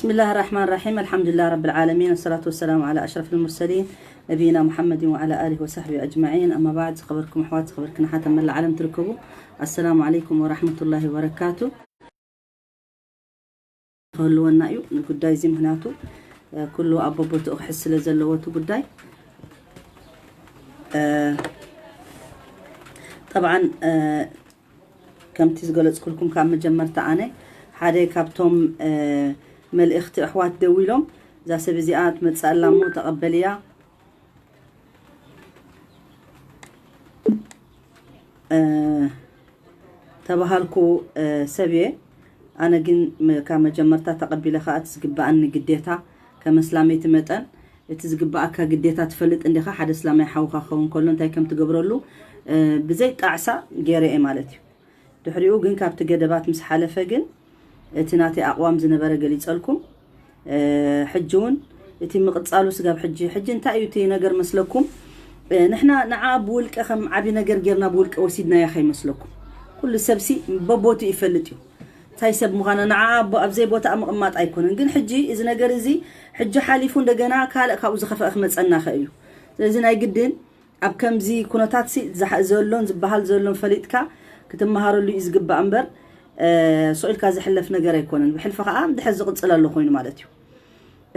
بسم الله الرحمن الرحيم. الحمد لله رب العالمين، والصلاة والسلام على أشرف المرسلين نبينا محمد وعلى آله وصحبه أجمعين. أما بعد، ዝኸበርኩም ኣሕዋት፣ ዝኸበርክን ኣሓት ኣብ መላእ ዓለም ትርከቡ፣ السلام عليكم ورحمة الله وبركاته ክህልወና እዩ ንጉዳይ እዚ። ምክንያቱ ኩሉ ኣብ ቦቦትኡ ክሕዝ ስለ ዘለዎ እቲ ጉዳይ። ጠብዓን ከምቲ ዝገለፅኩልኩም ካብ መጀመርታ ኣነ ሓደ ካብቶም መልእኽቲ ኣሕዋት ደዊሎም እዛ ሰብ እዚኣ ትመፅእ ኣላ እሞ ተቐበልያ ተባሃልኩ ሰብ እየ። ኣነ ግን ካብ መጀመርታ ተቐቢለ ከዓ እቲ ዝግበኣኒ ግዴታ ከም ኣስላመይቲ መጠን እቲ ዝግበኣካ ግዴታ ትፈልጥ እንዲኻ። ሓደ እስላማይ ሓውኻ ክኸውን ከሎ እንታይ ከም ትገብረሉ ብዘይ ጣዕሳ ገይረ እየ ማለት እዩ። ድሕሪኡ ግን ካብቲ ገደባት ምስ ሓለፈ ግን እቲ ናተይ ኣቕዋም ዝነበረ ገሊጸልኩም። ሕጂ እውን እቲ ምቕጻሉ ስጋብ ሕጂ ሕጂ እንታይ እዩ እቲ ነገር መስለኩም? ንሕና ንዓ ብውልቀ ከም ዓቢ ነገር ጌርና ብውልቀ ወሲድናያ ከይመስለኩም። ኩሉ ሰብሲ በቦቱ ይፈልጥ እዩ እንታይ ሰብ ምዃና። ንዓ ኣብዘይ ቦታ ምቕማጥ ኣይኮነን። ግን ሕጂ እዚ ነገር እዚ ሕጂ ሓሊፉ እንደገና ካልእ ካብኡ ዝኸፈአ ክመጸና ከ እዩ። ስለዚ ናይ ግድን ኣብ ከምዚ ኩነታት ሲ ዘሎን ዝበሃል ዘሎን ፈሊጥካ ክትመሃረሉ እዩ ዝግባእ እምበር ስቕ ኢልካ ዝሕለፍ ነገር ኣይኮነን። ብሕልፊ ከዓ ድሕር ዝቕፅል ኣሎ ኮይኑ ማለት እዩ።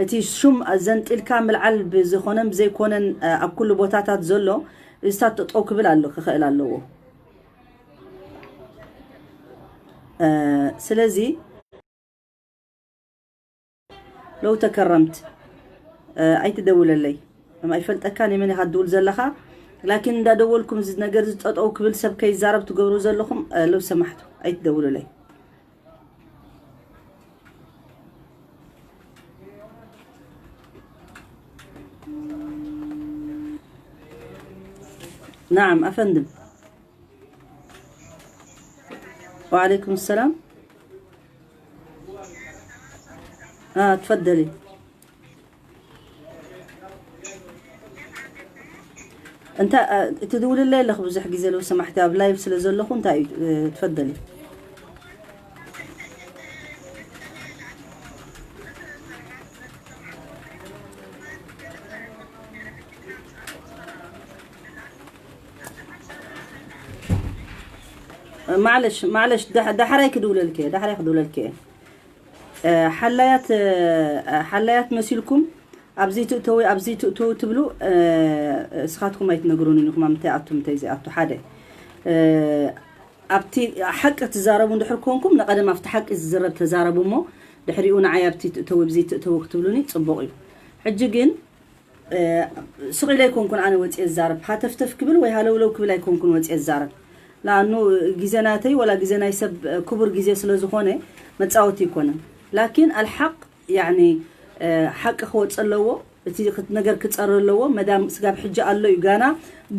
እቲ ሹም ዘንጢልካ ምልዓል ብዝኾነን ብዘይኮነን ኣብ ኩሉ ቦታታት ዘሎ እዚታት ጠጠው ክብል ኣሎ ክኽእል ኣለዎ። ስለዚ ለው ተከረምት ኣይትደውለለይ። እም ኣይፈልጠካ ንመን ኢኻ ትድውል ዘለኻ? ላኪን እንዳደወልኩም እዚ ነገር እዚ ጠጠው ክብል ሰብ ከይዛረብ ትገብሩ ዘለኹም ለው ሰማሕቱ ኣይትደውሉለይ። نعم أفندم. وعليكم السلام. آه، تفضلي. انت تدولي الليلة خبز حق زي لو سمحتي اب لايف سلا زلخو انت تفضلي. معلش معلش دحراي كدوللك دحراي كدوللك. ሓላያት ሓላያት መሲልኩም ኣብዚ ትእተዊ ኣብዚ ትእተዊ ትብሉ። እስኻትኩም ኣይትነግሩን ኢኹም ኣብ ምንታይ ኣቱ ምንታይ ዘይኣቱ ሓደ ኣብቲ ሓቂ ትዛረቡ እንድሕር ኮንኩም ንቐደም ኣብቲ ሓቂ ዝዝረብ ተዛረቡ እሞ ድሕሪኡ ንዓይ ኣብቲ ትእተዊ ኣብዚ ትእተዊ ክትብሉኒ ፅቡቕ እዩ። ሕጂ ግን ስቕ ኢለ ኣይኮንኩን ኣነ ወፅየ ዝዛረብ ሃተፍተፍ ክብል ወይ ሃለውለው ክብል ኣይኮንኩን ወፅየ ዝዛረብ። ለኣኑ ግዜ ናተይ ወላ ግዜ ናይ ሰብ ክቡር ግዜ ስለ ዝኾነ መፃወቲ ኣይኮነን። ላኪን ኣልሓቅ ያኒ ሓቂ ክወፅ ኣለዎ። እቲ ነገር ክፀር ኣለዎ። መዳም ስጋብ ሕጂ ኣሎ እዩ ጋና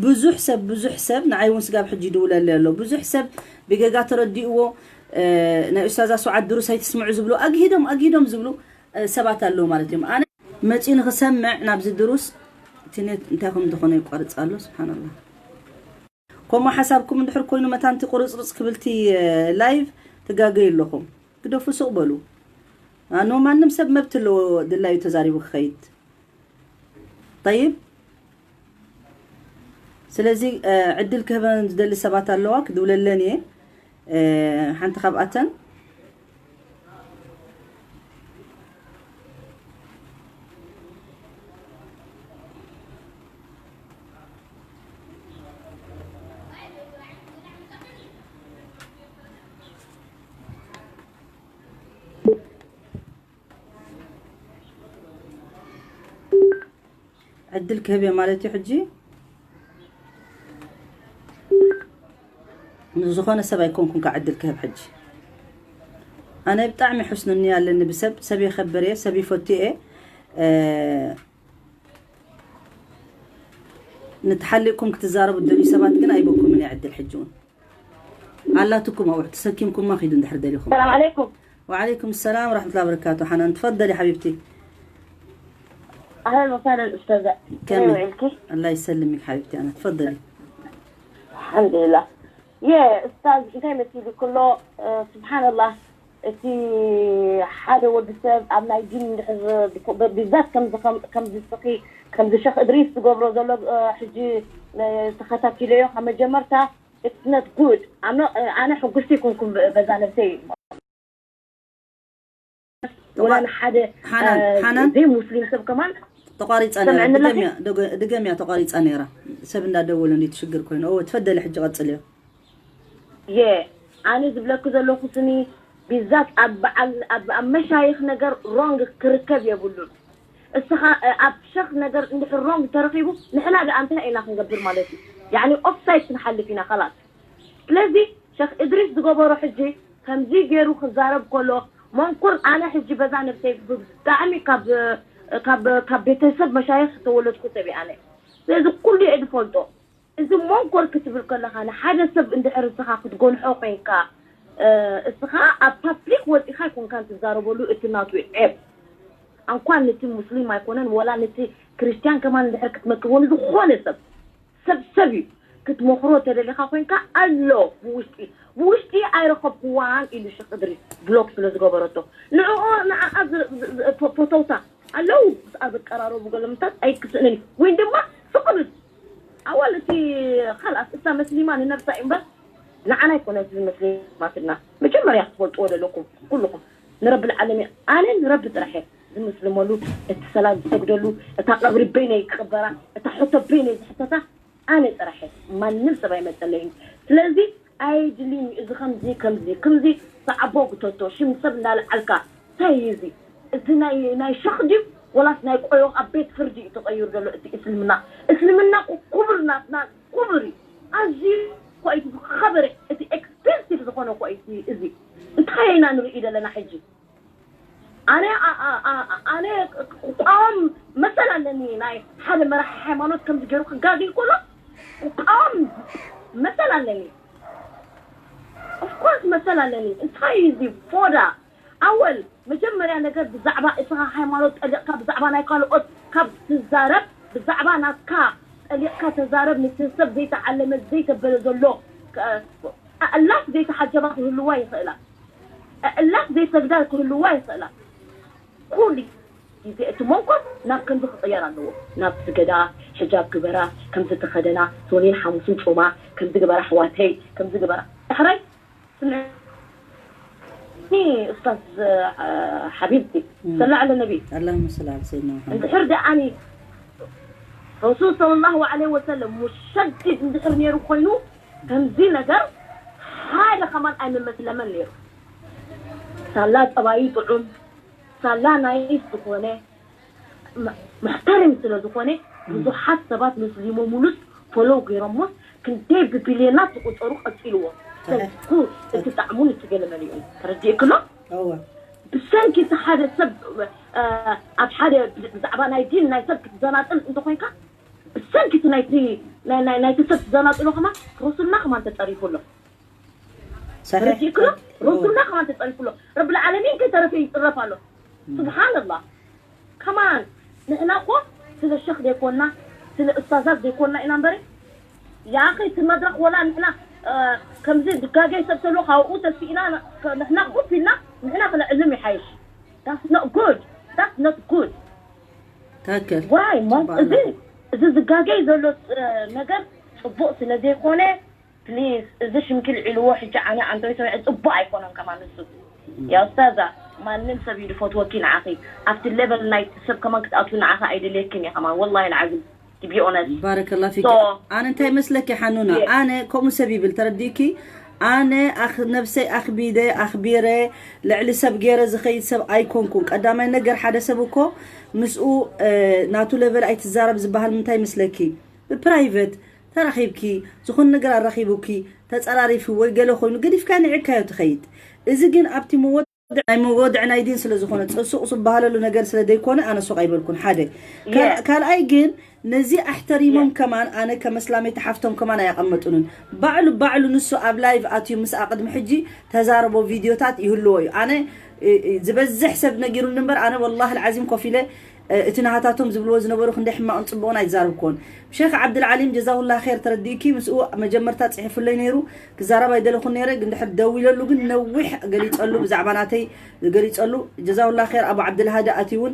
ብዙሕ ሰብ ብዙሕ ሰብ ንዓይ እውን ስጋብ ሕጂ ይድውለለይ ኣሎ። ብዙሕ ሰብ ብገጋ ተረዲእዎ ናይ ኡስታዛ ሱዓድ ድሩስ ኣይትስምዑ ዝብሉ ኣግሂዶም ኣግሂዶም ዝብሉ ሰባት ኣለዉ ማለት እዮም። ኣነ መፂኡ ንክሰምዕ ናብዚ ድሩስ እቲ ኔት እንታይ ከም ዝኾነ ይቋርፅ ኣሎ። ስብሓንላ ከምኡ ሓሳብኩም እንድሕር ኮይኑ መታንቲ ቁርፅርፅ ክብልቲ ላይቭ ትጋገዩ ኣለኹም። ግደፉ ስቕ በሉ። ኣኖ ማንም ሰብ መብት ኣለዎ ድላዩ ተዛሪቡ ክኸይድ። ጠይብ ስለዚ ዕድል ክህበን ዝደሊ ሰባት ኣለዋ ክድውለለን እየ። ሓንቲ ካብኣተን ዕድል ክህብ እየ ማለት እዩ ሕጂ። ንዝኾነ ሰብ ኣይኮንኩን ካብ ዕድል ክህብ ሕጂ ኣነ ብጣዕሚ ሕስንኒ ኣለኒ ብሰብ ሰብ የኸብር እየ ሰብ ይፈቱ እየ። ንትሓሊቕኩም ክትዛረቡ ትደልዩ ሰባት ግን ኣይበኩምን እየ ዕድል ሕጂ እውን ኣላትኩም ኣብዑ ተሰኪምኩማ ኪዱ እንድሕር ደሊኹም። السلام عليكم. وعليكم السلام ورحمة الله وبركاته. حنان تفضلي حبيبتي. اهلا وسهلا استاذه. كمي. الله يسلمك حبيبتي انا تفضلي. الحمد لله. يا استاذ انت مثلي كله سبحان الله. እቲ ሓደ ወዲ ሰብ ኣብ ናይ ዲን እንድሕር ብዛት ከምዚ ከም- ከምዚ ስኺ ከምዚ ሸኽ እድሪስ ዝገብሮ ዘሎ እ፣ ሕጂ እ፣ ተኸታቲለዮ ካብ መጀመርታ it's not good ኣነ ኣነ ሕጉስቲ ይኩንኩም በዛ ነብሰይ ወላ ንሓደ ሓናን ሓናን ዘይ ሙስሊም ሰብ ከማን ተቋሪፃ ነራ ድገምያ ተቋሪፃ ነራ ሰብ እንዳደወለ እንዲ ትሽግር ኮይኑ እወ ትፈደለ ሕጂ ቀፅልዮ የ ኣነ ዝብለኪ ዘለኩ ስኒ ቢዛት ኣብ በዓል ኣብ መሻይኽ ነገር ሮንግ ክርከብ የብሉን እስኻ ኣብ ሸኽ ነገር እንድሕር ሮንግ ተረኺቡ ንሕና ደኣ እንታይ ኢና ክንገብር ማለት እዩ ያኒ ኦፍሳይድ ክንሓልፍ ኢና ኸላስ ስለዚ ሸኽ እድሪስ ዝገበሮ ሕጂ ከምዚ ገይሩ ክዛረብ ከሎ መንኩር ኣነ ሕጂ በዛ ነብሰይ ብጣዕሚ ካብ ካብ ካብ ቤተሰብ መሻይኽ ዝተወለድኩ ሰብ ኣነ ስለዚ ኩሉ እየ ዝፈልጦ እዚ መንኮር ክትብል ከለኻ ንሓደ ሰብ እንድሕር እስኻ ክትጎንሖ ኮይንካ እስኻ ኣብ ፓብሊክ ወፂኻ ኣይኮንካን ትዛረበሉ እቲ ናቱ ዔብ ኣንኳን ነቲ ሙስሊም ኣይኮነን ወላ ነቲ ክርስትያን ከማን እንድሕር ክትመክርዎ ንዝኾነ ሰብ ሰብ ሰብ እዩ ክትመኽሮ ተደሊኻ ኮይንካ ኣሎ ብውሽጢ ብውሽጢ ኣይረኸብክዋን ኢሉ ሽክ እድሪስ ብሎክ ስለ ዝገበረቶ ንዕኦ ንዓኣ ፈተውታ ኣለዉ ምስኣ ዝቀራረቡ ገለምታት ኣይክስእንን እዩ ወይ ድማ ስቕብል ኣዋል እቲ ካልኣት እሳ መስሊማ ንነብሳ እዩ እምበር ንዓና ኣይኮነ እዚ መስሊማትና መጀመርያ ክትፈልጥዎ ዘለኩም ኩልኩም ንረቢ ልዓለሚን ኣነ ንረቢ ጥራሕ እየ ዝምስልመሉ እቲ ሰላት ዝሰግደሉ እታ ቀብሪ በይነይ ክቕበራ እታ ሕቶ በይነይ ዝሕተታ ኣነ ጥራሕ እየ ማንም ሰብ ኣይመፀለይን ስለዚ ኣየድልይን እዩ እዚ ከምዚ ከምዚ ከምዚ ሰዓቦ ግተቶ ሽም ሰብ እንዳልዓልካ እንታይ እዩ እዚ እዚ ናይ ናይ ሸኽ ድዩ ወላስ ናይ ቆዮ ኣብ ቤት ፍርዲ እዩ ተቐይሩ ዘሎ እቲ እስልምና እስልምና እኮ ክቡር ናትና ክቡር እዩ ኣዝዩ እኮ እዩ ዝኸበረ እቲ ኤክስፔንሲቭ ዝኾነ እኮ እዩ እዚ እንታይ ኢና ንርኢ ዘለና ሕጂ ኣነ ኣነ ክቃወም መሰል ኣለኒ ናይ ሓደ መራሒ ሃይማኖት ከምዚ ገይሩ ክጋግል ከሎ ክቃወም መሰል ኣለኒ ኦፍኮርስ መሰል ኣለኒ እንታይ እዚ ፎዳ ኣወል መጀመርያ ነገር ብዛዕባ እስኻ ሃይማኖት ጠሊቕካ ብዛዕባ ናይ ካልኦት ካብ ትዛረብ ብዛዕባ ናትካ ጠሊቕካ ተዛረብ ንስን ሰብ ዘይተዓለመ ዘይተበለ ዘሎ ኣእላፍ ዘይተሓጀባ ክህልዋ ይኽእላ ኣእላፍ ዘይሰግዳ ክህልዋ ይኽእላ ኩሉ ግዜ እቲ መንኮር ናብ ከምዚ ክቕየር ኣለዎ ናብ ስገዳ ሕጃብ ግበራ ከምዚ ተኸደና ሶኒን ሓሙስን ጾማ ከምዚ ግበራ ኣሕዋተይ ከምዚ ግበራ ዳሕራይ ስምዕኒ ኡስታዝ ሓቢብቲ ሰላ ዓለ ነቢ اللهم صل على سيدنا محمد እንድሕር ደኣኒ ረሱል صلى الله عليه وسلم ሙሸድድ እንድሕር ነይሩ ኮይኑ ከምዚ ነገር ሓደ ከማን ኣይምመስለመን ነይሩ ሳላ ፀባዩ ጥዑም ሳላ ናይስ ዝኾነ መሕተርም ስለ ዝኾነ ብዙሓት ሰባት መስሊሞምሉስ ፎሎው ገይሮሞስ ክንደይ ብቢልዮናት ዝቁፀሩ ቀፂልዎ ሰብኩ እቲ ጣዕሙን እቲ ገለመሊኡን ተረዲእክሎ እወ ብሰንኪ እቲ ሓደ ሰብ ኣብ ሓደ ብዛዕባ ናይ ዲን ናይ ሰብ ክትዘናጥል እንተኮይንካ ብሰንኪ እቲ ናይቲ ናይ- ናይ- ናይቲ ሰብ ትዘናጥሎ ከማ ረሱልና ከማን ተፀሪፉ ኣሎ صحيح ርዲእክሎ ረሱልና ከማን ተፀሪፉ ኣሎ ረብልዓለሚን ከይተረፈ ይፅረፍ ኣሎ ስብሓንላህ ከማን ንሕና እኮ ስለ ሸክ ዘይኮና ስለ እስታዛት ዘይኮና ኢና እምበረ ያኺ እቲ መድረክ ወላ ንሕና ከምዚ ዝጋገይ ሰብ ተሎ ካብኡ ተስኢና ንሕና ኮፍ ኢልና ንሕና ክነዕልም ይሓይሽ that's not good that's not good ትክክል ዋይ ሞ ጽቡቅ እዚ ኣለካ። እዚ ዝጋገይ ዘሎ እ፣ ነገር ፅቡቅ ስለ ዘይኮነ ፕሊዝ እዚ ሽምኪ ልዒልዎ ሕጂ ኣነ ኣንቶይ ሰሚዐ ፅቡቅ ኣይኮነን ከማን ንሱ ያ ኡስታዛ ማንም ሰብ እዩ ዝፈትወኪ ንዓኺ ኣብቲ ሌቨል ናይ ሰብ ከማን ክትኣትዊ ንዓኺ ኣይደልየክን እየ ከማን ወላሂ ልዓዚም to be honest ባረከላ ፊክ So- ኣነ እንታይ መስለኪ ሓኑና Yes. ኣነ ከምኡ ሰብ ይብል ተረዲእኪ ኣነ ኣኽ- ነብሰይ ኣኽቢደ ኣኽቢረ ልዕሊ ሰብ ገይረ ዝኸይድ ሰብ ኣይኮንኩን ቀዳማይ ነገር ሓደ ሰብ እኮ ምስኡ እ፣ ናቱ ለቨል ኣይትዛረብ ዝበሃል ምንታይ መስለኪ ብፕራይቨት ተራኺብኪ ዝኾነ ነገር ኣራኺቡኪ ተፀራሪፊ ወይ ገለ ኮይኑ ገዲፍካ ንዕካዮ ትኸይድ እዚ ግን ኣብቲ መወ ናይ መወድዕ ናይ ዲን ስለ ዝኾነ ሱቕ ዝበሃለሉ ነገር ስለ ዘይኮነ ኣነ ሱቕ ኣይበልኩን ሓደ ካል- Yeah. ካልኣይ ግን ነዚ ኣሕተሪሞም ከማን ኣነ ከመስላመይቲ ሓፍቶም ከማን ኣያቐመጡንን ባዕሉ ባዕሉ ንሱ ኣብ ላይቭ ኣትዩ ምስኣ ቅድሚ ሕጂ ተዛረቦ ቪድዮታት ይህልዎ እዩ ኣነ ዝበዝሕ ሰብ ነጊሩኒ እምበር ኣነ ወላሂ ልዓዚም ኮፍ ኢለ እቲ ናሃታቶም ዝብልዎ ዝነበሩ ክንደይ ሕማቕን ፅቡቕን ኣይዛረብኩዎን። ሸክ ዓብድልዓሊም ጀዛሁላ ር ተረዲእኪ ምስኡ መጀመርታ ፅሒፉለይ ነይሩ። ክዛረብ ኣይደለኹን ነይረ፣ ግን ድሕር ደዊለሉ ግን ነዊሕ ገሊፀሉ፣ ብዛዕባ ናተይ ገሊፀሉ። ጀዛሁላ ር ኣቡ ዓብድልሃዲ ኣትዩ እውን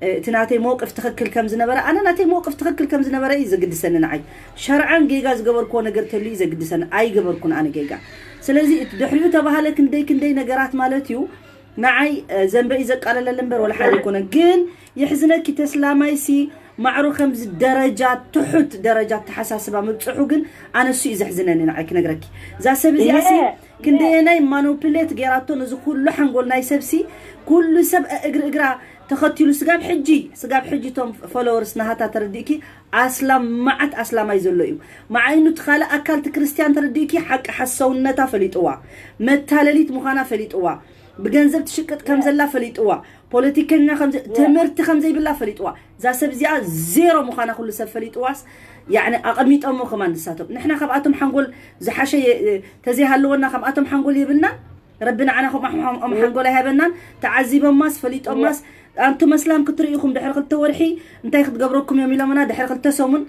እቲ ናተይ መውቅፍ ትኽክል ከም ዝነበረ፣ ኣነ ናተይ መውቅፍ ትኽክል ከም ዝነበረ እዩ ዘግድሰኒ። ንዓይ ሸርዓን ጌጋ ዝገበርክዎ ነገር ተልዩ ዘግድሰኒ፣ ኣይገበርኩን ኣነ ጌጋ። ስለዚ እቲ ድሕሪኡ ተባሃለ ክንደይ ክንደይ ነገራት ማለት እዩ። ንዓይ ዘንበ እዩ ዘቃለለል እምበር ወላ ሓደ ኣይኮነን። ግን የሕዝነኪ ተስላማይሲ ማዕሩ ከምዚ ደረጃ ትሑት ደረጃ ኣተሓሳስባ ምብፅሑ ግን ኣነሱ እዩ ዘሕዝነኒ። ንዓይ ክነግረኪ እዛ ሰብ እዚኣሲ ክንደየናይ ማኖፕሌት ጌራቶ ነዚ ኩሉ ሓንጎል ናይ ሰብሲ ኩሉ ሰብ እግሪ እግራ ተኸቲሉ ስጋብ ሕጂ ስጋብ ሕጂ እቶም ፎሎወርስ ናሃታ ተረዲእኪ ኣስላም መዓት ኣስላማይ ዘሎ እዩ። መዓይኑ እቲ ካልእ ኣካል እቲ ክርስትያን ተረዲእኪ ሓቂ ሓሰውነታ ፈሊጥዋ፣ መታለሊት ምዃና ፈሊጥዋ፣ ብገንዘብ ትሽቅጥ ከም ዘላ ፈሊጥዋ፣ ፖለቲከኛ ከም ትምህርቲ ከም ዘይብላ ፈሊጥዋ። እዛ ሰብ እዚኣ ዜሮ ምዃና ኩሉ ሰብ ፈሊጥዋስ ያኒ ኣቐሚጦሞ ከማን ንሳቶም። ንሕና ካብኣቶም ሓንጎል ዝሓሸ ተዘይሃለወና ካብኣቶም ሓንጎል የብልና። ረቢ ንዓና ከምኦም ሓንጎል ኣይሃበናን። ተዓዚቦማስ ፈሊጦማስ ኣንቱም ኣስላም ክትርእኹም ድሕሪ ክልተ ወርሒ እንታይ ክትገብረኩም እዮም ኢሎምና። ድሕሪ ክልተ ሰሙን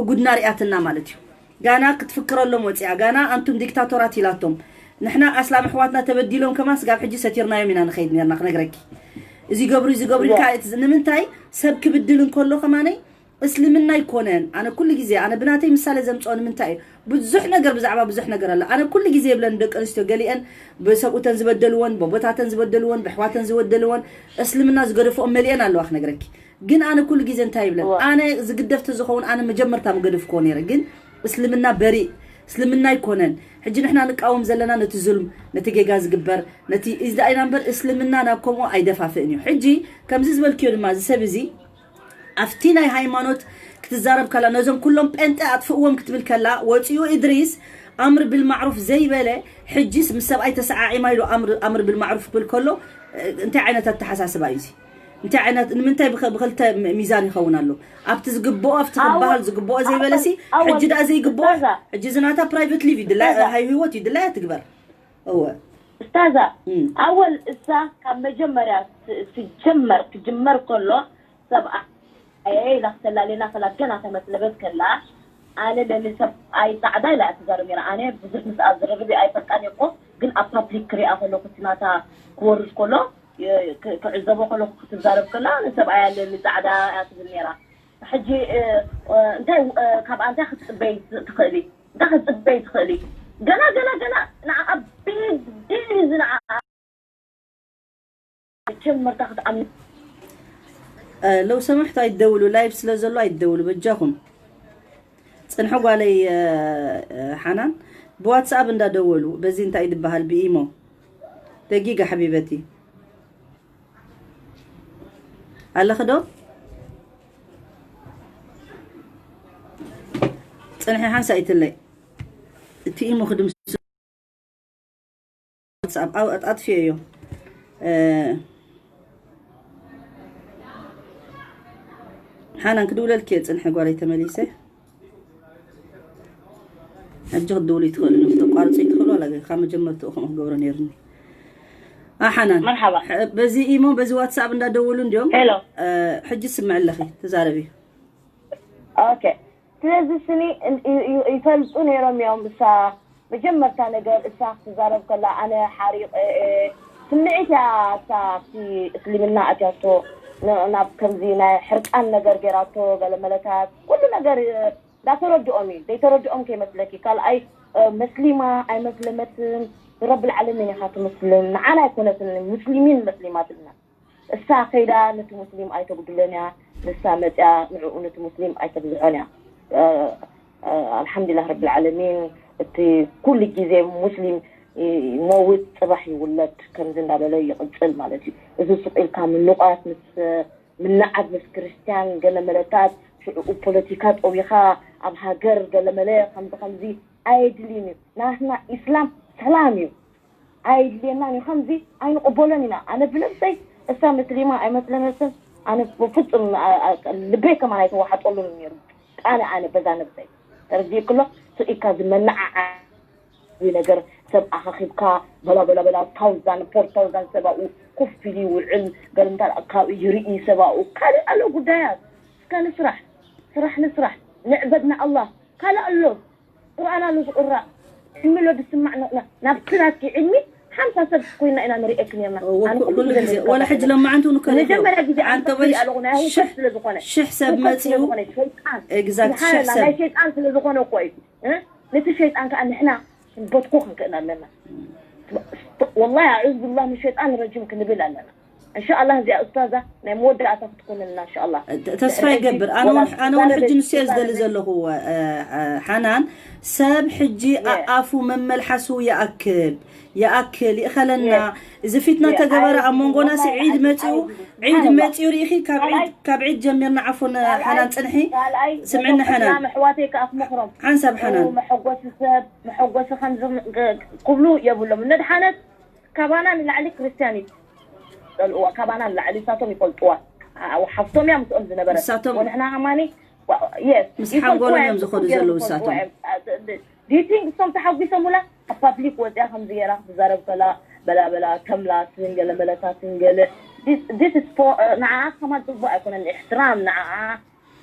ጉድና ሪኣትና ማለት እዩ። ጋና ክትፍክረሎም ወፂኣ። ጋና ኣንቱም ዲክታቶራት ኢላቶም። ንሕና ኣስላም ኣሕዋትና ተበዲሎም ከማን ስጋብ ሕጂ ሰቲርናዮም ኢና ንኸይድ ነርና ክነግረኪ። እዚ ገብሩ እዚ ገብሩ ኢልካ እቲ ዝ- ንምንታይ ሰብ ክብድል እንከሎ ከማነይ እስልምና ኣይኮነን። ኣነ ኩሉ ግዜ ኣነ ብናተይ ምሳሌ ዘምፅኦ ንምንታይ እዩ? ብዙሕ ነገር ብዛዕባ ብዙሕ ነገር ኣሎ። ኣነ ኩሉ ግዜ ይብለን ደቂ ኣንስትዮ ገሊአን ብሰብኡተን ዝበደልዎን ብቦታተን ዝበደልዎን ብኣሕዋተን ዝበደልዎን እስልምና ዝገደፍኦም መሊአን ኣለዋ ክነግረኪ። ግን ኣነ ኩሉ ግዜ እንታይ ይብለን? ኣነ ዝግደፍ ተዝኸውን ኣነ መጀመርታ ምገደፍክዎ ነይረ። ግን እስልምና በሪእ እስልምና ኣይኮነን። ሕጂ ንሕና ንቃወም ዘለና ነቲ ዙልም ነቲ ጌጋ ዝግበር ነቲ እዚ ደኣ ኢና እምበር እስልምና ናብ ከምኡ ኣይደፋፍእን እዩ። ሕጂ ከምዚ ዝበልክዮ ድማ እዚ ሰብ እዚ ኣብቲ ናይ ሃይማኖት ክትዛረብ ከላ ነዞም ኩሎም ጴንጠ ኣጥፍእዎም ክትብል ከላ ወፂኡ እድሪስ ኣምር ብልማዕሩፍ ዘይበለ ሕጂስ ምስ ሰብኣይ ተሰዓዒማ ኢሉ ኣምር ኣምር ብልማዕሩፍ ክብል ከሎ እንታይ ዓይነት ኣተሓሳስባ እዩ እዚ? እንታይ ዓይነት ንምንታይ ብኸ- ብኽልተ ሚ- ሚዛን ይኸውን ኣሎ? ኣብቲ ዝግብኦ ኣብቲ ኣወ- ክበሃል ዝግብኦ ዘይበለሲ ኣወል- ኣወል- ሕጂ ደኣ ዘይግብኦ ኡስታዛ። ሕጂ ዝናታ ፕራይቬት ሊቭ ይድላ ኡስታዛ። ሃይ ህይወት ይድላያ ትግበር። እወ እስታዛ እም። ኣወል እሳ ካብ መጀመርያ ስ- ስጀመር ክጅመር ከሎ ሰብኣየይ ኢላ ክተላሌና ከላ ገና ተመጥለበት ከላ ኣነ ለሊ ሰብኣይ ፃዕዳ ኢላ እያ ትዛረብ ነራ። ኣነ ብዙሕ ምስኣ ዝርርብ ኣይፈልጣን እየ እኮ ግን ኣብ ፓብሊክ ክሪኣ ከለኩ እቲ ናታ ክወርድ ከሎ የ- ክ- ክዕዘቦ ከለኩ ክትዛረብ ከላ ንሰብኣያ ለሊ ፃዕዳ እያ ትብል ነራ። ሕጂ እ፣ እ፣ እንታይ እ፣ ካብኣ እንታይ ክትፅበይ ትኽእሊ? እንታይ ክትፅበይ ትኽእሊ? ገና ገና ገና ንዓኣ ቢግ ዲል እዩ እዚ ንዓኣ። መጀመርታ ክትኣምን ለው ሰማሕቱ ኣይትደውሉ፣ ላይቭ ስለ ዘሎ ኣይትደውሉ በጃኹም። ፅንሑ ጓለይ እ፣ እ፣ ሓናን ብዋትስኣፕ እንዳደወሉ በዚ እንታይ ድበሃል ብኢሞ ደጊጋ ሓቢበቲ ኣለኺ ዶ? ፅንሒ ሓንሳእ ይትለይ እቲ ኢሞ ክድምስ ዋትስኣፕ ኣው ኣጣጥፊዮ እዮ። እ፣ ሓናን ክድውለልኪ እየ ፅንሒ ጓለይ ተመሊሰ። ሕጂ ክትድውሉ ይትኽእሉ እዮም። ተቋርፁ ይትኽእሉ ዋላ ካብ መጀመርትኡ ከምኡ ክገብሮ ነይሩኒ። ኣሓናን መርሓባ። ሕ- በዚ ኢሞ በዚ ዋትሳፕ እንዳደወሉ እንዲዮም። ሄሎ። እ፣ ሕጂ ስምዕ ኣለኺ ተዛረቢ። ኦኬ። ስለዚ ስኒ እ- እ- እ- ይፈልጡ ነይሮም እዮም። እሳ መጀመርታ ነገር እሳ ክትዛረብ ከላ ኣነ ሓሪቕ እ- እ- ስምዒት እያ እሳ ኣብቲ እስልምና ኣትያቶ ን- ናብ ከምዚ ናይ ሕርቃን ነገር ገይራቶ ገለ መለታት ኩሉ ነገር እ- እንዳተረድኦም እዩ ዘይተረድኦም ከይመስለኪ ካልኣይ እ፣ መስሊማ ኣይመስለመትን ንረብል ዓለሚን ኢኻ ትመስልን ንዓና ኣይኮነትን ሙስሊሚን መስሊማትልና እሳ ከይዳ ነቲ ሙስሊም ኣይተጉድሎን እያ ንሳ መፅያ ንዕኡ ነቲ ሙስሊም ኣይተብዝሖን እያ እ፣ እ፣ ኣልሓምዱሊላህ ረብል ዓለሚን እቲ ኩሉ ግዜ ሙስሊም ይመውት ፅባሕ ይውለድ ከምዚ እንዳበለ ይቕፅል ማለት እዩ እዚ ሱቕ ኢልካ ምንቋት ምስ ምንዓድ ምስ ክርስትያን ገለመለታት ሽዕኡ ፖለቲካ ጠዊኻ ኣብ ሃገር ገለመለ ከምዚ ከምዚ ኣየድልይን እዩ ናትና ኢስላም ሰላም እዩ ኣየድልየናን እዩ ከምዚ ኣይንቕበሎን ኢና ኣነ ብነብሰይ እሳ ምስሊማ ኣይመስለነትን ኣነ ብፍፁም ልበይ ከማን ኣይተዋሓጠሉን ነይሩ ኣነ ኣነ በዛ ነብሰይ ተረዲእክሎ ስኢካ ዝመናዓዓ ነገር ሰብ ኣኻኺብካ በላ በላ በላ ታውዛን ፖር ታውዛን ሰባኡ ኮፍ ኢሉ ይውዕል። ገልምታል ኣካባቢ ይርኢ ሰባኡ ካልእ ኣሎ ጉዳያት። እስካ ንስራሕ ስራሕ ንስራሕ ንዕበድ ንኣላህ ካልእ ኣሎ። ቁርኣን ኣሎ ዝቁራእ ዕሚ ኣሎ ዝስማዕ ንቕና ናብቲ ናትኪ ዕሚ ሓምሳ ሰብ ኮይና ኢና ንርእየኪ ነርና። ኣነ ኩሉ ኩሉ ግዜ ግዜ ወላ ሕጂ ለማዓንቲ እውን ከሪኹ መጀመርያ ግዜ ኣንተ ኣንተ ወይ ኣለኹ ናይ ህውከት ሽሕ- ስለ ዝኾነ ሽሕ ሰብ ህውከት ስለ መፂኡ ዝኾነ ሸይጣን ኤግዛክት ሽሕ ስብሓንላ ናይ ሰብ ሸይጣን ስለ ዝኾነ እኮ እዩ። እ? ነቲ ሸይጣን ከዓ ንሕና ክንበትኮ ክንክእል ኣለና። ወላሂ ኣዑዝ ብላህ ምን ሸይጣን ረጂም ክንብል ኣለና። እንሻኣላህ እዚኣ ኡስታዛ ናይ መወዳእታ ክትኮነልና እንሻኣላህ። ተ- ተስፋ ይገብር ኣነ እውን ኣነ እውን ሕጂ ንሱ እየ ዝደሊ ዘለኹ እ፣ እ፣ ሓናን ሰብ ሕጂ ኣኣፉ መመልሓሱ ይኣክል ይኣክል ይእኸለና። እዚ ፊትና ተገበረ ኣብ መንጎና ሲ ዒድ መፂኡ ዒድ መፂኡ ርኢኺ ካብ ዒድ ካብ ዒድ ጀሚርና ዓፎን ሓናን ፅንሒ ስምዕኒ ሓናን ኣሕዋተይ ከዓ ክመኽሮም ሓንሳብ ሓናን መሐጎሲ ሰብ መሐጎሲ ከምዚ ክብሉ የብሎም። ነድሓነት ካባና ንላዕሊ ክርስትያን ይፀልእዋ፣ ካባና ንላዕሊ እሳቶም ይፈልጥዋ። ሓፍቶም እያ ምስኦም ዝነበረት ንሳቶም ወንሕና ከማኒ የስ ምስ ሓንጎሎም እዮም ዝኸዱ ዘለዉ እሳቶም። ዲቲንግ እሶም ተሓጒሶምላ ኣብ ፓብሊክ ወፅያ ከምዚ ገይራ ክትዛረብ ከላ በላበላ ተምላ ትንገለ መለታ ትንገለ ንዓ ከማ ፅቡቅ ኣይኮነን። እሕትራም ንዓ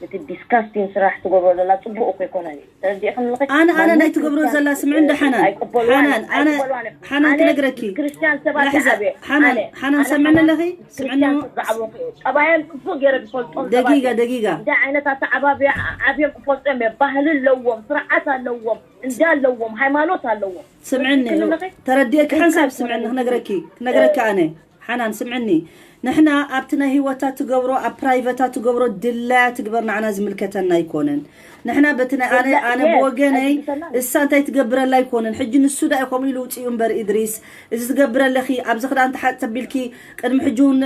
እቲ ዲስካስቲን ስራሕ ትገብሮ ዘላ ፅቡቅ እኮ ይኮነን እዩ። ተረዲእክን ኣለኺ ኣነ ኣነ ናይ ትገብሮ ዘላ ስምዒ እንዳሓናን ኣይቅበልዋን ሓናን ኣነ ኣይቅበልዋን እዮም። ሓናን ኣነ ክነግረኪ ክርስቲያን ሰባት ላሕዛ ይዓብየ ሓናን ኣነ ሓናን ኣነ ሰምዕኒ ሓናን ኣለኺ ስምዕኒ ክርስቲያን ስዝዓበኹ እዩ። ጠባየን ፅቡቅ ገይረ ዝፈልጦም ሰባት ደጊጋ እዮም። ደጊጋ እንታይ ዓይነት ኣተዓባብያ ዓብዮም ክፈልጦ እዮም። ባህሊ ኣለዎም፣ ስርዓት ኣለዎም፣ እንዳ ኣለዎም፣ ሃይማኖት ኣለዎም። ስምዕኒ ተረዲእኪ ሓንሳብ ስምዕኒ ክነግረኪ ክነግረኪ ኣነ ሓናን ስምዕኒ ንሕና ኣብቲ ናይ ህይወታ ትገብሮ ኣብ ፕራይቨታ ትገብሮ ድላያ ትግበር ንዓና ዝምልከተና ኣይኮነን። ንሕና በቲ ናይ ኣነ ኣነ ብወገነይ እሳ እንታይ ትገብረላ ኣይኮነን። ሕጂ ንሱ ዳ ኢኹም ኢሉ ውፅኡ እምበር ኢድሪስ እዚ ትገብረ ኣለኺ ኣብዚ ክዳን ተሓፅ ተቢልኪ ቅድሚ ሕጂ እውን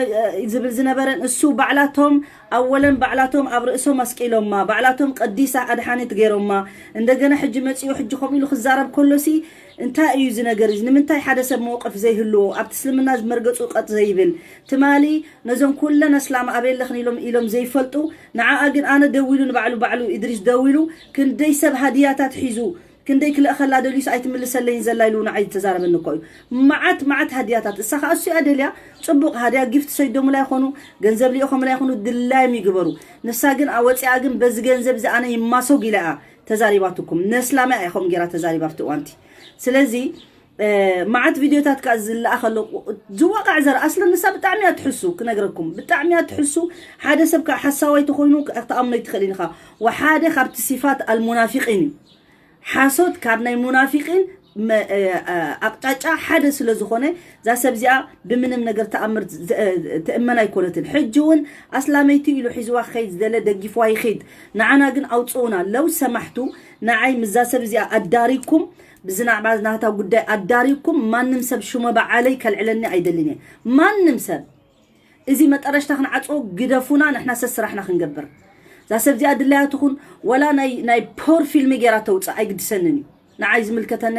ዝብል ዝነበረን እሱ ባዕላቶም ኣወለን ባዕላቶም ኣብ ርእሶም ኣስቂሎማ ባዕላቶም ቀዲሳ ኣድሓኒት ገይሮማ እንደገና ሕጂ መፂኡ ሕጂ ከምኡ ኢሉ ክዛረብ ከሎሲ እንታይ እዩ እዚ ነገር እዚ ንምንታይ ሓደ ሰብ መውቀፍ ዘይህልዎ ኣብቲ እስልምና ዝመርገፁ ቀጥ ዘይብል ትማሊ ነዞም ኩለን ኣስላም ኣበይ ኣለኽን ኢሎም ኢሎም ዘይፈልጡ ንዓኣ ግን ኣነ ደዊሉ ንባዕሉ ባዕሉ ኢድሪስ ደዊሉ ክንደይ ሰብ ሃድያታት ሒዙ ክንደይ ክልእኸላ ደልዩስ ኣይትምልሰለይን ዘላ ኢሉ ንዓይ ዝተዛረበኒ እኮ እዩ። መዓት መዓት ሃድያታት እሳ ከዓ እሱ እያ ደልያ ፅቡቅ ሃድያ ጊፍት ሰይዶምላ ይኾኑ ገንዘብ ልኢኾምላ ይኾኑ ድላዮም ይግበሩ። ንሳ ግን ኣወፂኣ ግን በዚ ገንዘብ እዚ ኣነ ይማሶግ ኢላ እያ ተዛሪባትኩም ነስላማይ ኣይኾም ጌራ ተዛሪባ ኣብቲ እዋንቲ ስለዚ መዓት ቪድዮታት ከዓ ዝለኣኸሉ ዝወቃዕ ዘር ኣስለን ንሳ ብጣዕሚ እያ ትሕሱ ክነግረኩም ብጣዕሚ እያ ትሕሱ ሓደ ሰብ ከዓ ሓሳዋይ ተኮይኑ ክትኣምኖ ይትኽእል ኢኻ ወሓደ ካብቲ ሲፋት ኣልሙናፊቂን እዩ ሓሶት ካብ ናይ ሙናፊቂን ኣቅጫጫ ሓደ ስለ ዝኾነ እዛ ሰብ እዚኣ ብምንም ነገር ተኣምር ትእመን ኣይኮነትን ሕጂ እውን ኣስላመይቲ ኢሉ ሒዝዋ ክኸይድ ዝደለ ደግፍዋ ይኺድ ንዓና ግን ኣውፅኡና ለው ሰማሕቱ ንዓይ ምዛ ሰብ እዚኣ ኣዳሪኩም ብዝናዕባ ናታ ጉዳይ ኣዳሪኩም ማንም ሰብ ሽሞ በዓለይ ከልዕለኒ ኣይደልን እየ ማንም ሰብ እዚ መጠረሽታ ክንዓፅዎ ግደፉና ንሕና ሰስራሕና ክንገብር እዛ ሰብ እዚኣ ድላያ ትኹን ወላ ናይ ናይ ፖር ፊልሚ ገይራ ተውፅእ ኣይግድሰንን እዩ ንዓይ ዝምልከተኒ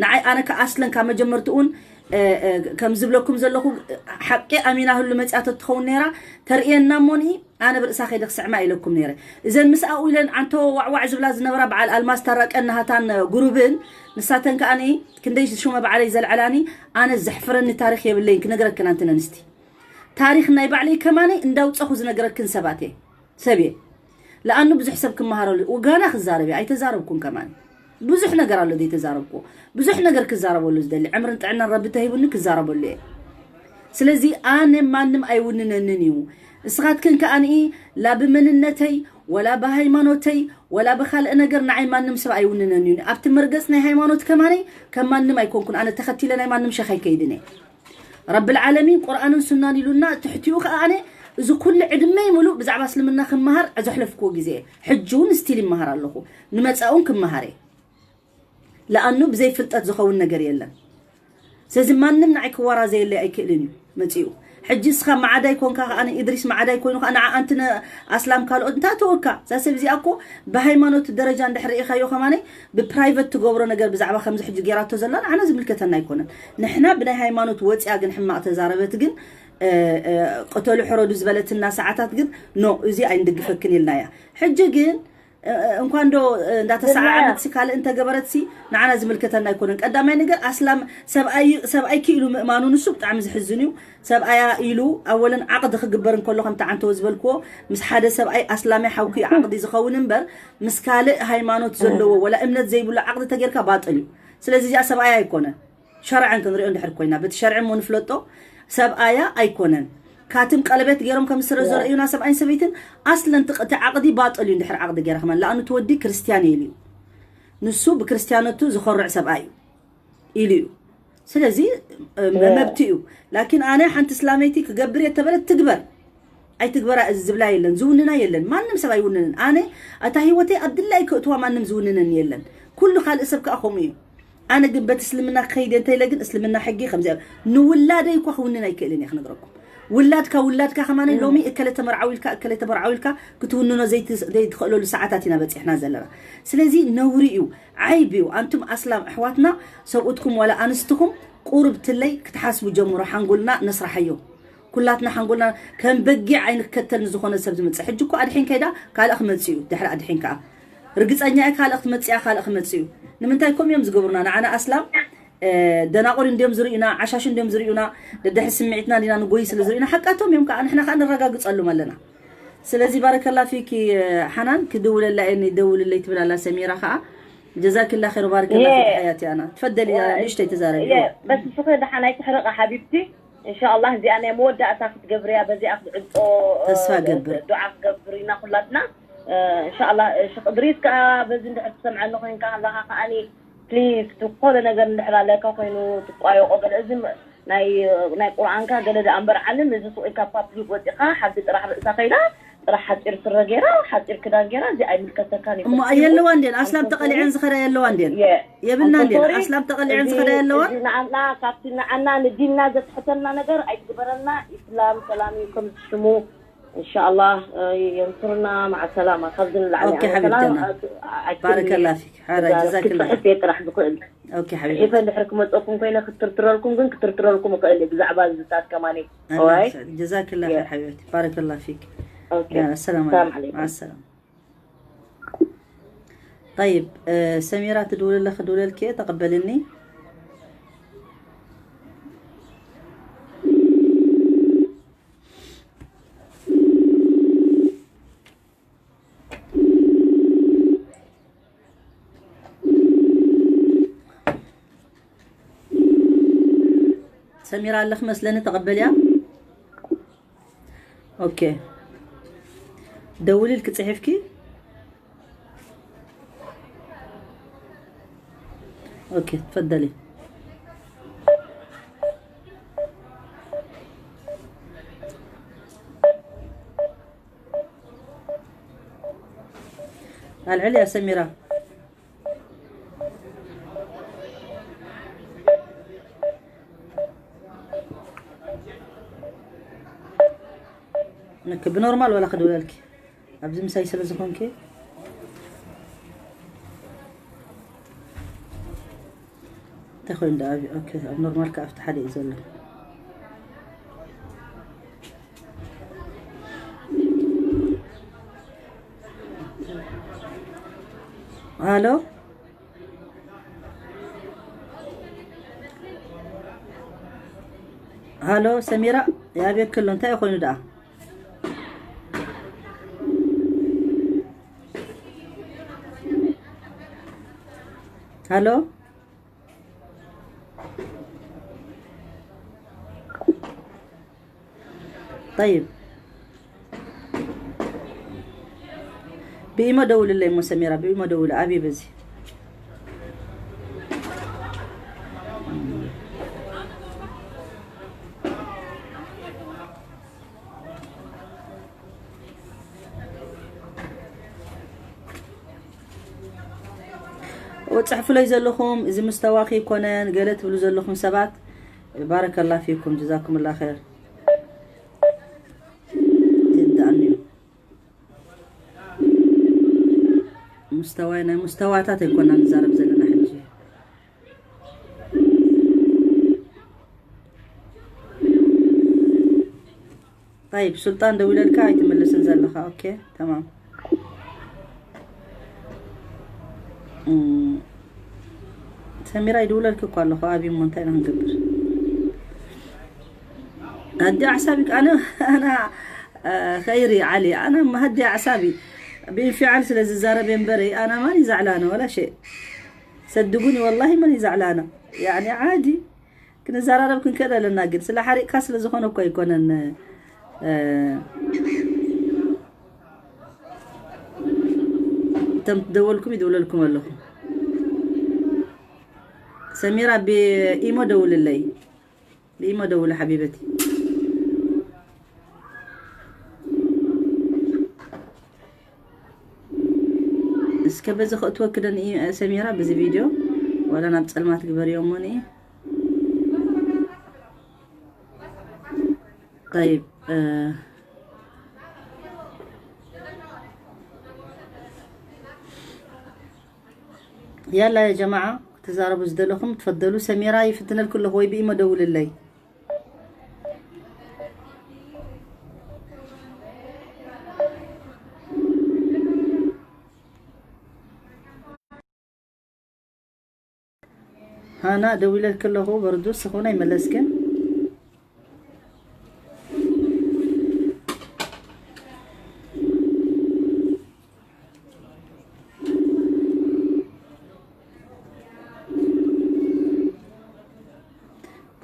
ንዓይ ኣነ ከኣስለን ካብ መጀመርትኡን ከም ዝብለኩም ዘለኹ ሓቂ ኣሚና ህሉ መፅያ ተትኸውን ነይራ ተርእየና እሞኒ ኣነ ብርእሳ ከይደ ክስዕማ ኢለኩም ነይረ እዘን ምስ ኣኡ ኢለን ዓንቶ ዋዕዋዕ ዝብላ ዝነበራ በዓል ኣልማዝ ታራቀን ናሃታን ጉሩብን ንሳተን ከኣኒ ክንደይ ሽመ ባዕለይ ዘልዐላኒ ኣነ ዘሕፍረኒ ታሪክ የብለይን ክነግረክን ኣንቲ ነንስቲ ታሪክ ናይ ባዕለይ ከማነይ እንዳውፀኹ ዝነግረክን ሰባት እየ ሰብ እየ ለኣኑ ብዙሕ ሰብ ክመሃረሉ ወጋና ክዛረብ እየ ኣይተዛረብኩን ከማን ብዙሕ ነገር ኣሎ ዘይተዛረብኩ ብዙሕ ነገር ክዛረበሉ ዝደሊ ዕምርን ጥዕናን ረቢ ተሂቡኒ ክዛረበሉ እየ ስለዚ ኣነ ማንም ኣይውንነንን እዩ እስኻትክን ከኣ ንኢ ላ ብመንነተይ ወላ ብሃይማኖተይ ወላ ብካልእ ነገር ንዓይ ማንም ሰብ ኣይውንነን እዩ ኣብቲ መርገፅ ናይ ሃይማኖት ከማነይ ከም ማንም ኣይኮንኩን ኣነ ተኸቲለ ናይ ማንም ሸኽ ኣይከይድን እየ ረብል ዓለሚን ቁርኣንን ሱናን ኢሉና ትሕቲኡ ከኣ ኣነ እዚ ኩሉ ዕድመይ ሙሉእ ብዛዕባ እስልምና ክመሃር ዘሕለፍክዎ ግዜ እየ ሕጂ እውን ስቲል ይመሃር ኣለኹ ንመፃእ እውን ክመሃር እየ ለኣኑ ብዘይ ፍልጠት ዝኸውን ነገር የለን ስለዚ ማንም ንዓይ ክዋራ ዘየለይ ኣይክእልን እዩ መፂኡ ሕጂ እስኻ ማዓዳይ ኮንካ ከኣ ኢድሪስ ማዓዳይ ኮይኑ ከኣ ንዓ ኣንቲ ኣስላም ካልኦት እንታይ ተወካ እዛ ሰብ እዚኣ እኮ ብሃይማኖት ደረጃ እንድሕር ርኢኻዮ ከማነይ ብፕራይቨት ትገብሮ ነገር ብዛዕባ ከምዚ ሕጂ ጌራቶ ዘላ ንዓና ዝምልከተና ኣይኮነን ንሕና ብናይ ሃይማኖት ወፂኣ ግን ሕማቕ ተዛረበት ግን ቅተሉ ሕረዱ ዝበለትና ሰዓታት ግን ኖ እዚ ኣይንድግፈክን ኢልናያ ሕጂ ግን እንኳን ዶ እንዳተሰዓዓመት ሲ ካልእ እንተገበረት ሲ ንዓና ዝምልከተና ኣይኮነን። ቀዳማይ ነገር ኣስላም ሰብኣይ ሰብኣይ ክኢሉ ምእማኑ ንሱ ብጣዕሚ ዝሕዝን እዩ። ሰብኣያ ኢሉ ኣወለን ዓቕዲ ክግበር እንከሎ ከምቲ ዓንተወ ዝበልክዎ ምስ ሓደ ሰብኣይ ኣስላማይ ሓውኪ ዓቕዲ ዝኸውን እምበር ምስ ካልእ ሃይማኖት ዘለዎ ወላ እምነት ዘይብሉ ዓቕዲ ተጌርካ ባጥል እዩ። ስለዚ እዚኣ ሰብኣያ ኣይኮነን። ሸርዐን ክንሪኦ እንድሕር ኮይና በቲ ሸርዒ እሞ ንፍለጦ ሰብኣያ ኣይኮነን። ካትም ቀለበት ገይሮም ከም ስረ ዘርእዩና ሰብኣይን ሰበይትን ኣስለን ትቕ- እቲ ዓቕዲ ባጥል እዩ። እንድሕር ዓቕዲ ገይራ ከማን ለኣኑ እቲ ወዲ ክርስትያን እየ ኢሉ እዩ። ንሱ ብክርስትያነቱ ዝኮርዕ ሰብኣይ እዩ ኢሉ እዩ። ስለዚ እ፣ መ- መብቲ እዩ። ላኪን ኣነ ሓንቲ እስላመይቲ ክገብር እየ ተበለት ትግበር ኣይትግበራ እዚ ዝብላ የለን፣ ዝውንና የለን። ማንም ሰብ ኣይውንንን። ኣነ ኣታ ህይወተይ ኣብ ድላይ ክእትዋ ማንም ዝውንንን የለን። ኩሉ ካልእ ሰብ ከዓ ከምኡ እዩ። ኣነ ግን በቲ እስልምና ክኸይድ እንተ ኢለ ግን እስልምና ሕጊ ከምዚ ንውላደይ እኳ ክውንን ኣይክእልን እየ ክነግረኩም። ውላድካ ውላድካ ከማን ሎሚ እከለ ተመርዓው ኢልካ እከለ ተመርዓው ኢልካ ክትውንኖ ዘይት- ዘይትኽእለሉ ሰዓታት ኢና በፂሕና ዘለና። ስለዚ ነውሪ እዩ፣ ዓይብ እዩ። ኣንቱም ኣስላም ኣሕዋትና ሰብኡትኩም ዋላ ኣንስትኹም ቁርብ ትለይ ክትሓስቡ ጀምሮ። ሓንጎልና ነስራሓዮ። ኩላትና ሓንጎልና ከም በጊዕ ኣይንከተል ንዝኾነ ሰብ ዝመፅእ። ሕጂ እኮ ኣድሒን ከይዳ ካልእ ክመፅእ እዩ። ድሕሪ ኣድሒን ከዓ ርግፀኛ እየ ካልእ ክትመፅእ እያ፣ ካልእ ክመፅእ እዩ። ንምንታይ ከምኡ እዮም ዝገብሩና ንዓና ኣስላም? እ፣ ደናቑር እንዲዮም ዝርእዩና፣ ዓሻሽ እንዲዮም ዝርእዩና፣ ደድሕሪ ስምዒትና ዲና ንጎይ ስለ ዝርእዩና ሓቃቶም እዮም ከዓ ንሕና ከዓ ነረጋግፀሎም ኣለና። ስለዚ ባረከላ ፊኪ ሓናን ክድውለላ እየ ደውልለይ ትብል ኣላ ሰሚራ ከዓ ጀዛኪላ ኸይር ባረከላ ፊኪ ሓያቲ ኣና ትፈደሊ ንእሽተይ ተዛረቢ የ- በስ ንስኺ ደሓን ኣይትሕረቂ ሓቢብቲ። እንሻኣላህ እዚኣ ናይ መወዳእታ ክትገብርያ በዚኣ ክትዕልጦ ተስፋ ገብር ዱዓ ክገብር ኢና ኩላትና። እንሻኣላህ ሽቅ ድሪስ ከዓ በዚ እንድሕር ትሰምዐኒ ኮይንካ ኣለካ ከዓኒ ፕሊዝ ዝኾነ ነገር እንድሕር ኣለካ ኮይኑ ትቋየቆ ገለ እዚ ናይ ናይ ቁርኣንካ ገለ ደኣ እምበር ዓለም እዚ ስቕ ኢልካ ፓብሊክ ወፂኻ ሓንቲ ጥራሕ ርእሳ ከይዳ ጥራሕ ሓፂር ስረ ገይራ ሓፂር ክዳን ገይራ እዚ ኣይምልከተካን እዩ እሞ ፈፂሙ። የለዋ እንዴን ኣስላም I'm so sorry። ተቐሊዐን ዝኸዳ የለዋ እንዴን የ- የብልና I'm so እንዴን sorry። ኣስላም ተቐሊዐን እዚ- ዝኸዳ የለዋ እዚ ንዓና ካብቲ ንዓና ንዲንና ዘትሕተልና ነገር ኣይትግበረልና። ኢስላም ሰላም እዩ ከም ሽሙ። እንሻኣላህ የንሱርና። ማዓ ሰላማ ካብዚ ንላዕሊ ኦኬ ኣነ ሰላም ሓቢብተና። ኣት- ኣት- ባረከላ ፊክ ሓራ እዛ ጀዛክላ ክትፅሕፍ እየ ጥራሕ ዝኽእል ኦኬ ሓቢቢ ጽሒፈ እንድሕር ክመፀኩም ኮይነ ክትርትረልኩም ግን ክትርትረልኩም እኽእል እየ ብዛዕባ ዝታት ከማኒ። ኦራይት ጀዛክላ ያ። ኸይር ሓቢበቲ ባረከላ ፊክ። ኦኬ ያ፣ ሰላም ሰላም ዓለይኩም። ዓለይኩም። ማዓ ሰላም። ጠይብ፣ እ፣ ሰሚራ ትድውልለ ክድውለልኪ እየ ተቐበልኒ። ሰሚራ ኣለኺ መስለኒ ተቐበልያ። ኦኬ ደውልልኪ ጽሒፍኪ። ኦኬ ትፈደሊ። ኣልዕል ያ ሰሚራ። ንክ ብኖርማል ወላ ክድውለልኪ ኣብዚ ምሳይ ስለ ዝኾንኪ እንታይ ኮይኑ ደኣ ኣብ ኦኬ ኣብ ኖርማል ከኣ ኣብቲ ሓደ እዩ ዘሎ። ሃሎ ሃሎ ሰሚራ ያቤክ ኣሎ እንታይ ኮይኑ ደኣ ሃሎ طيب ብኢሞ ደውልለይ እሞ ሰሚራ ብኢሞ ደውል ኣበይ በዚ ወፅሕፉለይ ዘለኹም እዚ ምስተዋኺ ይኮነን ገለ ትብሉ ዘለኹም ሰባት ባረከላ ፊኩም ጀዛኩምላ ኸይር ይዳኣኒ እዩ ሙስተዋይ ናይ ሙስተዋታት ኣይኮና ንዛረብ ዘለና ሕጂ طيب ሱልጣን ደዊለልካ ኣይትምልስን ዘለኻ ኦኬ ተማም ሰሚራ ይድውለልኪ እኮ ኣለኹ። ኣቢ እሞ እንታይ ኢና ክንገብር? ኣዲ ኣዕሳቢ ኣነ ኣና ከይሪ ዓሊ ኣና ማሃዲ ኣዕሳቢ ብእንፊዓል ስለ ዝዛረብ እምበሪ ኣና ማን ይዛዕላነ ወላ ሸ ሰድጉኒ ወላሂ ማን ይዛዕላነ ያኒ ዓዲ ክንዘራረብ ክንክእል ኣለና። ግን ስለ ሓሪቕካ ስለ ዝኾነ እኮ ኣይኮነን። እቶም ትደወልኩም ይድውለልኩም ኣለኹ። ሰሚራ ብኢሞ ደውልለይ፣ ብኢሞ ደውል ሓቢበቲ። እስከ በዚ ክእትወክደን እዩ ሰሚራ በዚ ቪድዮ ዋላ ናብ ጸልማት ግበርዮ እሞ ንኢ طيب ያላ ያ ጀማዓ ክትዛረቡ ዝደለኹም ትፈደሉ። ሰሚራ ይፍትነልኩ ኣለኹ ወይ ብኢሞ ደውልለይ። ሃና ደዊለልክ ኣለኹ በርዱ ስኹን ኣይመለስክን።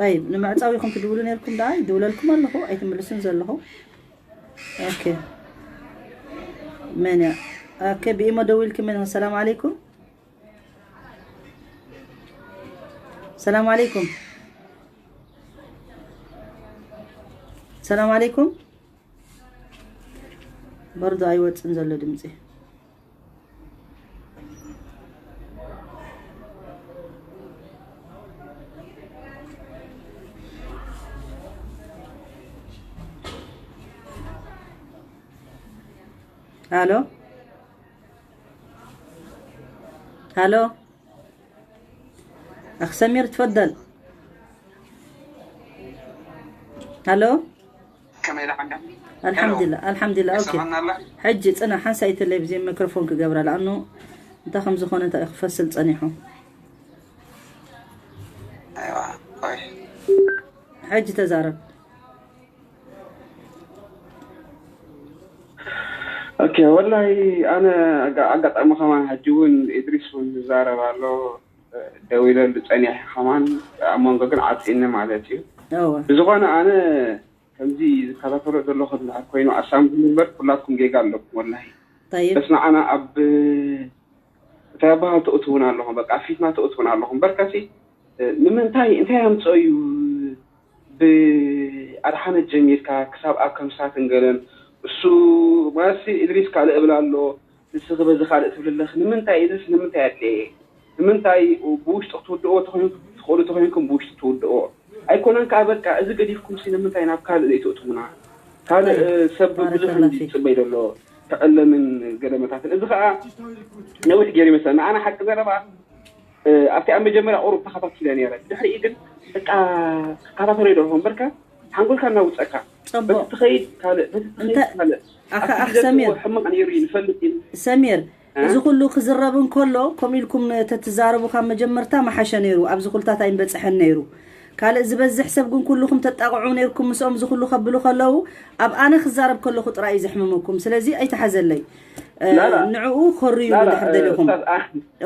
طيب ንምዕጻው ኢኹም ትድውሉ ነርኩም ደኣ ይድውለልኩም ኣለኹ ኣይትምልሱን ዘለኹ። ኦኬ መን እያ? ኦኬ ብኢሞ ደዊልክ መን ሰላም ዓለይኩም ሰላም ዓለይኩም ሰላም ዓለይኩም። በርዶ ኣይወፅን ዘሎ ድምፂ። ሃሎ ሃሎ ኣኽ ሰሚር ትፈደል። ሃሎ ኣልሓምዱላ ኣልሓምዱላ ኦኬ። ሕጂ ፅና ሓንሳይ ቴሌቪዝን ሚክሮፎን ክገብራ ለኣኑ እንታይ ከም ዝኾነ እንታይ ክፈስል ፀኒሑ። ሕጂ ተዛረብ። ኦኬ ወላሂ ኣነ ኣጋጣሚ ከማን ሕጂ እውን ኢድሪስ እውን ዝዛረብ ኣሎ ደዊለሉ ጸኒሐ ከማን ኣብ መንጎ ግን ዓፂኒ ማለት እዩ። ብዝኾነ ኣነ ከምዚ ዝከታተሎ ዘለኹ እንድሕር ኮይኑ ኣሳምብሉ እምበር ኩላትኩም ጌጋ ኣለኩም ወላሂ። በስ ንዓና ኣብ እንታይ ኣበሃል ተእትዉና ኣለኹም በቃ ኣብ ፊትና ተእትዉና ኣለኹም በርካሲ ንምንታይ እንታይ ኣምፅኦ እዩ ብኣድሓነት ጀሚርካ ክሳብ ኣብ ከምሳትን ገለን እሱ ማለት እድሪስ ካልእ እብል ኣሎ ንስኺ በዚ ካልእ ትብል ኣለኺ ንምንታይ እዚስ ንምንታይ ኣድለየ ንምንታይ ብውሽጢ ክትውድእዎ ትኽእሉ ተኮይንኩም ብውሽጢ ትውድእዎ ኣይኮነን ከዓ በቃ እዚ ገዲፍኩም ሲ ንምንታይ ናብ ካልእ ዘይትእትሙና ካልእ ሰብ ብዙሕ እንዲ ይፅበይ ዘሎ ተቐለምን ገለመታትን እዚ ከዓ ነዊሕ ገይሩ ይመስለኒ ኣነ ሓቂ ዘረባ ኣብቲ ኣብ መጀመርያ ቁሩብ ተኸታቲለ ነይረ ድሕሪኡ ግን በቃ ክከታተሎ ይደርፎ እምበርካ ሓንጎልካ እናውፀካ በቲ ትኸይድ ካልእ በቲ ትኸይድ ካልእ ኣኻ ኣኽ ሰሚር ሕማቕ ነይሩ እዩ ንፈልጥ እዩ ሰሚር እዚ ኩሉ ክዝረብ እንከሎ ከምኡ ኢልኩም ተትዛረቡ ካብ መጀመርታ መሓሸ ነይሩ ኣብዚ ኩልታት ኣይንበፅሐን ነይሩ ካልእ ዝበዝሕ ሰብ ግን ኩልኹም ተጣቕዑ ነይርኩም ምስኦም እዚ ኩሉ ከብሉ ከለዉ ኣብ ኣነ ክዛረብ ከለኹ ጥራይ እዩ ዘሕምመኩም ስለዚ ኣይተሓዘለይ ንዕኡ ኮርዩ እንድሕር ደሊኹም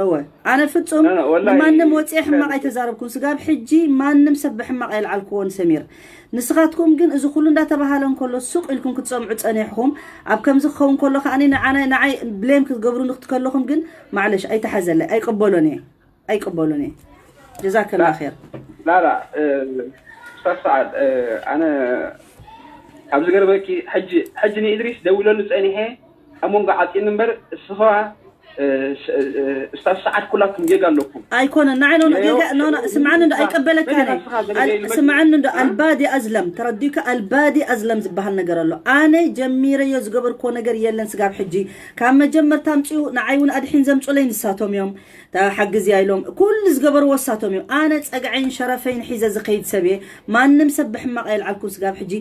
እወ ኣነ ፍጹም ንማንም ወፅየ ሕማቕ ኣይተዛረብኩን ስጋብ ሕጂ ማንም ሰብ ብሕማቕ ኣየልዓልክዎ ንሰሚር ንስኻትኩም ግን እዚ ኩሉ እንዳተባሃለ እንከሎ ሱቕ ኢልኩም ክትጸምዑ ጸኒሕኹም ኣብ ከምዚ ክኸውን ከሎ ከኣኒ ንዓናይ ንዓይ ብሌም ክትገብሩኒ ክትከለኹም ግን ማዕለሽ ኣይተሓዘለይ ኣይቅበሎን እየ ኣይቅበሎን እየ ጀዛከላ ኸይር ላላ ስታፍ ሰዓድ ኣነ ካብ ዝገርመኪ ሕጂ ሕጂ ንኢድሪስ ደዊለሉ ጸኒሐ ኣብ መንጎ ዓፂኒ እምበር እስኻ ስታፍ ሰዓድ ኩላኩም ጌጋ ኣለኩም ኣይኮነ ንዓይ ኖኖ ጌጋ ኖኖ ስምዓኒ እንዶ ኣይቀበለካነ ስምዓኒ እንዶ ኣልባዲ ኣዝለም ተረዲካ ኣልባዲ ኣዝለም ዝበሃል ነገር ኣሎ ኣነ ጀሚረዮ ዝገበርክዎ ነገር የለን ስጋብ ሕጂ ካብ መጀመርታ ኣምፅኡ ንዓይ እውን ኣድሒን ዘምፁለይ ንሳቶም እዮም ተሓግዝያ ኢሎም ኩሉ ዝገበርዎ ንሳቶም እዮም ኣነ ፀግዐይን ሸረፈይን ሒዘ ዝኸይድ ሰብ እየ ማንም ሰብ ብሕማቕ የልዓልኩም ስጋብ ሕጂ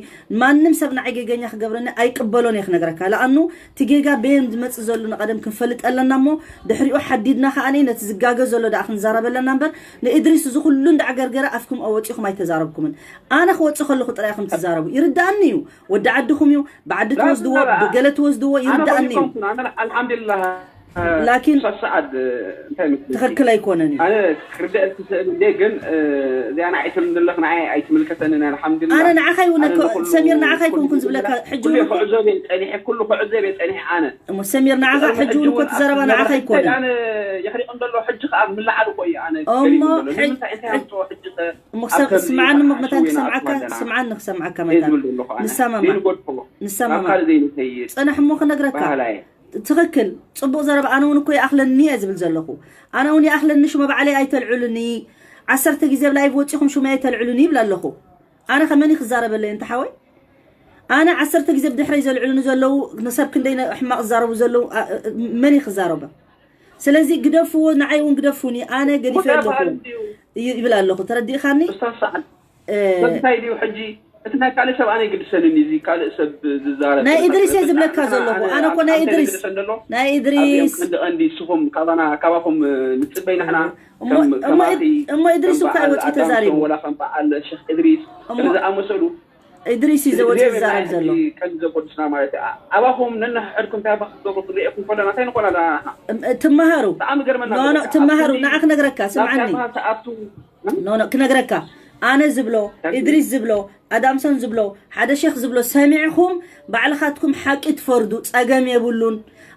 ማንም ሰብ ንዓይ ጌገኛ ክገብረኒ ኣይቅበሎን እየ ክነግረካ ለኣኑ እቲ ጌጋ በየን ዝመፅእ ዘሎ ንቐደም ክንፈልጥ ኣለና እሞ ድሕሪኡ ሓዲድና ከኣ ነቲ ዝጋገ ዘሎ ደኣ ክንዛረበለና እምበር፣ ንእድሪስ እዚ ኩሉ እንዳዕገርገረ ኣፍኩም ኣወጺኹም ኣይተዛረብኩምን። ኣነ ክወጽእ ከለኹ ጥራይ ኢኹም ትዛረቡ። ይርድኣኒ እዩ። ወዲ ዓድኹም እዩ። ብዓዲ ትወስድዎ፣ ብገለ ትወስድዎ፣ ይርድኣኒ እዩ። ኣልሓምዱሊላህ። ላኪን ሰዓት እንታይ ትኽክል ኣይኮነን እዩ። ኣነ ክርድእ ክስእል እንደ ግን እዚኣ ንዓይ ትምልኽ ንዓይ ኣይትምልከተንን። ኣልሓምዱሊላህ። ኣነ ንዓኻ ይውነ ሰሚር፣ ንዓኻ ይኮንኩን ዝብለካ። ሕጂ እውን ክዕዘብ እየ ጸኒሐ፣ ኩሉ ክዕዘብ እየ ጸኒሐ ኣነ። እሞ ሰሚር፣ ንዓኻ ሕጂ እውን እኮ ትዘረባ ንዓኻ ኣይኮነን። ኣነ የሕሪቕ እንደሎ ሕጂ ከኣ ምልዓል እኮ እየ ኣነ። እሞ ንምንታይ እንታይ ኣምፅኦ ሕጂ ከ እሞ ስምዓኒ እሞ መታን ክሰምዓካ፣ ስምዓኒ ክሰምዓካ መታን። ንሰማማ። ንሰማማ። ካልእ ዘይንኸይድ። ጽናሕ እሞ ክነግረካ። ትኽክል። ጽቡቕ ዘረባ። ኣነ እውን እኮ ይኣኽለኒ እየ ዝብል ዘለኹ። ኣነ እውን ይኣኽለኒ፣ ሽመ ባዕለይ ኣይተልዕሉኒ። ዓሰርተ ግዜ ኣብ ላይቭ ወጺኹም ሽመ ኣይተልዕሉኒ ይብል ኣለኹ። ኣነ ከመን ክዛረበለይ እንተ ሓወይ? ኣነ ዓሰርተ ግዜ ብድሕረይ ዘልዕሉኒ ዘለዉ፣ ንሰብ ክንደይ ነ-፣ ሕማቕ ዝዛረቡ ዘለዉ፣ ኣ-፣ እ-፣ መን እዩ ክዛረቦም? ስለዚ ግደፍዎ፣ ንዓይ እውን ግደፉኒ፣ ኣነ ገዲፈ ጉዳይ ኣለኹ በዓል ድዩ? ይ-፣ ይብል ኣለኹ። ተረዲእኻኒ? ኡስታዝ ሰዓድ፣ እ፣ እንታይ ድዩ ሕጂ? እቲ ናይ ካልእ ሰብ ኣነ ይግድሰንን እዩ፣ እዚ ካልእ ሰብ ዝዛረብ ናይ ዘሎ ኢድሪስ እየ ዝብለካ ዘለኹ። ኣነ ኣነ እኮ ናይ ኣንተ ኢድሪስ፣ ዝግድሰን ዘሎ ናይ ኣብዚኦም ኢድሪስ። ቀንዲ ቀንዲ ንስኹም ካባና፣ ካባኹም፣ እ፣ ንጽበይ ንሕና እሞ፣ ከም፣ እሞ ከማኺ፣ እድ-፣ እሞ ኢድሪስ ከም እኮ በዓል ኣይወጽእ ኣዳም ተዛሪቡ። ወላ ከም በዓል ሸኽ ኢድሪስ እሞ ዝኣመሰሉ ኢድሪስ እዩ ዘወጽእ ዝዛረብ ዘሎ። ቀንዲ ዘጎድስና ማለት እዩ። ኣ-፣ ኣባኹም ነንሕድኩም እንታይ ባህ ክትገብሩ ክንሪኤኩም ከለና እንታይ ንኾን ኣለና ንሕና? እም-፣ ትመሃሩ። ብጣዕሚ ይገርመና ኖ፣ ኖ፣ ዘሎ። ትመሃሩ። ኣብቲ ንዓ ክነግረካ፣ ናብ ስምዓኒ። ካርታ ትኣቱ፣ እ? ኖ፣ ኖ፣ ክነግረካ። ኣነ ዝብሎ፣ ታንኪ። ኢድሪስ ዝብሎ፣ ኣዳምሰን ዝብሎ፣ ሓደ ሼኽ ዝብሎ ሰሚዕኹም ባዕልኻትኩም ሓቂ ትፈርዱ፣ ጸገም የብሉን።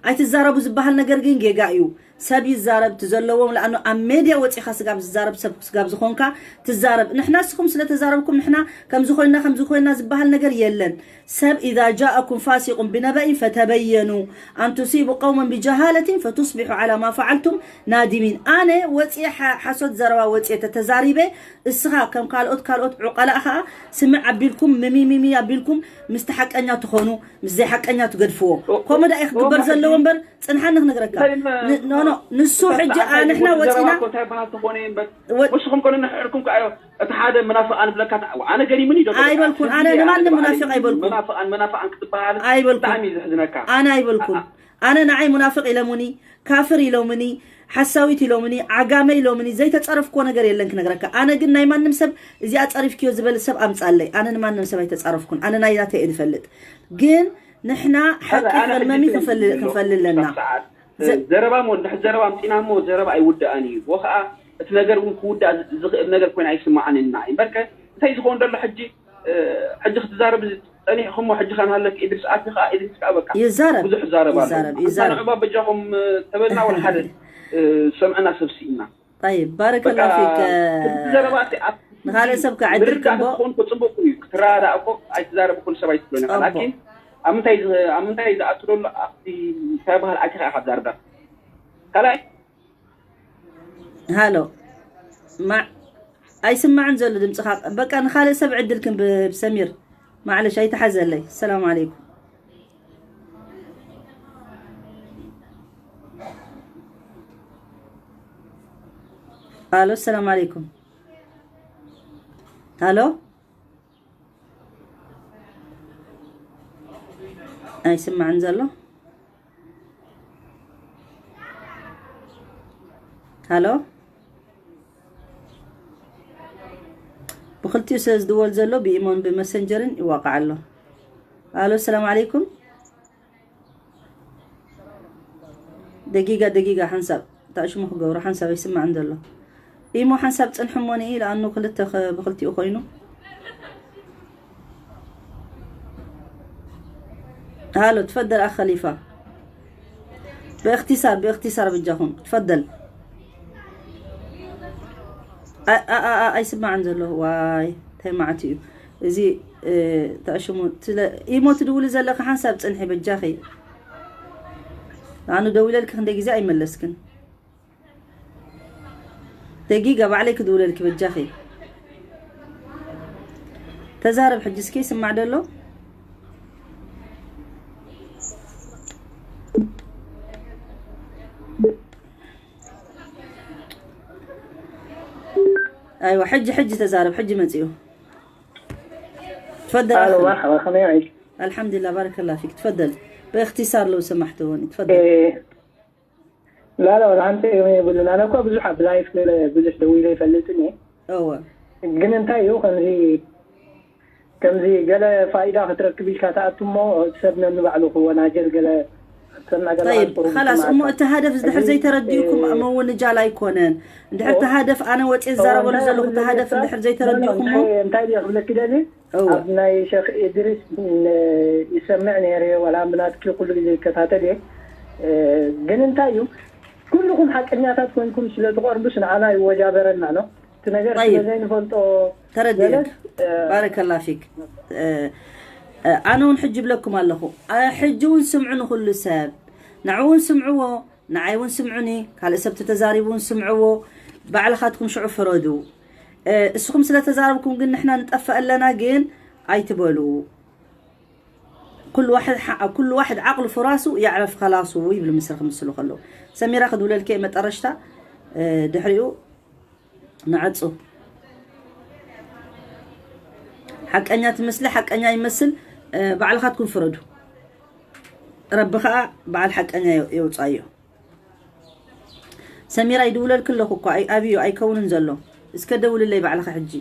ኣይትዛረቡ ዝበሃል ነገር ግን ጌጋ እዩ። ሰብ ይዛረብ እቲ ዘለዎም፣ ለኣኑ ኣብ ሜድያ ወጺኻ ስጋብ ዝዛረብ ሰብ ስጋብ ዝኾንካ ትዛረብ። ንሕና ንስኹም ስለ ተዛረብኩም ንሕና ከምዚ ኮይና፣ ከምዚ ኮይና ዝበሃል ነገር የለን። ሰብ إذا جاءكم فاسق بنبأ فتبينوا أن تصيبوا قوما بجهالة فتصبحوا على ما فعلتم نادمين። ኣነ ወጺኤ ሓ-፣ ሓሶት ዘረባ ወጺኤ ተተዛሪበ፣ እስኻ ከም ካልኦት፣ ካልኦት ዑቀላእ ኸኣ ስምዕ ኣቢልኩም፣ ምሚሚሚ ኣቢልኩም ምስቲ ሓቀኛ ትኾኑ፣ ምስ ዘይሓቀኛ ትገድፍዎ። ኦ-፣ ከምኡ ደኣ እዩ ክግበር ኦ-፣ ዘለዎ እምበር፣ ጽንሓኒ ክነግረካ። እንታይ ን-፣ ኖ፣ ኖ፣ ንሱ እንታይ ሕጂ፣ ኣ-፣ እንታይ ንሕና ጉድ ዘረባ ወጺና እኮ እንታይ በሃል ተኾነ እምበር፣ ወ-፣ ንስኹም ኮነ ንሕርኩም ከኣዮ፣ እቲ ሓደ መናፍቕ ኣነ ብለካ፣ ኣነ ገሪሙኒ ዶ? ኣይበልኩን፣ ኣነ ንማንም መናፍቕ ኣይበልኩን። መናፍቓን፣ መናፍቓን ክትበሃል ኣይበልኩን። ብጣዕሚ እዩ ዘሕዝነካ። ኣነ ኣይበልኩን። ኣ-፣ ኣነ ንዓይ ሙናፍቕ ኢለሙኒ፣ ካፍር ኢሎምኒ፣ ሓሳዊት ኢሎምኒ፣ ዓጋመ ኢሎምኒ፣ ዘይተጻረፍክዎ ነገር የለን ክነግረካ። ኣነ ግን ናይ ማንም ሰብ እዚኣ ጸሪፍክዮ ዝበል ሰብ ኣምጻለይ። ኣነ ንማንም ሰብ ኣይተጻረፍኩን። ኣነ ናይ ናተይ እየ ዝፈልጥ። ግን ንሕና ሓቂ ኣነ ሕጂ ክልመሚ ክብል ክንፈል-፣ ዘለኹ ክንፈልለና። ክሳብ ሰዓት፣ ዘ- ዘረባ እሞ እንድሕር ዘረባ ኣምጺና እሞ ዘረባ ኣይውዳእን እዩ። ወኸኣ እቲ ነገር እውን ክውዳእ ዝ-፣ ዝኽእል ነገር ኮይኑ ኣይስማዓንን ንዓይ። እምበርከ እንታይ ዝኸውን ዘሎ ሕጂ፣ እ፣ ሕጂ ክትዛረብ ጸኒሕኹሞ፣ ሕጂ ከኣ ንሃለክ ኢድሪስ ኣቲ ከኣ ኢድሪስ ከኣ በቃ ይዛረብ፣ ብዙሕ ይዛረብ ኣሎ። ይዛረብ፣ ኣንታ ይዛረብ። ንዑ በጃኹም፣ እ፣ ተበልና ወላ ሓደ፣ እ፣ ዝሰምዐና ሰብ ስኢና። ጠይብ፣ ባረከላ በቃ፣ ፊክ። እቲ ዘረባ እቲ ኣብ ንኻልእ ሰብ ከዓ ዕድል ምርዳእ ክንቦ። ክትኾን እኮ ጽቡቕ እዩ። ክትረዳዳእ እኮ ኣይትዛረብ ኩሉ ሰብ ኣይትብሎን ኢኻ። ጸቡቕ። ላኪን ኣብ ምንታይ ዝ-፣ ኣብ ምንታይ ዝኣቱ ዘሎ ኣብቲ እንታይ በሃል ኣቲኻ ኢኻ ትዛረብ። ካልኣይ ሃሎ። ማ-፣ ኣይስማዕን ዘሎ ድምፅኻ። በቃ ንኻልእ ሰብ ዕድል ክንብ ሰሚር። ማዕለሽ ኣይተሓዘለይ። ሰላም ዓለይኩም። ኣሎ፣ ሰላም ዓለይኩም። ኣሎ። ኣይስማዕን ዘሎ። ሃሎ። ብኽልቲኡ ስለ ዝድወል ዘሎ ብኢሞን ብመሰንጀርን ይዋቃዕ ኣሎ። ኣሎ፣ ሰላም ዓለይኩም። ደጊጋ፣ ደጊጋ፣ ሓንሳብ ታሽሙ ክገብሮ፣ ሓንሳብ ኣይስማዕን ዘሎ። ኢሞ ሓንሳብ ጽንሕሞኒ፣ ለኣኑ ክልተ ኸ-፣ ብኽልቲኡ ኮይኑ። ሃሎ፣ ትፈደል ኣኽ ኸሊፋ። ብእኽትሳር፣ ብእኽትሳር ብጃኹም፣ ትፈደል። ኣ-፣ ኣ-፣ ኣ-፣ ኣ-፣ ኣይስማዕን ዘሎ። ዋይ፣ እንታይ መዓት እዩ። እዚ፣ እ፣ ታሽሙ፣ ትለ-፣ ኢሞ ትድውሊ ዘለኺ ሓንሳብ ጽንሒ በጃኺ። ኣነ ደዊለልኪ ክንደይ ግዜ ኣይመለስክን። ደጊጋ ባዕለይ ክድውለልኪ በጃኺ። ተዛረብ ሕጂ እስኪ ስማዕ ደሎ። ኣይዋ፣ ሕጂ፣ ሕጂ ተዛረብ፣ ሕጂ መጺኡ። تفضل ألو، أخي. مرحبا، خميس. الحمد لله، بارك الله فيك. تفضل. باختصار لو سمحت هوني. تفضل. إيه. ላላ ወላ ሓንቲ እዮም የብሉን። ኣነ እኮ ብዙሕ ኣብ ላይፍ ገለ ብዙሕ ደዊለ ይፈልጥን እየ። እወ ግን እንታይ እዩ ከምዚ ከምዚ ገለ ፋይዳ ክትረክብ ኢልካ ትኣቱ እሞ እቲ ሰብ ነንባዕሉ ክወናጀል ገለ ክትሰምዕ ገለ طيب ኣስቆሩ خلاص ክትሰምዕ እሞ ኣካ እቲ ሃደፍ እዚ ድሕር እዚ ዘይተረዲእኩም ምውንጃል ኣይኮነን። እንድሕር እቲ ሃደፍ ኣነ ወፅየ ዝዛረበሉ ዘለኹ እቲ ሃደፍ እንድሕር ዘይተረዲእኩሞ እንታይ ድየ ክብለኪ ደሊ እወ ኣብ ናይ ሸክ ኢድሪስ ይሰምዕ ነይረ ዋላ ብናትኪ ኩሉ ግዜ ይከታተል እየ። ግን እንታይ እዩ ኩልኹም ሓቀኛታት ኮንኩም ስለ ትቐርቡስ ንዓና ይወጃበረና ነው እቲ ነገር طيب ስለ ዘይንፈልጦ ተረዲእክ ገለስ ባረከላ ፊክ። ኣነ እውን ሕጂ ይብለኩም ኣለኹ። ሕጂ እውን ስምዑ ንኩሉ ሰብ፣ ንዑ እውን ስምዕዎ፣ ንዓይ እውን ስምዑኒ፣ ካልእ ሰብ ተተዛሪቡ እውን ስምዕዎ። ባዕልኻትኩም ሽዑ ፍረዱ። እስኹም ስለ ተዛረብኩም ግን ንሕና ንጠፍእ ኣለና ግን ኣይትበሉ። ኩሉ ዋሕድ ዓቅሉ ፍራሱ ያዕረፍ ከላሱ ይብሉ ምስሪ ክምስሉ ከለዉ። ሰሚራ ክድውለልከ መጠረሽታ ድሕሪኡ ንዓጹ። ሓቀኛ ትመስሊ ሓቀኛ ይመስል። ባዕልኻትኩም ፍረዱ። ረቢ ከዓ በዓል ሓቀኛ የውፃዮ። ሰሚራ ይድውለልክ ኣለኹ እኳ ኣብዩ ኣይከውንን ዘሎ። እስከ ደውልለይ ባዕልኻ ሕጂ።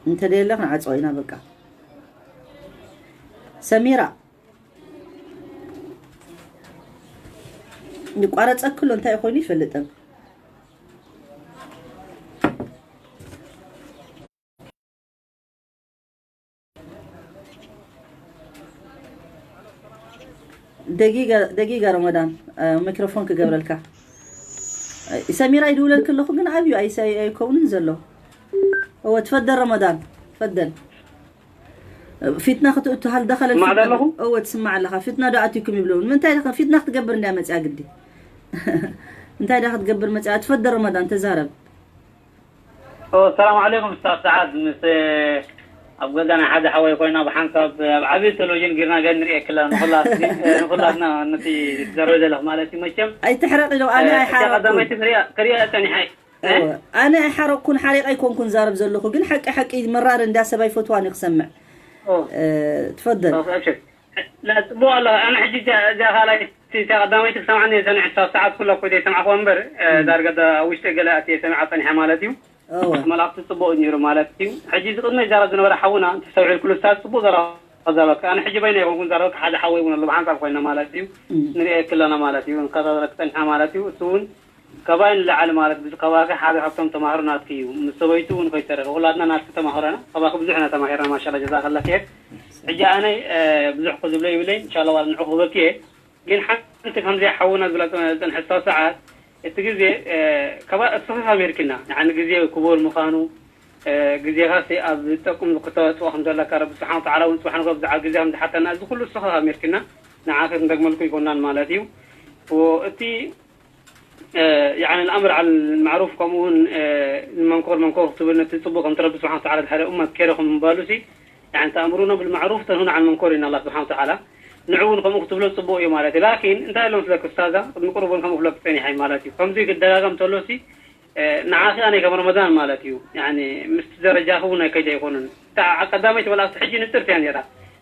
እንተ ደየለ ክንዓፅኦ ኢና በቃ። ሰሚራ ይቋረፀክሎ እንታይ ኮይኑ ይፈልጥን። ደጊጋ ረመዳን ሚክሮፎን ክገብረልካ። ሰሚራ ይድውለልክ ኣለኹ ግን ኣብዩ ኣይከውንን ዘሎ። እወ ትፈደል ረመዳን ትፈደል። ፊትና ክትእቱ ሃል ደኸለ ትስማዕ ኣለኹ። እወ ትስማዕ ኣለኻ። ፊትና ዶ ኣትዩኩም ይብለውን ምንታይ ደ ፊትና ክትገብር እንዲያ መፅያ ግዲ። እንታይ ዳ ክትገብር መፅያ ትፈደል ረመዳን ተዛረብ። ሰላም ዓለይኩም ስታፍ ሰዓት ምስ ኣብ ገዛ ናይ ሓደ ሓወይ ኮይና ብሓንሳብ ኣብ ዓብዪ ቴሌቪዥን ጊርና ገ ንሪኦ ክላ ንኹላትና ነቲ ትዘረብ ዘለኹ ማለት እዩ መቸም ኣይትሕረቕ ኢሎ ኣነ ኣይሓረቕኩን ቀዳመይቲ ክሪኣ ክሪኣ ጸኒሐ ኣነ ኣይሓረቕኩን ሓሪቕ ኣይኮንኩን ዛረብ ዘለኹ ግን ሓቂ ሓቂ መራር እንዳ ሰብ ኣይፈትዋን እዩ ክሰምዕ ትፈደል ጽቡቅ ኣሎ ኣነ ሕጂ እዛ ካልኣይ እዛ ቀዳመይቲ ክሰምዓኒ ሰኒሕ ሳብ ሰዓት ኩላ ኮይደ ይሰምዓኹ እምበር ዳርጋ ኣብ ውሽጢ ገለ ኣትየ ሰሚዓ ጸኒሐ ማለት እዩ እወ መልኣኽቲ ጽቡቕ ነይሩ ማለት እዩ። ሕጂ እዚ ቅድሚ ይዛረብ ዝነበረ ሓውና እንተስተውዒልኩሉ ስታዝ ጽቡቕ ዘረባ ዘረበካ። ኣነ ሕጂ በይነ ይኹንኩን ዘረበካ ሓደ ሓወይ እውን ኣሎ ብሓንሳብ ኮይና ማለት እዩ። ንሪኦ ክለና ማለት እዩ። እንከታተለክ ጸኒሓ ማለት እዩ። እሱ እውን ከባይ ንላዕሊ ማለት ብዙ ከባቢ ሓደ ካብቶም ተማሃሮ ናትኪ እዩ። ምስ ሰበይቱ እውን ከይተረፈ ኩላትና ናትኪ ተማሃሮ ኢና። ካባኺ ብዙሕ ኢና ተማሂርና ማሻላ ጀዛከላ ኸይር። ሕጂ ኣነ ብዙሕ ክዝብሎ ይብለይ ኢንሻላ ዋላ ንዑ ክህበኪ እየ። ግን ሓንቲ ከምዚኣ ሓውና ዝብላ ዝጸንሐት ሰዓት እቲ ግዜ ከባ እስኺ ከሚርክና ንዓኒ ግዜ ክቡር ምዃኑ ግዜኻሲ ኣብ ዝጠቅም ክተወፅኦ ከም ዘለካ ረቢ ስብሓን ተዓላ እውን ፅባሕ ንጎ ብዛዕባ ግዜ ከም ዝሓተና እዚ ኩሉ እስኺ ከሚርክና ንዓኺ ክንደግመልኩ ይኮናን ማለት እዩ። እቲ يعني الأمر على المعروف ከምኡ እውን ንመንኮር መንኮር ክትብል ነቲ ፅቡቅ ከምቲ ረቢ ስብሓን ተዓላ ድሓደ እመት ከይረ ከም ምባሉሲ يعني تأمرون بالمعروف تنهون عن المنكر إن الله سبحانه وتعالى ንዑ እውን ከምኡ ክትብሎ ፅቡቅ እዩ ማለት እዩ ላኪን እንታይ ኢሎም ስለክ እስታዛ ቅድሚ ቁሩብ እውን ከምኡ ክብለክ ፀኒሐ ማለት እዩ ከምዚ ክደጋገም ተሎሲ ንዓኺ ኣነ ከም ረመዳን ማለት እዩ ምስቲ ደረጃኺ እውን ኣይከይደ ኣይኮኑን እታ ቀዳመይቲ መልኣክቲ ሕጂ ንፅርቲ እያ ነራ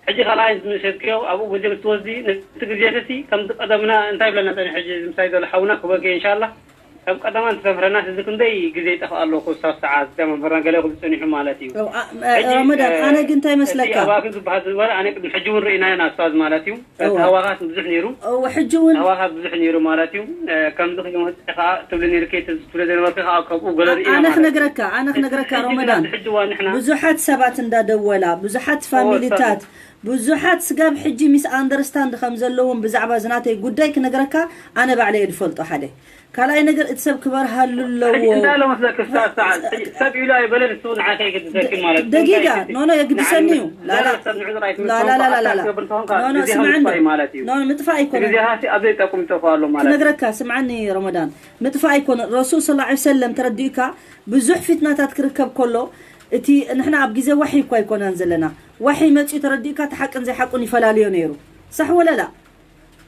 ሕጂ ካልኣይ ምስ ምሸትክዮ ኣብኡ ግዜ ምስ ትወስዲ ነቲ ግዜኺሲ ከምዚ ቀደምና እንታይ ይብለና ፀኒሑ ሕጂ ምሳይ ዘሎ ሓውና ክበኪ እንሻላ ካብ ቀደማ እንተተምህረናስ እዚ ክንደይ ግዜ ይጠፍእ ኣሎ እኮ ክሳብ ሰዓት እዚኣ መምህርና ገለ ክብል ጸኒሑ ማለት እዩ። ሕጂ፣ ረመዳን እ፣ ኣነ ግን እንታይ እቲ መስለካ? ኣባኺ ዝበሃል ዝነበረ ኣነ ቅድሚ ሕጂ እውን ርኢናዮ ናስፋዝ ማለት እዩ። እቲ እወ። ሃዋኻስ ብዙሕ ነይሩ፣ እወ፣ ሕጂ እውን ሃዋኻስ ብዙሕ ነይሩ ማለት እዩ። እ፣ ከምዚ ከይመጽእ ከኣ ትብሊ ነይርኪ፣ እቲ ትብሊ ዘይነበርኪ ከኣ ከምኡ ገለ ርኢና ኣነ ማለት እዩ። ክነግረካ ኣነ ክነግረካ ሕጂ ረመዳን ሕጂ እዋን ንሕና ብዙሓት ሰባት እንዳደወላ ብዙሓት ፋሚሊታት ብዙሓት ስጋብ ሕጂ ሚስ ኣንደርስታንድ ከም ዘለዎም ብዛዕባ ዝናተይ ጉዳይ ክነግረካ ኣነ ባዕለይ እየ ዝፈልጦ ሓደ ካልኣይ ነገር እቲ ሰብ ክበርሃሉ ኣለዎ ሕጂ እንታይ ኣሎ መስለክ ክሳብ ሰዓት ሰብ ኢሉ ኣይበለን እሱ ንዓኸ ይግድሰኪ ማለት እዩ። ደጊጋ እንታይ እዩ? ኖኖ የግድሰኒ እዩ ንዓይ ላላ ምዛረብ ሰብ ንዑ ጥራይ ትብል ላላ ትኾንካ ላላ ኣታ ላላ ትገብር ትኾንካ ኖኖ ግዜኻ ስምዓኒ ምጥፋእ እዩ ማለት እዩ። ኖኖ ምጥፋእ ኣይኮነን ግዜኻሲ ኣብ ዘይጠቅም ይጠፍእ ኣሎ ማለት እዩ። ክነግረካ ስምዓኒ ረመዳን ምጥፋእ ኣይኮነን ረሱል ስለ ላ ሰለም ተረዲእካ ብዙሕ ፊትናታት ክርከብ ከሎ እቲ ንሕና ኣብ ግዜ ዋሒ እኳ ኣይኮናን ዘለና ዋሒ መፅኡ ተረዲእካ እቲ ሓቅን ዘይሓቁን ይፈላልዮ ነይሩ ሳሕ ወለላ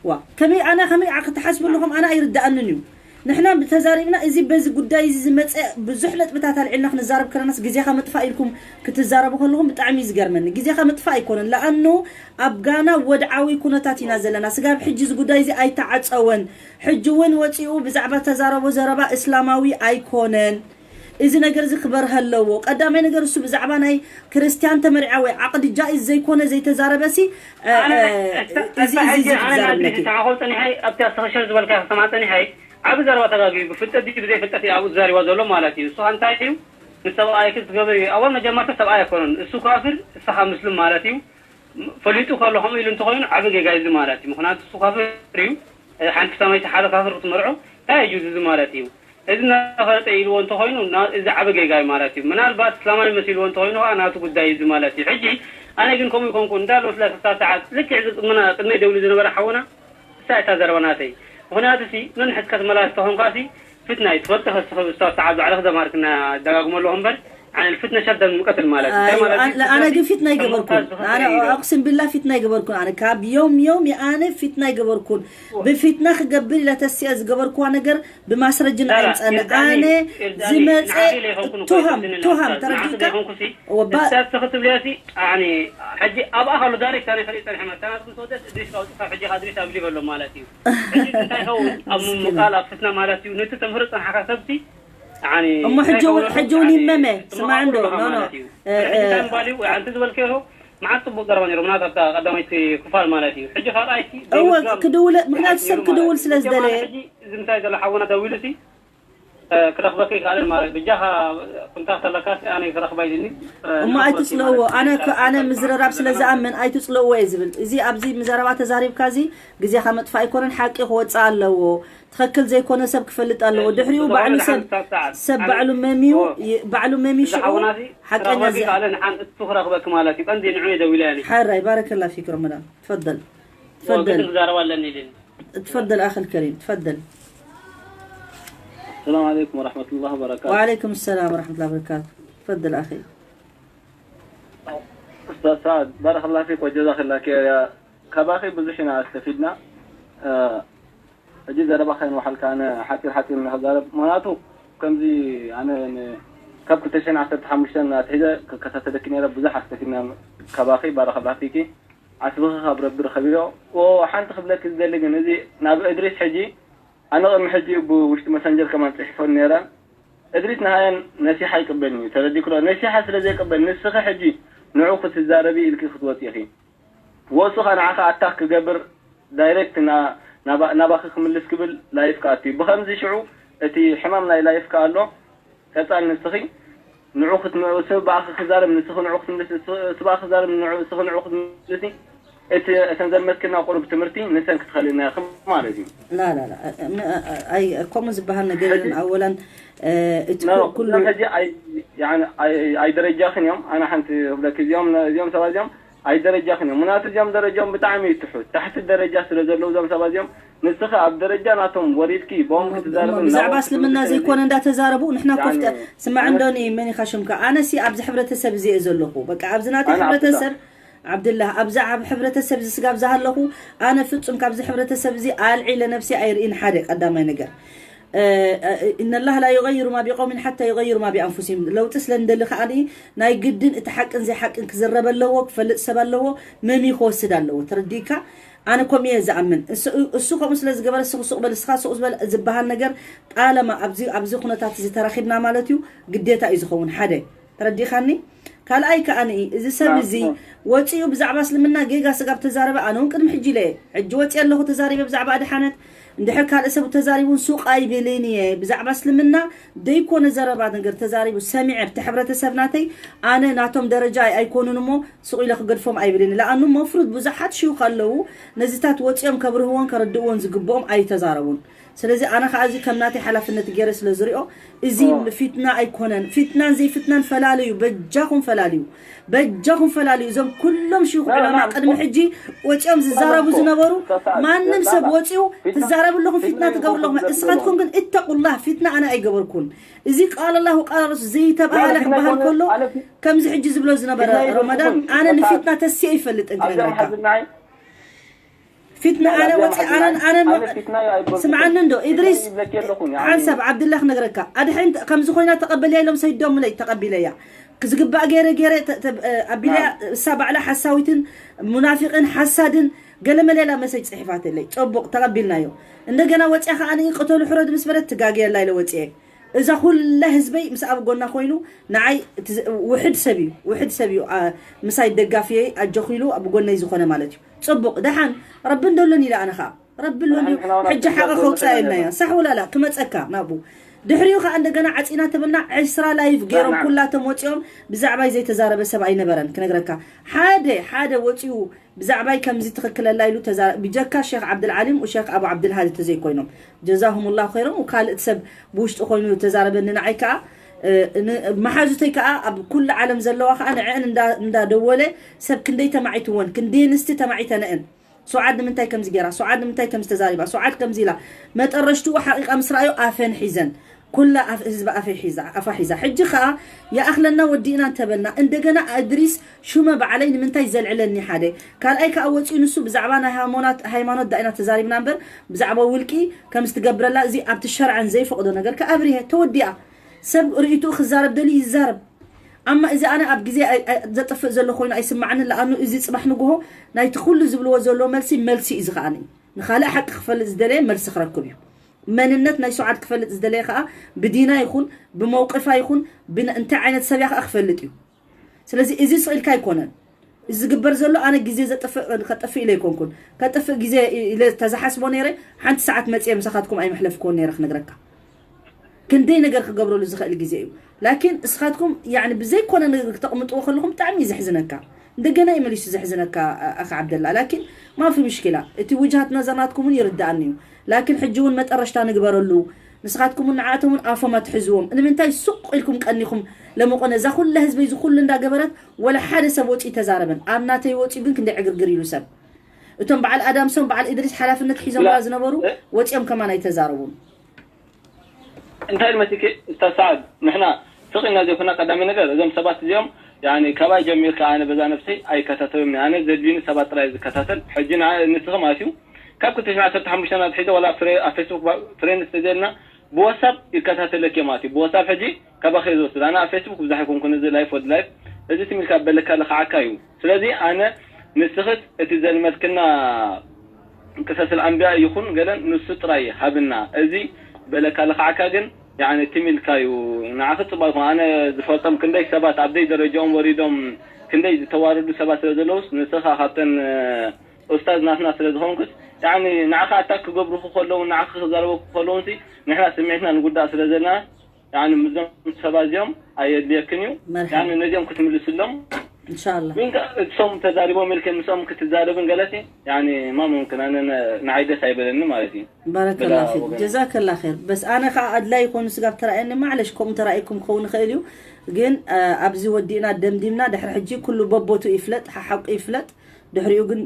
ዋ ከመይ ኣነ ከመይ ክትሓስቡ ኣለኹም ኣነ ኣይርድኣንን እዩ ንሕና ተዛሪብና፣ እዚ በዚ ጉዳይ እዚ ዝመፀ ብዙሕ ነጥብታት ኣልዒልና ክንዛረብ ከለናስ፣ ግዜኻ ምጥፋእ ኢልኩም ክትዛረቡ ከለኹም ብጣዕሚ እዩ ዝገርመኒ። ግዜኻ ምጥፋእ ኣይኮነን። ለኣኑ ኣብ ጋና ወድዓዊ ኩነታት ኢና ዘለና። ስጋብ ሕጂ እዚ ጉዳይ እዚ ኣይተዓፀወን። ሕጂ እውን ወፂኡ ብዛዕባ ተዛረቦ ዘረባ እስላማዊ ኣይኮነን። እዚ ነገር እዚ ክበርህ ኣለዎ። ቀዳማይ ነገር እሱ ብዛዕባ ናይ ክርስቲያን ተመርዓ ወይ ዓቕዲ ጃኢዝ ዘይኮነ ዘይተዛረበሲ፣ እ፣ ኣነ እ፣ ሕታ- እዚ ሕታ እዚ ሕጂ እዚ ኣነ ክትዛረብ ናብቲ ነኪ። ተሓኾ ጸኒሐ ኣብቲ ኣስተኸሸር ዝበልካ ከተማ ጸኒሐ ዓቢ ዘረባ ተጋግዩ ብፍልጠት ድዩ ብዘይፍልጠት እዩ ኣብኡ ተዛሪባ ዘሎ ማለት እዩ። እሱ እንታይ እዩ? ምስ ሰብኣይ ክትገብር እዩ። ኣወል መጀመርታ ሰብኣይ ኣይኮነን። እሱ ካፍር፣ እሳኻ ምስሉም ማለት እዩ። ፈሊጡ ከሎ ከምኡ ኢሉ እንተኾይኑ ዓቢ ጌጋ እዩ ማለት እዩ። ምኽንያቱ እሱ ካፍር እዩ። ሓንቲ ሰበይቲ ሓደ ካፍር ክትመርዖ እንታይ እዩ እዚ ማለት እዩ? እዚ እናፈለጠ ኢልዎ እንተኾይኑ ና- እዚ ዓቢ ጌጋ እዩ ማለት እዩ። ምናልባት እስላማዊ መሲልዎ እንተኾይኑ ከዓ ናቱ ጉዳይ እዩ እዚ ማለት እዩ። ሕጂ ኣነ ግን ከምኡ ይኮንኩ እንዳለ ስለ ክልተ ሰዓት ልክዕ እዚ ቅድምና ቅድመይ ደውሉ ዝነበረ ሓውና እሳ እታ ዘረባ ናተይ። ምኽንያቱ ሲ ነንሕት ከተመላልስ ተኾንካ ሲ ፍትና እዩ። ትፈልጢ ከስኸ እሳ ሰዓት ባዕልኽ ደማርክና ደጋግሞ ኣለኹ እምበር ኣነ ፍትና ሸደን ምቀትል ማለት እዩ። እንታይ ማለት እዩ? ኣነ ግን ፊትና ይገበርኩን። ኣነ ኣቅስም ቢላ ፊትና ይገበርኩን። ኣነ ካብ ዮም ዮም ኣነ ፊትና ይገበርኩን። ብፊትና ክገብር ኢለ ተስያ ዝገበርኩዋ ነገር ብማስረጅን ኣይምፀን። ኣነ ዝመፀ ቱሃም ቱሃም ተረዲካ ወባ ክትብልያ ሲ ኣነ ሕጂ ኣብኣ ከሎ ዳይሬክት ኣነ ከርኢ ፀንሐ መታናት ምስ ወደስ እድሪስ ካውፅካ ሕጂ ካድሪስ ኣብሊ በሎ ማለት እዩ። ሕጂ እንታይ ይኸውን ኣብ ምምቃል ኣብ ፍትና ማለት እዩ። ነቲ ተምህሮ ፀንሓካ ሰብሲ ኣኒ እሞ ሕጂ እውን ሕጂ እውን ይመመ ስማዕ እንዶ ኖ ኖ ማለት እዩ። ሕጂ እንታይ ምባል እዩ ኣንቲ ዝበልከዮ መዓት ፅቡቅ ዘረባ ነይሩ ምናት ኣብታ ቀዳመይቲ ክፋል ማለት እዩ። ሕጂ ካልኣይቲ እወ ክድውል ምክንያቱ ሰብ ክድውል ስለ ዝደለየ እዚ ምሳይ ዘሎ ሓውና ደዊሉ ሲ ክረኽበኪ ይክኣልን ማለት ብጃኻ ኮንታክት ኣለካ ኣነ ክረኽባ ኢልኒ። እሞ ኣይትፅልእዎ። ኣነ ኣነ ምዝረራብ ስለ ዝኣምን ኣይትፅልእዎ እየ ዝብል። እዚ ኣብዚ ምዘረባ ተዛሪብካ እዚ ግዜኻ መጥፋእ ኣይኮነን። ሓቂ ክወፅእ ኣለዎ። ትኽክል ዘይኮነ ሰብ ክፈልጥ ኣለዎ። ድሕሪኡ ባዕሉ ሰብ ሰብ ባዕሉ መምዩ ባዕሉ መምዩ ሽዑ ሓቀኛ እዚ ይክኣልን ሓን እሱ ክረኽበኪ ማለት እዩ። ቀንዲ ንዑ ደዊላ ያኒ። ሓራይ ባረከላ ፊክ ረመዳን ትፈደል ትፈደል ትዛረባ ኣለኒ ኢልኒ። تفضل أخي الكريم، تفضل. السلام عليكم ورحمة الله وبركاته. وعليكم السلام ورحمة الله وبركاته. تفضل أخي. أستاذ سعد، بارك الله فيك وجزاك الله خير. ካባኺ ብዙሕ ኢና ኣስተፊድና። ሕጂ ዘረባኻ ይንውሓልካ፣ ኣነ ሓፂር ሓፂር ንክዛረብ። ምኽንያቱ ከምዚ ኣነ ን- ካብ ክልተ ሽሕን ዓሰርተ ሓሙሽተን ኣትሒዘ ክከታተለኪ ነይረ፣ ብዙሕ ኣስተፊድና ካባኺ። ባረከላ ፊኪ። ዓስብኺ ካብ ረቢ ረኸብዮ። ኦ፣ ሓንቲ ክብለኪ ዝደሊ ግን፣ እዚ ናብ እድሪስ ሕጂ፣ ኣነ ቅድሚ ሕጂ ብውሽጢ መሰንጀር ከማን ጽሒፈሉ ነይረ። እድሪስ ንሃየን ነሲሓ ይቅበልኒ እዩ፣ ተረዲእክሎ። ነሲሓ ስለ ዘይቅበል፣ ንስኺ ሕጂ ንዑ ክትዛረቢ ኢልኪ ክትወጺ ኢኺ። ወሱ ኸ ንዓኻ ኣታክ ክገብር፣ ዳይሬክት ና- ናባ- ናባኺ ክምልስ ክብል ላይፍ ክኣቱ እዩ። ብኸምዚ ሽዑ እቲ ሕማም ናይ ላይፍ ከ ኣሎ። ቀጻል ንስኺ ንዑ ክትምዑ፣ ሰብ ብኣኺ ክዛረብ ንስኺ ንዑ ክትምልስ፣ እሱ- እሱ ብኣኺ ክዛረብ ንዑ- ንስኺ ንዑ ክትምልሲ፣ እቲ እተን ዘልመትክና ቁሩብ ትምህርቲ ንሰን ክትኸልእና ኢኺ ማለት እዩ። لا لا لا م- أي ከምኡ ዝበሃል ነገር የለን። ኣወላን እቲ ኖ፣ ኩሉ እዞም ሕጂ ኣይ- ያኒ ኣይ- ኣይ ደረጃኽን እዮም። ኣነ ሓንቲ ክብለኪ፣ እዚኦም እዚኦም ሰባት እዚኦም ኣይ ደረጃኽን እዮም። ምክንያቱ እዚኦም ደረጃኦም ብጣዕሚ እዩ ትሑት፣ ታሕቲ ደረጃ ስለ ዘለዉ እዞም ሰባት እዚኦም ንስኺ ኣብ ደረጃ ናቶም ወሪድኪ ብኦም ክትዛረቢ ብዛዕባ እስልምና ዘይኮነ እንዳተዛረቡ ንሕና ኮፍተ ስማዕ እንዶኒ መን ኢኻ ሽምካ? ኣነሲ ኣብዚ ሕብረተሰብ እዚ እየ ዘለኹ። በቃ ኣብዚ ናተይ ሕብረተሰብ ዓብድላህ ኣብዛ ኣብ ሕብረተሰብ እዚ ስጋብ ዝሃለኹ ኣነ ፍጹም ካብዚ ሕብረተሰብ እዚ ኣልዒለ ነብሲ ኣይርእን። ሓደ ቀዳማይ ነገር إن الله لا يغير ما بقوم حتى يغيروا ما بأنفسهم። ለውጢ ስለ እንደሊ ከኣ ናይ ግድን እቲ ሓቅን ዘይሓቅን ክዝረብ ኣለዎ፣ ክፈልጥ ሰብ ኣለዎ፣ መምዩ ክወስድ ኣለዎ። ተረዲእካ? ኣነ ከምኡ እየ ዝኣምን። እሱ ከምኡ ስለ ዝገበረ ስቕ ስቕ በል እስኻ ስቕ ዝበል ዝበሃል ነገር ጣለማ ኣብዚ ኣብዚ ኩነታት እዚ ተራኺብና ማለት እዩ ግዴታ እዩ ዝኸውን። ሓደ ተረዲኻኒ? ካልኣይ ከኣ ንኢ እዚ ሰብ እዚ ወፂኡ ብዛዕባ እስልምና ጌጋ ስጋብ ተዛረበ ኣነ እውን ቅድሚ ሕጂ ኢለ እየ። ሕጂ ወፂአ ኣለኹ ተዛሪበ ብዛዕባ ኣድሓነት እንድሕር ካልእ ሰብ ተዛሪቡ እውን ሱቕ ኣይብልን እየ። ብዛዕባ እስልምና ደይኮነ ዘረባ ነገር ተዛሪቡ ሰሚዐ ኣብቲ ሕብረተሰብ ናተይ ኣነ ናቶም ደረጃ ኣይኮኑን እሞ ሱቕ ኢለ ክገድፎም ኣይብልን። ለኣኑ መፍሩድ ብዙሓት ሽዩኽ ኣለዉ ነዚታት ወፂኦም ከብርህዎን ከረድእዎን ዝግብኦም ኣይተዛረቡን። ስለዚ ኣነ ከዓ እዚ ከም ናተይ ሓላፍነት ገይረ ስለ ዝሪኦ እዚ ፊትና ኣይኮነን። ፊትናን ዘይፍትናን ፈላልዩ፣ በጃኹም ፈላልዩ፣ በጃኹም ፈላልዩ። እዞም ኩሎም ሽይኹ ዕለማ ቅድሚ ሕጂ ወፂኦም ዝዛረቡ ዝነበሩ ማንም ሰብ ወፂኡ ትዛረቡ ኣለኹም፣ ፊትና ትገብሩ ኣለኹም። እስኻትኩም ግን እተቁላህ ፊትና ኣነ ኣይገበርኩን። እዚ ቃል ኣላሁ ቃል ረሱል ዘይተባሃለ ክበሃል ከሎ ከምዚ ሕጂ ዝብሎ ዝነበረ ረመዳን ኣነ ንፊትና ተስየ ይፈልጥን ክነግረካ ፊትና ኣነ ወፂ ኣነን ኣነን ስምዓኒ እንዶ ኢድሪስ ሓንሳብ ዓብድላ ክነግረካ ኣድሕን ከምዚ ኮይና ተቐበልያ ኢሎም ሰይዶምለይ ተቐቢለያ ክዝግባእ ገይረ ገይረ ኣቢለያ እሳ ባዕላ ሓሳዊትን ሙናፊቅን ሓሳድን ገለመሌላ መሰጅ ፅሒፋትለይ ፅቡቅ ተቐቢልናዮ እንደገና ወፅያ ከዓ ቅተሉ ሕረዱ ምስ በለት ትጋግየላ ኢለ ወፅየ እዛ ኩላ ህዝበይ ምስ ኣብ ጎና ኮይኑ ንዓይ ውሕድ ሰብ እዩ ውሕድ ሰብ እዩ ምሳይ ደጋፍየይ ኣጆኺሉ ኣብ ጎነይ ዝኾነ ማለት እዩ ፅቡቕ ደሓን ረቢ እንደሎን ኢለ ኣነ ከዓ ረቢ ኣሎን እዩ ሕጂ ሓቐ ከውፅኣ ኢልናያ ሳሕ ወላላ ክመፀካ ናብኡ ድሕሪኡ ከዓ እንደገና ዓፂና ተበልና ዕስራ ላይፍ ገይሮም ኩላቶም ወፂኦም ብዛዕባይ ዘይተዛረበ ሰብ ኣይነበረን ክነግረካ ሓደ ሓደ ወፂኡ ብዛዕባይ ከምዚ ትኽክለላ ኢሉ ተዛ ብጀካ ሸኽ ዓብድልዓሊም ሸኽ ኣቡ ዓብድልሃዲ ተዘይኮይኖም ጀዛሁም ላሁ ኸይሮም ካልእ ሰብ ብውሽጢ ኮይኑ ተዛረበኒ ንዓይ ከዓ መሓዙተይ ከዓ ኣብ ኩሉ ዓለም ዘለዋ ከዓ ንዕአን እንዳደወለ ሰብ ክንደይ ተማዒትወን ክንደይ ንስቲ ተማዒተነአን ሱዓድ ንምንታይ ከምዚ ገይራ ሱዓድ ንምንታይ ከምዚ ተዛሪባ ሱዓድ ከምዚ ኢላ መጠረሽትኡ ሓቂቃ ምስ ረኣዩ ኣፈን ሒዘን ኩላ ኣፍ ህዝቢ ኣፈ ሒዛ ኣፋ ሒዛ ሕጂ ከኣ ይኣኽለና ወዲእና እንተበልና እንደገና እድሪስ ሹመ ባዕለይ ንምንታይ ዘልዕለኒ ሓደ ካልኣይ ከኣ ወፂኡ ንሱ ብዛዕባ ናይ ሃይማኖት ሃይማኖት ዳኢና ተዛሪብና እምበር ብዛዕባ ውልቂ ከም ዝትገብረላ እዚ ኣብቲ ሸርዐን ዘይፈቕዶ ነገር ከኣ ኣብሪሀ ተወዲኣ ሰብ ርእይትኡ ክዛረብ ደልዩ ይዛረብ ኣማ እዚ ኣነ ኣብ ግዜ ዘጥፍእ ዘሎ ኮይኑ ኣይስማዕንን ለኣኑ እዚ ፅባሕ ንግሆ ናይቲ ኩሉ ዝብልዎ ዘሎ መልሲ መልሲ እዩ ዝኸኣኒ ንኻልእ ሓቂ ክፈልጥ ዝደለየ መልሲ ክረክብ እዩ መንነት ናይ ሱዓድ ክፈልጥ ዝደለየ ከዓ ብዲና ይኹን ብመውቅፋ ይኹን እንታይ ዓይነት ሰብ እያ ከዓ ክፈልጥ እዩ ስለዚ እዚ ስቕ ኢልካ ኣይኮነን እዚ ዝግበር ዘሎ ኣነ ግዜ ዘጥፍእ ከጥፍእ ኢለ ኣይኮንኩን ከጥፍእ ግዜ ኢለ ተዝሓስቦ ነይረ ሓንቲ ሰዓት መፅየ ምሳኻትኩም ኣይመሕለፍክዎን ነይረ ክነግረካ ክንደይ ነገር ክገብረሉ ዝኽእል ግዜ እዩ ላኪን እስኻትኩም ያኒ ብዘይኮነ ነገር ክተቕምጥዎ ከለኹም ብጣዕሚ እዩ ዘሕዝነካ እንደገና እዩ መሊሱ ዘሕዝነካ ኣኻ ዓብደላ ላኪን ማፊ ምሽኪላ እቲ ውጅሃት ነዘር ናትኩም እውን ይርድኣኒ እዩ ላኪን ሕጂ እውን መጠረሽታ ንግበረሉ ንስኻትኩም እውን ንዓኣቶም እውን ኣፎም ኣትሕዝዎም ንምንታይ ሱቕ ኢልኩም ቀኒኹም ለመቖነ እዛ ኩላ ህዝበይ እዚ ኩሉ እንዳገበረት ወላ ሓደ ሰብ ወፂኡ ተዛረበን ኣብ ናተይ ወፂኡ ግን ክንደይ ዕግርግር ኢሉ ሰብ እቶም በዓል ኣዳምሶም በዓል እድሪስ ሓላፍነት ሒዞምላ ዝነበሩ ወፂኦም ከማን ኣይተዛረቡን እንታይ መሲኪ ዝተሳዕብ ንሕና ስቕ ኢልና ዘይኮና ቀዳሚ ነገር እዞም ሰባት እዚኦም ያኒ ካባይ ጀሚርካ ኣነ በዛ ነብሰይ ኣይከታተሉም ኣነ ዘድልዩኒ ሰባት ጥራይ ዝከታተል ሕጂ ንስኺ ማለት እዩ ካብ ክልተ ሽሕን ዓሰርተ ሓሙሽተን ኣትሒዘ ዋላ ኣብ ፌስቡክ ፍሬንድስ ተዘልና ብዋትሳፕ ይከታተለኪ ማለት እዩ ብዋትሳፕ ሕጂ ካባኺ ዝወስድ ኣነ ኣብ ፌስቡክ ብዙሕ ኣይኮንኩን እዚ ላይፍ ወዲ ላይፍ እዚ ትም ኢልካ በለካ ለኽዓካ እዩ ስለዚ ኣነ ንስኽስ እቲ ዘልመድክና ቅሰስል ኣንቢያ ይኹን ገለን ንሱ ጥራይ ሃብና እዚ በለካ ለኽዓካ ግን ያኒ ትም ኢልካ እዩ ንዓኺ ፅቡቅ ይኹን ኣነ ዝፈልጦም ክንደይ ሰባት ኣብደይ ደረጃኦም ወሪዶም ክንደይ ዝተዋረዱ ሰባት ስለ ዘለውስ ንስኻ ካብተን ኡስታዝ ናትና ስለ ዝኾንኩስ ያኒ ንዓኻ ኣታክ ክገብሩኹ ከለውን ንዓኺ ክዛረበኩ ከለውንሲ ንሕና ስምዒትና ንጉዳእ ስለ ዘለና ያኒ ምዞም ሰባት እዚኦም ኣየድልየክን እዩ ያኒ ነዚኦም ክትምልስሎም እንሻላ ግን እሶም ተዛሪቦም ኢልክ ምስኦም ክትዛረብን ገለሲ ያኒ ማ ሙምክን ኣነ ንዓይ ደስ ኣይበለኒ ማለት እዩ ባረከላ ፊክ ጀዛከላ ር በስ ኣነ ከዓ ኣድላይ ይኮኑ ስጋብ ተራእየኒ ማዕለሽ ከምኡ ተራእይኩም ክኸውን ይኽእል እዩ ግን ኣብዚ ወዲእና ደምዲምና ድሕሪ ሕጂ ኩሉ በቦቱ ይፍለጥ ሓሓቁ ይፍለጥ ድሕሪኡ ግን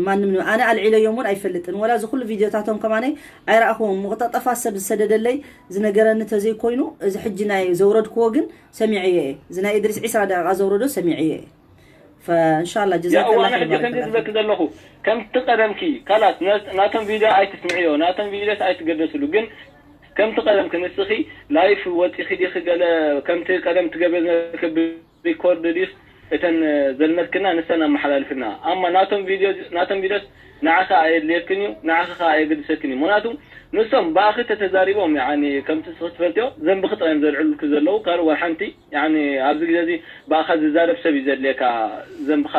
ማንም ኣነ ኣልዒለዮም እውን ኣይፈልጥን ወላ እዚ ኩሉ ቪድዮታቶም ከማነይ ኣይረኣኽዎም ምቕጠጠፋ ሰብ ዝሰደደለይ ዝነገረኒ ተዘይኮይኑ እዚ ሕጂ ናይ ዘውረድክዎ ግን ሰሚዐዮ እየ እዚ ናይ እድሪስ ዒስራ ደቂቃ ዘውረዶ ሰሚዐዮ እየ ፈእንሻላ ጀዛከላ ሕጂ ከምዚ ዝበክ ዘለኹ ከምቲ ቀደምኪ ካላስ ናቶም ቪድዮ ኣይትስምዕዮ ናቶም ቪድዮስ ኣይትገደስሉ ግን ከምቲ ቀደምኪ ንስኺ ላይፍ ወፂኺ ዲኺ ገለ ከምቲ ቀደም ትገብረ ዝነበርኪ ሪኮርድ ድዩስ እተን ዘልመድክና ንሰን ኣመሓላልፍና ኣማ ናቶም ቪድዮ ናቶም ቪድዮስ ንዓኻ ኣየድልየክን እዩ ንዓኻ ከዓ ኣየገድሰክን እዩ ምክንያቱ ንሶም ብኣኺ ተተዛሪቦም ያኒ ከምቲ ንስኺ ትፈልጥዮ ዘንብኺ ጥራዮም ዘልዕሉልኪ ዘለዉ ካልእ ወላ ሓንቲ ያኒ ኣብዚ ግዜ እዚ ብኣኻ ዝዛረብ ሰብ እዩ ዘድልየካ ዘንብኻ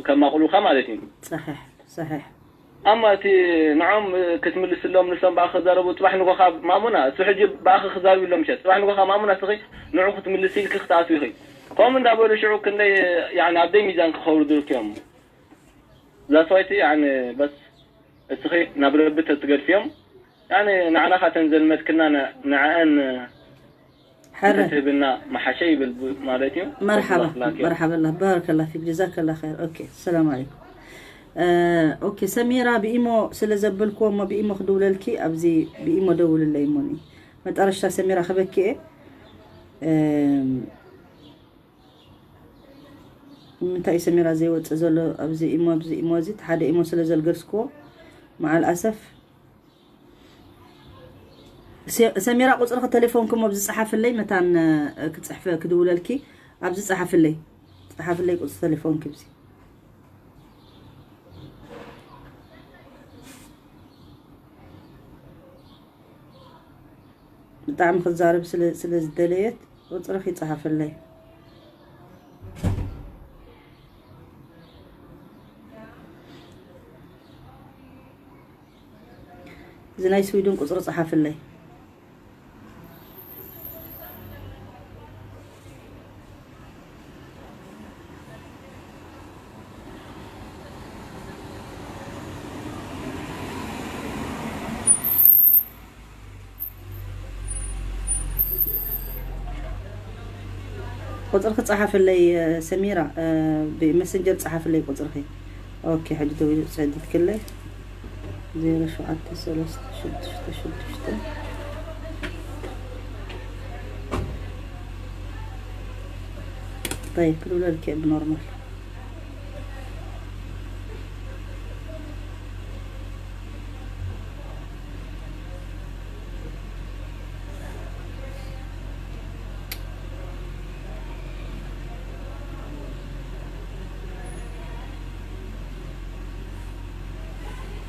ከማቕሉልካ ማለት እዩ صحيح صحيح ኣማ እቲ ንዖም ክትምልስሎም ንሶም ብኣኺ ክዛረቡ ፅባሕ ንጎኻ ማእሙና እሱ ሕጂ ብኣኺ ክዛረቡ ኢሎም ሸ ፅባሕ ንጎኻ ማእሙና እስኺ ንዑ ክትምልሲ ኢልኪ ክትኣትዊ ኢኺ ከምኡ እንዳበሉ ሽዑ ክንደይ ያኒ ኣብ ደይ ሚዛን ክኸብሩ ድልክዮም ዛስዋይቲ ያኒ በስ እስኺ ናብ ረቢ ተትገድፍዮም ያኒ ንዓና ካተን ዘልመድክና ንዐአን ሕረ ተትህብና መሓሸ ይብል ማለት እዩ መርሓባ መርሓበላ ባረከላ ፊክ ጀዛከላ ኸይር ኦኬ ሰላም ኣለይኩም ኦኬ ሰሚራ ብኢሞ ስለ ዘበልክዎ እሞ ብኢሞ ክድውለልኪ ኣብዚ ብኢሞ ደውልለይ እሞኒ መጠረሽታ ሰሚራ ክበኪ እየ ንምንታይ እዩ ሰሚራ ዘይወፅእ ዘሎ ኣብዚ ኢሞ ኣብዚ ኢሞ እዚ ሓደ ኢሞ ስለ ዘልገስክዎ مع الأسف. ሰሚራ፣ ቁፅርኺ ተሌፎንኪ እሞ ኣብዚ ፀሓፍለይ፣ መታን ክፅሕፈ ክድውለልኪ ኣብዚ ፀሓፍለይ። ፀሓፍለይ ቁፅሪ ተሌፎንኪ ኣብዚ። ብጣዕሚ ክዛረብ ስለ ዝደለየት ቁፅርኺ ይፀሓፍለይ። እዚ ናይ ስዊድን ቁፅሪ ፀሓፍለይ። ቁፅርኺ ፀሓፍለይ ሰሚራ፣ ብመሰንጀር ፀሓፍለይ ቁፅርኺ። ኦኬ፣ ሕጂ ደዊሉ ሰዲድክለይ። ዜሮ ሸውዓተ ሰለስተ ሽዱሽተ ሽዱሽተ። طيب፣ ክድውለልኪ እየ ብኖርማል።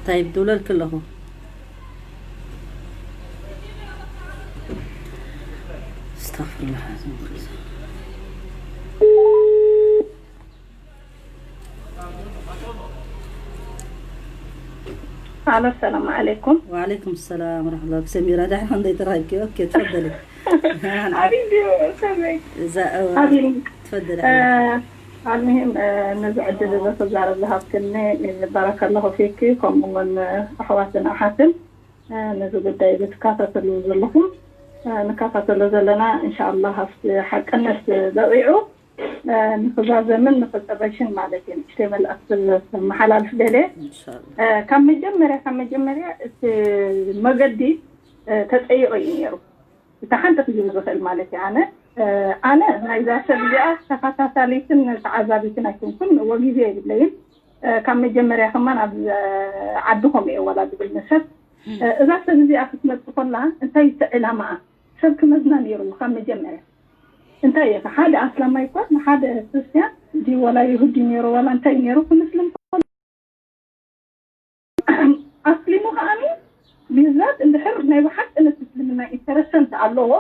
طيب، دولار كله. استغفر الله العظيم. الو، السلام عليكم. وعليكم السلام ورحمة الله. سميرة، دحين عندي تراكي. اوكي، تفضلي. حبيبي، سمي. إذا، آه، حبيبي. تفضلي. آه، المهم، آه، نزع الجديدة تزار لها بكني، بارك الله فيك، كم من أخواتنا أحسن. آه، نزع الجديدة تكاتة اللوز لهم. آه، نكاتة اللوز لنا، إن شاء الله، هفت حق الناس بقيعوا. ንኽዛዘምን ንኽፅረሽን ማለት እዩ። ንእሽተይ መልእኽቲ መሓላልፍ ደልየ። ካብ መጀመርያ፣ ካብ መጀመርያ እቲ መገዲ ተፀይቑ እዩ ነይሩ። እታ ሓንቲ ክዝብ ዝኽእል ማለት እዩ። ኣነ ኣነ ናይዛ ሰብ እዚኣ ተኸታታሊትን ተዓዛቢትን ኣይኮንኩን፣ ወጊዜ የብለይን። ካብ መጀመርያ ከማን ኣብ ዓዲ ከምኡ እየ ወላ ዝብል ሰብ። እዛ ሰብ እዚኣ ክትመፅእ ከላ እንታይ እቲ ዕላማኣ ሰብ ክመዝና ነይሩ ካብ መጀመርያ። እንታይ እየ ሓደ ኣስላማይ እኳ ንሓደ ክርስትያን ድዩ ወላ ይሁዲ ነይሩ ወላ እንታይ ነይሩ ክምስልም ከሎ ኣስሊሙ ከዓኒ ቢዛት እንድሕር ናይ ብሓቂ ነቲ እስልምና ኢንተረሰንት ኣለዎ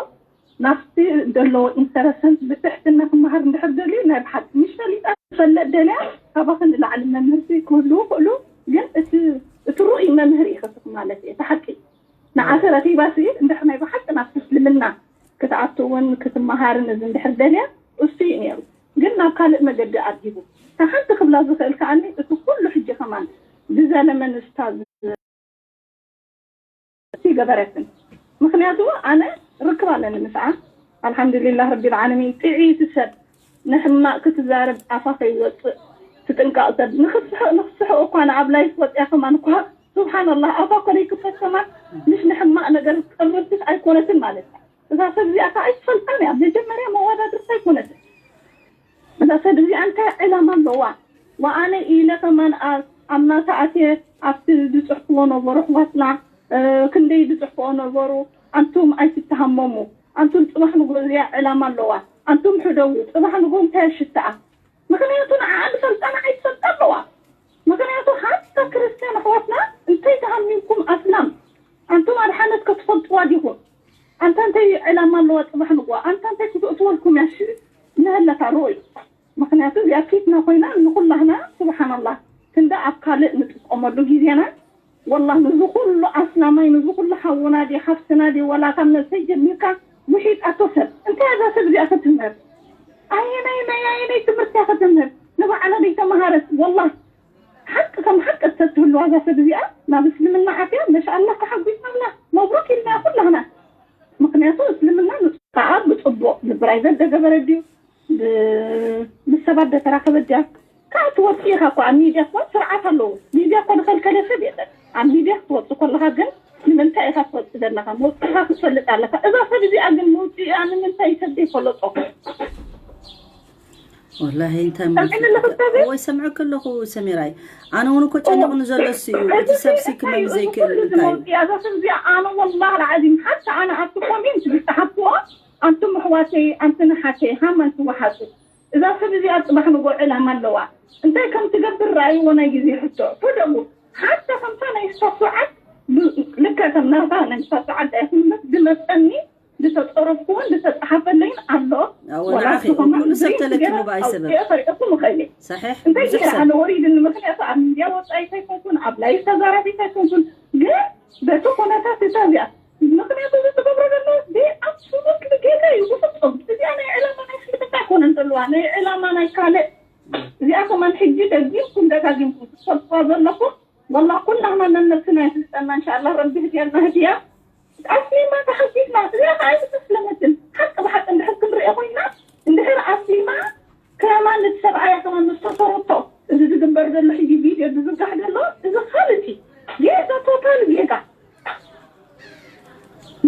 ናብቲ ዘለዎ ኢንተረሰንት ብትሕትና ክመሃር እንድሕር ደልዩ ናይ ብሓቂ ምሽ ፈሊጣ ትፈለጥ ደልያ ካባኺ ንላዕሊ መምህርቲ ክህልዉ ክእሉ ግን እቲ እቲ ርኡይ መምህር ኢኺ ማለት እየ እቲ ሓቂ ንዓኺ ረኺባሲ እንድሕር ናይ ብሓቂ ናብቲ እስልምና ክትኣቱ እውን ክትመሃርን እዚ እንድሕር ደልያ እሱ እዩ ነይሩ ግን ናብ ካልእ መገዲ ኣድጊቡ እታ ሓንቲ ክብላ ዝኽእል ከዓኒ እቲ ኩሉ ሕጂ ከማን ብዘለመን ስታዝ ይገበረትን ምኽንያቱ ኣነ ርክብ ኣለኒ ምስዓ ኣልሓምዱሊላህ ረቢል ዓለሚን ጥዒቲ ሰብ ንሕማቕ ክትዛረብ ኣፋ ከይወፅእ ትጥንቀቕ ሰብ ንኽስሕቕ ንኽስሕቕ እኳ ንኣብ ላይፍ ወፅያ ከማን እኳ ስብሓንላህ ኣፋ እኮ ዘይክፈት ከማን ምሽ ንሕማቕ ነገር ቀርብትስ ኣይኮነትን ማለት እያ እዛ ሰብ እዚኣ ከዓ ኣይትፈልጣን እያ መጀመርያ መወዳድርቲ ኣይኮነትን እዛ ሰብ እዚኣ እንታይ ዕላማ ኣለዋ ወኣነ ኢለ ከማን ኣብ ናታ ኣትየ ኣብቲ ዝፅሕፍዎ ነበሩ ኣሕዋትና ክንደይ ዝፅሕፍዎ ነበሩ ኣንቱም ኣይትተሃመሙ ኣንቱም ፅባሕ ንጎ እዚኣ ዕላማ ኣለዋ ኣንቱም ሕደዉ ፅባሕ ንጎ እንታይ ኣሽትኣ ምኽንያቱ ንዓኣ ዝፈልጣ ንዓይ ትፈልጣ ኣለዋ ምኽንያቱ ሓታ ክርስትያን ኣሕዋትና እንታይ ተሃሚምኩም ኣስላም ኣንቱም ኣድሓነት ከትፈልጥዋ ዲኹም ኣንታ እንታይ ዕላማ ኣለዋ ፅባሕ ንጎ ኣንታ እንታይ ክትእትወልኩም እያ ንህለታ ርኡይ ምኽንያቱ እዚኣ ፊትና ኮይና ንኹላህና ስብሓንላህ ክንዲ ኣብ ካልእ ንጥቀመሉ ግዜና ወላህ ንዚ ኩሉ ኣስላማይ ንዚ ኩሉ ሓውና ድዩ ሓፍትና ድዩ ወላ ካብ ነብሰይ ጀሚርካ ውሒጣቶ ሰብ እንታይ እዛ ሰብ እዚኣ ክትምህር ኣየናይ ናይ ኣየናይ ትምህርቲ እያ ክትምህር ንባዕላ ዘይተምሃረት ወላህ ሓቂ ከም ሓቂ እተትህልዋ እዛ ሰብ እዚኣ ናብ እስልምና ዓትያ መሻኣላህ ተሓጒስና ኣምላኽ መብሩክ ኢልና ኩላህና ምኽንያቱ እስልምና ከዓ ብፅቡቕ ብፕራይቨት ደገበረ ድዩ ምስ ሰባት ደተራኸበ ድያ ካብ ትወፅእ ኢኻ እኮ ኣብ ሚድያ እኮ ስርዓት ኣለዎ ሚድያ እኮ ዝኸልከለ ሰብ የለን ኣብ ሚድያ ክትወፅእ ከለኻ ግን ንምንታይ ኢኻ ትወፅእ ዘለኻ መውፅእኻ ክትፈልጥ ኣለካ እዛ ሰብ እዚኣ ግን መውፅኢኣ ንምንታይ ሰብ ዘይፈለጦ ወላሂ እንታይ ማለት ሰምዕኒ ኣለኹ? እወ ይሰምዐኪ ኣለኹ ሰሚራይ። ኣነ እውን እኮ ጨኒቑኒ ዘሎ እሱ እዩ። እቲ ሰብሲ ክመም ዘይክእል እንታይ እዩ? እዛ ሰብ እዚኣ ኣነ ወላሂ ልዓዚም ሓታ ኣነ ኣብቲ ኮሜንት ዝፀሓፍክዎ ኣንቱም ኣሕዋተይ ኣንትን ሓተይ ሃማን ትወሓጡ። እዛ ሰብ እዚኣ ፅባሕ ንጎ ዕላማ ኣለዋ። እንታይ ከም ትገብር ረኣይዎ ናይ ግዜ ሕቶ። ፈደጉ ሓታ ከምታ ናይ ስታፍ ሰዓት ልከ ከም ናታ ናይ ስታፍ ሰዓት ዳይኹንነት ዝመፀኒ ዝተፀረፍኩዎን ዝተፀሓፈለይን ኣሎ። ኣዎ፣ ንዓኺ ኩሉ ሰብ ተለኪሙ ብኣይ ሰበብ። ከሪእኹም እኸሊ። ሰሒሕ፣ እንታይ ብዙሕ ገይረ ሰብ። ኣነ ወሪድኒ፣ ምክንያቱ ኣብ ሚድያ ወፃኢት ኣይኮንኩን፣ ኣብ ላይፍ ተዛራቢት ኣይኮንኩን። ግን በቲ ኩነታት እታ እዚኣ፣ ምክንያቱ እዚ ትገብሮ ዘሎ ብኣብሶሉት ጌጋ እዩ፣ ብፍፁም። እዚኣ ናይ ዕላማ ናይ ስልምና ኣይኮነን ዘለዋ፣ ናይ ዕላማ ናይ ካልእ። እዚኣ ከማን ሕጂ ደጊምኩም ደጋጊምኩም ትፈልጥዋ ዘለኹም። ወላ ኩላህና ነነብስና ይፍልጠና፣ እንሻላ ረቢ ህድያና ህድያ። ኣስሊማ ተሓጊዝና፣ እዚኣ ከዓ ኣይተስለመትን። ሓቂ ብሓቂ እንድሕር ክንሪኦ ኮይና፣ እንድሕር ኣስሊማ ከማን እቲ ሰብኣያ ከማን ምስ ተሰረቶ፣ እዚ ዝግበር ዘሎ ሕጂ ቪድዮ ዝዝርጋሕ ዘሎ፣ እዚ ካልእ እቲ ጌጋ፣ ቶታል ጌጋ።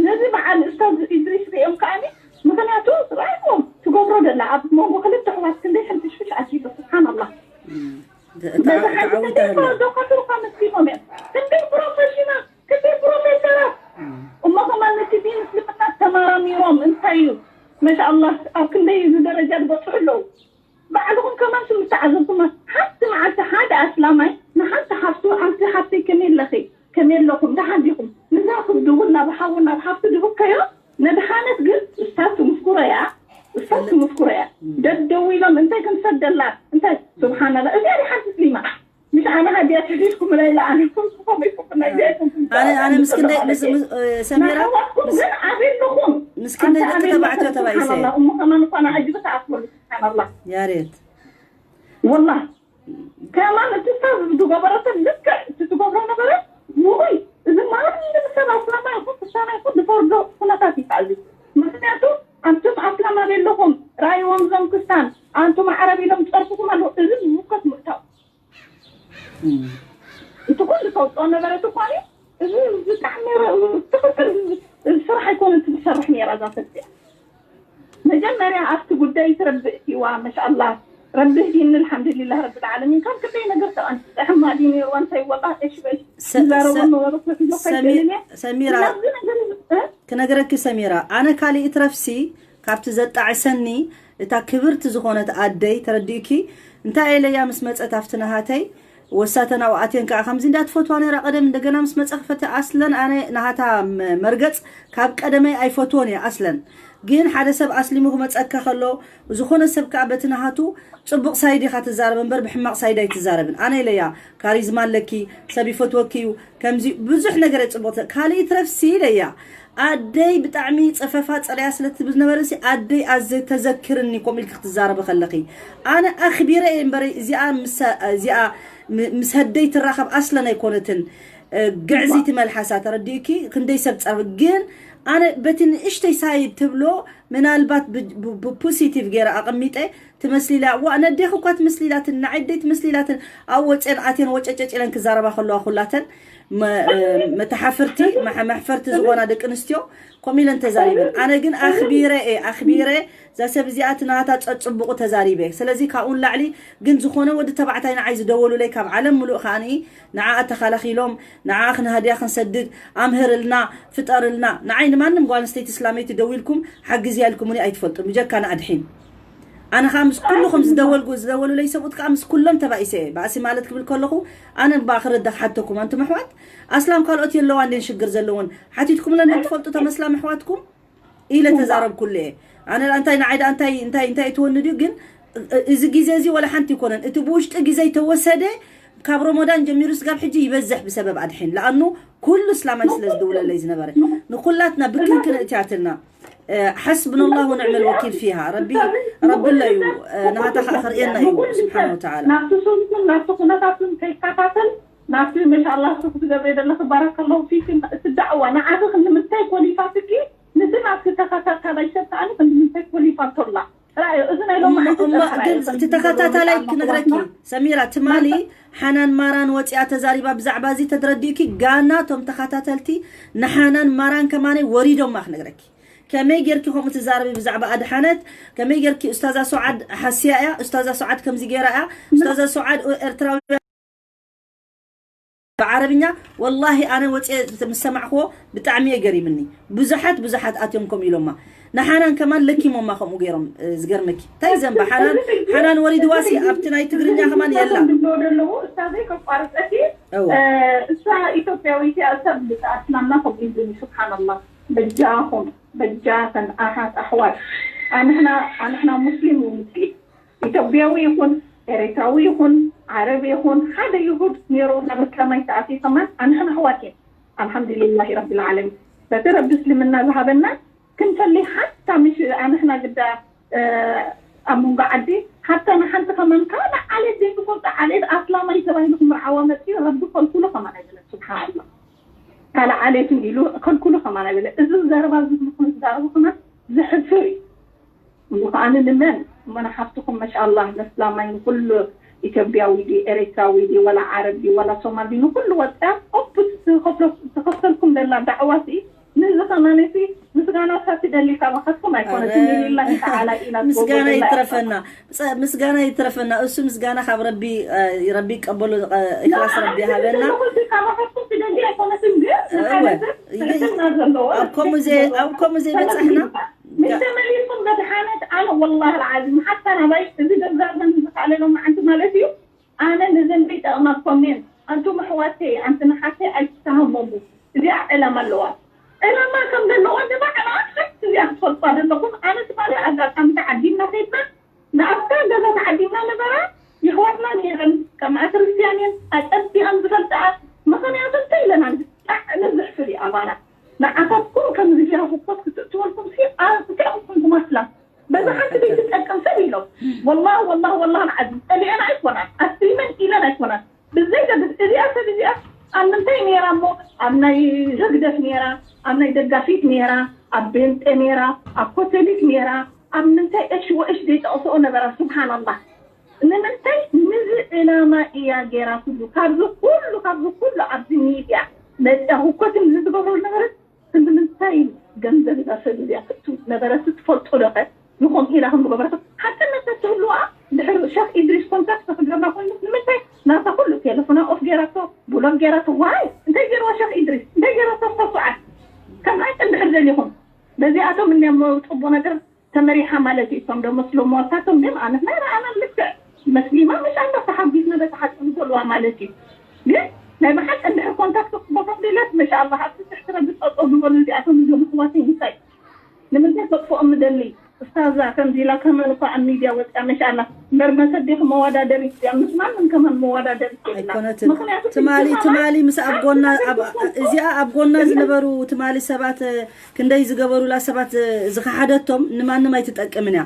ነዚ በዓል እስታዝ ኢድሪስ ሪኦም ከኣኒ፣ ምኽንያቱ ራእይዎም ትገብሮ ደላ ኣብ መንጎ ክልተ ኣሕዋት ክንደይ ሕንፍሽፍሽ ኣትዩ፣ ስብሓንላህ። እም፣ ተ-፣ በዚ ተዓ-፣ ሓንቲ ተዓዊታ ክንደይ ህላ። ተወልዶ ከፍርካ መስኪኖም እዮም። ክንደይ ፕሮፌሽናል፣ ክንደይ ፕሮፌሰራት። እም። እሞ ከማን ነቲ ዲን እስልምና ተመራሚሮም እንታይ እዩ? መሻኣላህ ኣብ ክንደይ እዚ ደረጃ ዝበፅሑ ኣለዉ። ባዕልኹም ከማን ስም ዝተዓዘብኩማ ሓንቲ መዓልቲ ሓደ ኣስላማይ ንሓንቲ ሓፍቱ ኣንቲ ሓፍተይ ከመይ ኣለኺ? ከመይ ኣለኹም? ደሓን ዲኹም? ንዛ ክብዲ እውን ናብ ሓው ናብ ሓፍቱ ድህከዮ ነድሓነት ግን እስታዝ ትምስኩሮ እያ። እስታዝ ትምስኩሮ እያ። ደደው ኢሎም እንታይ ክንሰደላ? እንታይ? ስብሓንላ። እዚኣ ዲ ሓንቲ ስሊማ? ምሽ ኣነ ሃዲያ ትሒዝኩም ኢላ ኣነ ኩልኩም ኢኹም ናይ ዚኣይኩም ኣነ ኣነ ምስ ክንደይ ምስ ምስ- እ፣ ሰሚራ ናሓዋትኩም ምስ- ግን ኣቤለኹም። ምስ ክንደይ ኣንተ ደቂ ኣቤለኹም ተባዕትዮ ተባኢሰ? ስብሓንላ። እሞ ከማን እኳ ንዓጅቢ ተኣክሉ ስብሓንላ። ያሬት ወላ ከማን እቲ ሰብ ዝገበረትን ልክዕ እቲ ትገብሮ ነበረ። ውይ እዚ ማለት ሰብ ኣስላማ ይኹን ክርስቲያና ይኹን ዝፈርዶ ኩነታት ይተኣዝ። ምክንያቱ ኣንቱም ኣስላም ኣቤለኹም ራእይዎም እዞም ክስታን ኣንቱም ዓረብ ኢሎም ጸርፍኩም ኣለዉ። እዚ ዝውከስ ምእታው እም። እቲ ኩሉ ተውፅኦ ነበረት እኳ እዩ። እዚ ብጣዕሚ ረ-፣ ትኽክል ስራሕ ኣይኮነን ትሰርሕ ነይራ እዛ ሰብ እዚኣ። መጀመርያ ኣብቲ ጉዳይ ትረቢ እቲዋ መሻኣላ ረቢ ህዲኒ ኣልሓምዱሊላህ ረቢ ልዓለሚን ካብ ክንደይ ነገር ተቐንጢጠ ሕማዲ ነይርዋ እንታይ ወላ እሽ በሽ ሰ-፣ ዝዛረቦ ሰ-፣ ነበሩ ክሕዞ ሰሚ-፣ ከይደልን እያ ሰሚራ፣ ናብዚ ነገር እ? ክነግረኪ ሰሚራ፣ ኣነ ካሊእ ትረፍሲ ካብቲ ዘጣዕሰኒ እታ ክብርቲ ዝኾነት ኣደይ ተረዲእኪ እንታይ ኢለያ ምስ መጸት ኣብቲ ናሃተይ ወሳተን ኣብኣቴን ከዓ ከምዚ እንዳትፈትዋ ነይራ ቀደም እንደገና ምስ መጸ ክፈተ ኣስለን ኣነ ናሃታ መ-፣ መርገጽ ካብ ቀደመይ ኣይፈትዎን እየ ኣስለን ግን ሓደ ሰብ ኣስሊሙ ክመጸካ ከሎ ዝኾነ ሰብ ከዓ በቲ ናሃቱ ጽቡቕ ሳይድ ኢኻ ትዛረብ እምበር ብሕማቕ ሳይድ ኣይትዛረብን ኣነ ኢለያ ካሪዝማ ኣለኪ ሰብ ይፈትወኪ እዩ ከምዚ ብዙሕ ነገር እየ ጽቡቕ ተ-፣ ካልእ ትረፍሲ ኢለያ ኣደይ ብጣዕሚ ጸፈፋ ጸርያ ስለ ትብል ዝነበረ ሲ ኣደይ ኣዘ ተዘክርኒ ኮም ኢልኪ ክትዛረቢ ከለኺ ኣነ ኣኽቢረ እየ እምበረ እዚኣ ምስ እዚኣ ም- ምስ ኣደይ ትራኸብ ኣስለን ኣይኮነትን እ፣ ግዕዚቲ መልሓሳ ተረዲእኪ ክንደይ ሰብ ጸርብ ግን ኣነ በቲ ንእሽተይ ሳይድ ትብሎ ምናልባት ብ- ብ- ብፖሲቲቭ ገይረ ኣቐሚጠ ትመስሊላ ዋ ነዴኺ እኳ ትመስሊላትን ንዓይ ኣደይ ትመስሊላትን ኣብ ወፅን ኣትየን ወጨጨጭ ኢለን ክዛረባ ከለዋ ኩላተን መ- መተሓፍርቲ መሐ- መሕፈርቲ ዝኾና ደቂ ኣንስትዮ ከምኡ ኢለን ተዛሪበን ኣነ ግን ኣኽቢረ እየ ኣኽቢረ እዛ ሰብ እዚኣ እቲ ናታ ፀፅቡቑ ተዛሪበ ስለዚ ካብኡ ንላዕሊ ግን ዝኾነ ወዲ ተባዕታይ ንዓይ ዝደወሉለይ ካብ ዓለም ሙሉእ ከዓኒ ንዓ ኣተኻላኺሎም ንዓ ክንሃድያ ክንሰድድ ኣምህርልና ፍጠርልና ንዓይ ንማንም ጓል ኣንስተይቲ እስላመይቲ ደዊልኩም ሓግዝያ ኢልኩምኒ ኣይትፈልጡ ብጀካ ንኣድሒን ኣነ ከዓ ምስ ኩልኹም ዝደወልኩ ዝደወሉለይ ሰብኡት ከዓ ምስ ኩሎም ተባኢሰ እየ ባእሲ ማለት ክብል ከለኹ ኣነ እባ ክረዳ ክሓተኩም ኣንቱም ኣሕዋት ኣስላም ካልኦት የለዋ እንዴን ሽግር ዘለውን ሓቲትኩምለን ዶ ትፈልጡ ተመስላም ኣሕዋትኩም ኢለ ተዛረብኩሉ እየ ኣነ እንታይ ንዓይ እንታይ እንታይ እንታይ እትወኒ ድዩ ግን እዚ ግዜ እዚ ወላ ሓንቲ ይኮነን እቲ ብውሽጢ ግዜ ተወሰደ ካብ ረመዳን ጀሚሩ ስጋብ ሕጂ ይበዝሕ ብሰበብ ኣድሒን ለኣኑ ኩሉ እስላማይ ስለ ዝድውለለይ ዝነበረ ንኩላትና ብክንክን እትያትልና حسبنا الله ونعم الوكيل فيها ربي رب الله نهاتها خرينا سبحانه وتعالى ናብቲ ሱንቱን ናብቲ ኩነታቱን ከይከታተል ናብቲ መሻላ ሱፍ ትገብሪ ዘለኺ ባረከላሁ ፊኪ እቲ ዳዕዋ ንዓኺ ንምንታይ ኮሊፋትኪ ንስና ክትከታተል ካልኣይ ሰብ ከዓኒ ክንዲ ምንታይ ኮሊፋቶላ ጥራይ እዩ። እዚ ናይ ሎሚ እሞ- ሓንቲ እሞ ጥራሕ ግን እዩ። እቲ ተኸታታላይ ከምዚ ክነግረኪ ዝበልኩ ሰሚራ ትማሊ ሓናን ማራን ወፂኣ ተዛሪባ ብዛዕባ እዚ ተትረዲእኪ ጋና እቶም ተኸታተልቲ ንሓናን ማራን ከማነይ ወሪዶማ ክነግረኪ ከመይ ጌርኪ ከምኡ ትዛረቢ ብዛዕባ ኣድሓነት? ከመይ ጌርኪ ኡስታዛ ሶዓድ ሓስያ እያ? ኡስታዛ ሶዓድ ከምዚ ጌራ እያ? ኡስታዛ ሶዓድ ኤርትራዊ ብዓረብኛ ወላሂ ኣነ ወፅየ ምስ ሰማዕክዎ ብጣዕሚ እየ ገሪምኒ። ብዙሓት ብዙሓት ኣትዮም ከምኡ ኢሎማ። ንሓናን ከማን ለኪሞማ ከምኡ ገይሮም፣ እ፣ ዝገርመኪ። እንታይ ዘንባ ሓናን፣ ሓናን ወሪድዋሲ ኣብቲ ናይ ትግርኛ ከማን የላ። ዝብሎ ዘለዉ ኡስታዘይ ከቋርፀኪ፣ እወ። እ፣ እሳ ኢትዮጵያዊት እያ፣ እሳ ብዛዕባ እስላምና ከምኡ ይብሉኒ። ስብሓንላህ። በጃኹም፣ በጃተን ኣሓት ኣሕዋት። ኣንሕና፣ ኣንሕና ሙስሊም እውን ኢትዮጵያዊ ይኹን ኤሪትራዊ ይኹን ዓረብ ይኹን ሓደ ይሁድ ነይሩ ናብ እስላማይ ተኣትዩ ከማን ኣንሕና ኣሕዋት እዮም። ኣልሓምዱሊላሂ ረቢል ዓለሚን። በቲ ረቢ እስልምና ዝሃበና ክንፈሊ ሓታ ምሽ ኣንሕና ግዳ፣ እ፣ ኣብ መንጎ ዓዲ ሓታ ንሓንቲ ከማን ካልእ ዓሌት ዘይትፈልጦ ዓሌት ኣስላማይ ተባሂሉ ክምርዓዋ መፅዩ ረቢ ከልኩሉ ከማን ኣይበለን። ስብሓንላህ። ካልእ ዓሌት እንዲሉ ከልኩሉ ከማን ኣይበለ። እዚ ዘረባ እዚ ንኹም ዝዛረቡ ከማን ዘሕፍር እዩ። እሞ ከኣ ንልመን እሞ ንሓፍትኹም መሻኣላህ ነስላማይ ንኩሉ ኢትዮጵያዊ ድዩ ኤሪትራዊ ድዩ ወላ ዓረብ ድዩ ወላ ሶማል ድዩ ንኩሉ ወፅያ ኦፕ ትኸፍሎ-፣ ትኸፍተልኩም ዘላ ዳዕዋ ሲ ንዚ ከማነቲ ምስጋና እሳ ትደሊ ካባኻትኩም ኣይኮነትን። ኣረ፣ ሊላሂ ተዓላ ኢና ምስጋና ትገብሩ ዘላ ይትረፈና። ጸ-፣ ምስጋና ይትረፈና። እሱ ምስጋና ካብ ረቢ፣ እ፣ ረቢ ይቀበሎ፣ እ፣ ኢኽላስ ረቢ ይሃበና። ዘለኹ ሲ ካባኻትኩም ትደሊ ኣይኮነትን፣ ግን እወ። ንሓደ ሰብ ይገ-፣ ትሕትና ዘለዎ ኣብ ከምኡ ዘይ-፣ ኣብ ከምኡ ዘይበጻሕና ምስ ተመሊስኩም ዘድሓነት ኣነ ወላሂ ልዓዚም ሓታ ናባይ እዚ ገንዘብ ዝኸኣለ ሎማዓንቲ ማለት እዩ። ኣነ ንዘን ዘይጠቕማ ኮሜንት ኣንቱም ኣሕዋተይ ኣንቲ ንሓተይ ኣይትተሃመሙ። እዚኣ ዕላማ ኣለዋ። ዕላማ ከም ዘለዋ ንባዕላ ሓንቲ እዚኣ ክትፈልጧ ዘለኹም። ኣነ ትማሊ ኣጋጣሚ ተዓዲምና ከይድና ንኣብታ ገዛ ተዓዲምና ነበራ ይሕዋትና ነይረን ከምኣ ክርስትያን እየን ኣጸቢቐን ዝፈልጥኣ። ምኽንያቱ እንታይ ኢለና ብጣዕሚ ዘሕፍር እዩ ኣባና። ንዓኻትኩም ከምዚ ጌራ ህኮት ክትእትወልኩም ሲ ኣንታይ ኢኹም ትመስላ? በዛ ሓንቲ ዘይትጠቅም ሰብ ኢሎም። ወላሂ፣ ወላሂ፣ ወላሂ ንዓዚ ጸሊአን ኣይኮናን፣ ኣስሊመን ኢለን ኣይኮናን። ብዘይ ገድስ እዚኣ ሰብ እዚኣ ኣብ ምንታይ ነይራ እሞ? ኣብ ናይ ህግደፍ ነይራ፣ ኣብ ናይ ደጋፊት ነይራ፣ ኣብ ቤንጤ ነይራ፣ ኣብ ኮተሊክ ነይራ፣ ኣብ ምንታይ እሽ ወእሽ ዘይጠቕስኦ ነበራ። ስብሓንላህ። ንምንታይ? ንዚ ዕላማ እያ ገይራ ኩሉ። ካብዚ ኩሉ፣ ካብዚ ኩሉ ኣብዚ ሚድያ መፅያ ህኮት ዝትገብሩ ነበረት ንምንታይ ገንዘብ እዛ ሰብ እዚኣ ትእቱ ነበረ? ትፈልጡ ዶ ኸ ንኸምኡ ኢላ ከም ዝገበረቶ? ሓቅነት ተትህልዋ ድሕሪ ሸኽ ኢድሪስ ኮንታክት ክገብራ ኮይኑ ንምንታይ ናታ ኩሉ ቴሌፎና ኦፍ ገይራቶ፣ ብሎክ ገይራቶ? ዋይ እንታይ ገይርዋ ሸኽ ኢድሪስ? እንታይ ገይራቶ? ተስዓት ከም ኣይጥን ድሕር ደሊኹም በዚኣቶም እኒኦም ጽቡቕ ነገር ተመሪሓ ማለት እዩ። እቶም ደሞ ስለ ሞታቶም ግን ኣነት ናይ ረኣና ልክዕ መስሊማ መሻላ ተሓጊዝና በታ ሓቂ ዝደልዋ ማለት እዩ። ግን ናይ ብሓቂ እንድሕር ኮንታክት ክቦቶም ደለት መሻላ ኣብቲ ትሕቲ ረቢ ጸጸው ዝበሉ እዚኣቶም እዮም ኣሕዋተይ ምሳይ ንምንታይ ከጥፍኦም ምደሊ? እስታዛ ከምዚ ኢላ ከመን እኳ ኣብ ሚድያ ወፅያ መሻላ መርመሰ ዲኺ መወዳደሪት እያ ምስ ማንም ከመን መወዳደሪት የብላ። ኣይኮነትን። ምክንያቱ ትማሊ ሕጂ ከማን ትማሊ ምስ ኣብ ጎና ኣብ እዚኣ ኣብ ጎና ዝነበሩ ትማሊ ሰባት ክንደይ ዝገበሩላ ሰባት ዝኸሓደቶም ንማንም ኣይትጠቅምን እያ።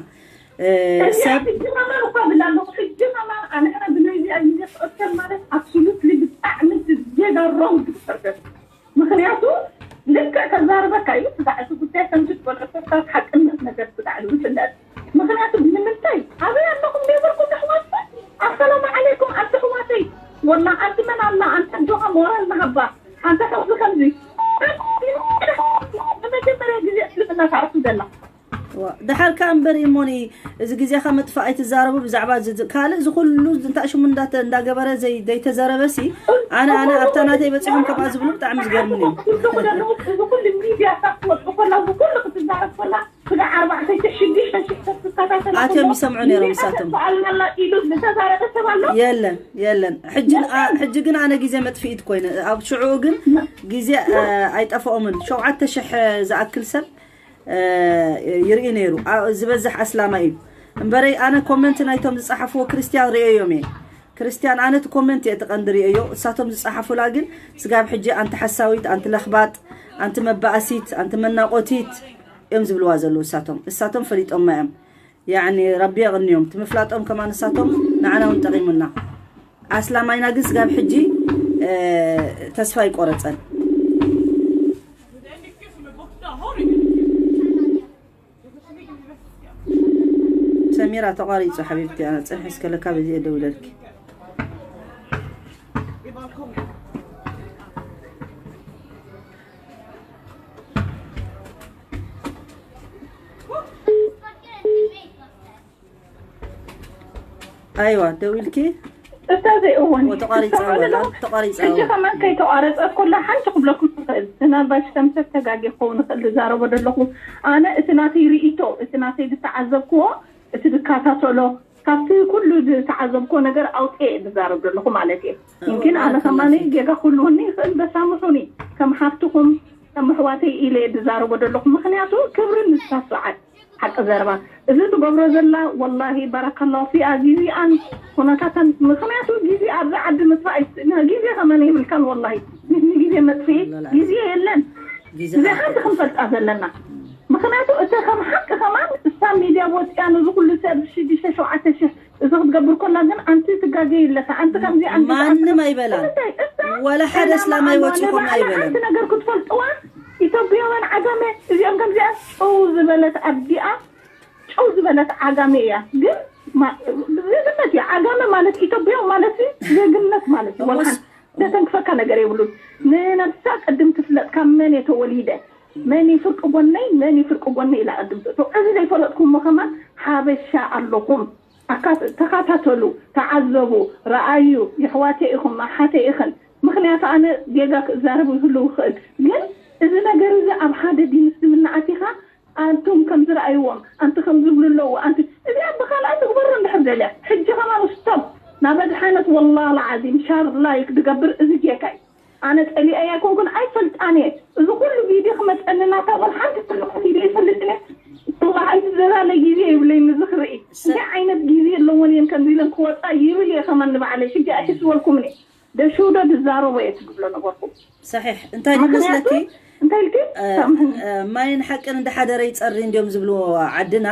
እ፣ እዚኣ ሰብ ሕጂ ከማን እኳ ብላ ኣለኹ። ሕጂ ከማን ኣንሕና ብናይ እዚኣ ግዜ ክቕተል ማለት ኣብሶሉትሊ ብጣዕሚ ዜጋ ሮንግ ፐርሰን። ምክንያቱ ልክዕ ከዛርበካ እዩ። ስጋዕ እቲ ጉዳይ ከምዚ ዝበለቶ ካብ ሓቅነት ነገር ስጋዕ ዝፍለጥ። ምክንያቱ ንምንታይ ኣበይ ኣለኹም ዘይበልኩም ኣሕዋትኩም? ኣሰላሙ ዓለይኩም ኣንቲ ኣሕዋተይ። ወላ ኣንቲ መን ኣላ ኣንቲ ኣጆኻ ሞራል ንሃባ ኣንተ ከምዚ ከምዚ ንመጀመርያ ግዜ እስልምና ታዕርፉ ዘላ ዋ፣ ደሓር ከኣ እምበር እሞኒ፣ እዚ ግዜኻ ምጥፋእ ኣይትዛረቡ ብዛዕባ እዚ፣ እዚ ካልእ እዚ ኩሉ እዚ እንታይ ሽሙ እንዳተ-፣ እንዳገበረ ዘይ-፣ ዘይተዘረበሲ፣ ኣነ፣ ኣነ ኣብታ ናተይ በጺሖም ከምኣ ዝብሉ ብጣዕሚ ዝገርሙኒ እዮም። ትብሉ ዘለዉ፣ እዚ ኩሉ ሚድያ ሳብ ትወጽእ ኮላ፣ እዚ ኩሉ ክትዛረብ ኮላ፣ ስጋ ኣርባዕተ ሽሕ ሽዱሽተ ሽሕ ሰብ ትከታተላ ኣትዮም ኮሎ፣ ይሰምዑ ነይሮም ሚድያ ንሳቶም። ተስፋ ኣለና ኢሉ ዝተዛረበ ሰብ ኣሎ? የለን፣ የለን። ሕጂ፣ የለን። ኣ-፣ ሕጂ ግን ኣነ ግዜ መጥፍኢት ኮይነ፣ ኣብ ሽዑኡ ግን ግዜ፣ እ፣ ኣይጠፍኦምን። ሸውዓተ ሽሕ ዝኣክል ሰብ እ፣ ይርኢ ነይሩ። ኣ-፣ ዝበዝሕ ኣስላማይ እዩ። እምበረይ ኣነ ኮመንት ናይቶም ዝጸሓፍዎ ክርስትያን ርእየዮም እየ። ክርስትያን ኣነ እቲ ኮመንት እየ እቲ ቀንዲ ርእየዮ። እሳቶም ዝጸሓፉላ ግን ስጋብ ሕጂ ኣንቲ ሓሳዊት፣ ኣንቲ ለኽባጥ፣ ኣንቲ መባእሲት፣ ኣንቲ መናቆቲት እዮም ዝብልዋ ዘለዉ እሳቶም። እሳቶም ፈሊጦማ እዮም። ያዕኒ ረቢ የቕንዮም። እቲ ምፍላጦም ከማን እሳቶም ንዓና እውን ጠቒሙና። ኣስላማይና ግን ስጋብ ሕጂ፣ እ፣ ተስፋ ኣይቆረጸን። ሰሚራ ተቋሪጹ ሓቢብቲ፣ ኣነ ጽንሒ እስከ ለካ በዚ እየ ደውለልኪ። ኣይዋ ደው ኢልኪ እታ ዘይእወን ተቋሪፃ ተቋሪፃ ሕጂ ከማን ከይተቋረፀት ኮላ ሓንቲ ክብለኩም ይኽእል። ምናልባሽ ከም ሰብ ተጋጊ ክኸውን ይኽእል ዝዛረቦ ዘለኹ። ኣነ እቲ ናተይ ርእይቶ፣ እቲ ናተይ ዝተዓዘብክዎ፣ እቲ ዝከታተሎ ካብቲ ኩሉ ዝተዓዘብክዎ ነገር ኣውፅኤ ዝዛረብ ዘለኹ ማለት እየ። ግን ኣነ ከማን ጌጋ ክህልወኒ ይኽእል፣ በሳምሑኒ ከም ሓፍትኹም ከም ኣሕዋተይ ኢለ ዝዛረቦ ዘለኹ። ምክንያቱ ክብሪ ንዝሳስዓት ሓቂ ዘረባ እዚ ትገብሮ ዘላ ወላሂ በረከላሁ ፊኣ ጊዜኣን ኩነታተን ምክንያቱ ጊዜ ኣብዚ ዓዲ ምጥፋእ ግዜ ከመን የብልካን ወላሂ ንግዜ መጥፍኢ ግዜ የለን እዚኣ ሓንቲ ክንፈልጣ ዘለና ምክንያቱ እተ ከም ሓቂ ከማን እሳ ሚድያ ወፅያ ነዚ ኩሉ ሰብ ሽዱሽተ ሸውዓተ ሽሕ እዚ ክትገብር ኮላ ግን ኣንቲ ትጋገይ ኣለካ ኣንቲ ከምዚ ኣንቲ ማንም ኣይበላን ወላ ሓደ እስላማይ ወፂኹም ኣይበለን ነገር ክትፈልጥዋ ኢትዮጵያውያን ዓጋመ እዚኦም ከምዚኣ ጨው ዝበለት ኣዲኣ ጨው ዝበለት ዓጋመ እያ ግን ዜግነት እዩ ዓጋመ ማለት ኢትዮጵያዊ ማለት ዜግነት ማለት እዩ ወላ ተተንክፈካ ነገር የብሉን ንነብሳ ቅድም ትፍለጥ ካብ መን የተወሊደ መን ፍርቂ ጎነይ መን ፍርቂ ጎነይ ኢላ ቅድም ትእቶ እዚ ዘይፈለጥኩሞ ከማን ሓበሻ ኣለኹም ተኻታተሉ፣ ተዓዘቡ፣ ረኣዩ፣ የሕዋተይ ኢኹም፣ ኣሓተይ ኢኽን፣ ምኽንያቱ ኣነ ጌጋ ክዛረብ ይህሉ ይኽእል፣ ግን እዚ ነገር እዚ ኣብ ሓደ ዲን እስልምና ኣቲኻ ኣንቱም ከም ዝረኣይዎም ኣንቲ ከም ዝብሉ ኣለዉ ኣንቲ እዚኣ ብኻልኣ ትግበሮ እንድሕር ደልያ ሕጂ ከማን ስቶፕ ናብ ኣድሓነት ወላሂ ልዓዚም ሻር ላይክ ድገብር እዚ ጌጋ እዩ ኣነ ጸሊኤ ኣይኮንኩን ኣይፈልጣን እየ እዚ ኩሉ ቪድዮ ክመጸኒ ናታ ወላ ሓንቲ ትልቁ ቪድዮ ይፈልጥን እየ ወላ ሓንቲ ዘላለ ግዜ ይብለይ ንዚ ክርኢ እንታይ ዓይነት ግዜ ኣለዎን እየን ከምዚ ኢለን ክወጻ ይብል እየ ከማን ንባዕለይ ሕጂ ኣይሕስበልኩምን እየ ደሽውዶ ድዛረቦ እየ ትብሎ ነበርኩ ሰሒሕ እንታይ ይመስለኪ እንታይ ኢልኪ ማይን ሓቅን እንዳሓደረ ይጸሪ እንዲዮም ዝብልዎ ዓድና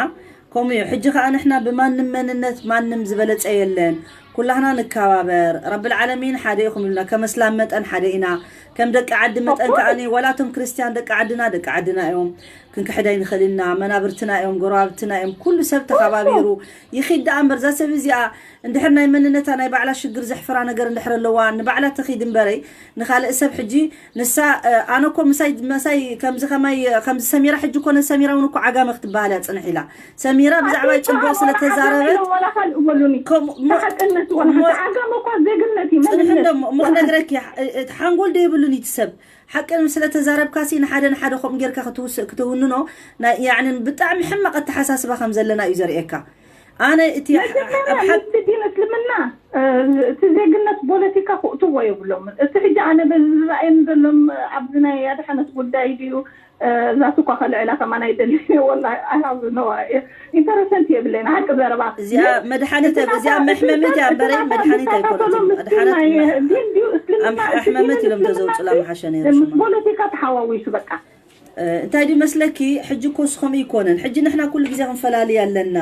ከምኡ እዩ ሕጂ ከዓ ንሕና ብማንም መንነት ማንም ዝበለፀ የለን ኩላህና ንከባበር ረብል ዓለሚን ሓደ ኢኹም ኢሉና ከም እስላም መጠን ሓደ ኢና ከም ደቂ ዓዲ መጠን ከዓ ወላቶም ክርስቲያን ደቂ ዓድና ደቂ ዓድና እዮም ክንክሕድ ኣይንኽእል ኢና መናብርትና እዮም ጎረባብትና እዮም ኩሉ ሰብ ተኸባቢሩ ይኺድ ደኣ እምበር እዛ ሰብ እዚኣ እንድሕር ናይ መንነታ ናይ ባዕላ ሽግር ዘሕፍራ ነገር እንድሕር ኣለዋ ንባዕላ ተኺድ እምበረይ ንኻልእ ሰብ ሕጂ ንሳ ኣነ እኮ ምሳይ መሳይ ከምዚ ከማይ ከምዚ ሰሚራ ሕጂ ኮነ ሰሚራ እውን እኮ ዓጋመ ክትበሃል እያ ፅንሕ ኢላ ሰሚራ ብዛዕባ ፅቡቅ ስለተዛረበት ፅንሕ እንዶ እሞ ክነግረኪ ሓንጎል ዶ የብሉን እቲ ሰብ ሓቂ ስለተዛረብካሲ ንሓደ ንሓደ ከምኡ ጌርካ ክትውንኖ ብጣዕሚ ሕማቕ ኣተሓሳስባ ከም ዘለና እዩ ዘርእየካ ኣነ እቲ ዲን እስልምና እቲ ዜግነት ፖለቲካ ክእትዎ የብሎምን እቲ ሕጂ ኣነ በዚ ዝረኣየኒ ዘሎም ኣብዚ ናይ ኣድሓነት ጉዳይ ድዩ እዛት እኳ ከልዕላ ከማን ኣይደልን ወላ ኣይሃብ ነዋ ኢንተረሰንት የብለይን ሓቂ ዘረባ እዚኣ መድሓኒት እዚኣ መሕመሚት እያ እምበረይ መድሓኒት ኣይኮነትን ኣድሓነት ኣሕመመት ኢሎም ተዘውፅላ መሓሸ ነይሩ ፖለቲካ ተሓዋዊሱ በቃ እንታይ ድዩ መስለኪ ሕጂ እኮ ስኸም ይኮነን ሕጂ ንሕና ኩሉ ግዜ ክንፈላልይ ኣለና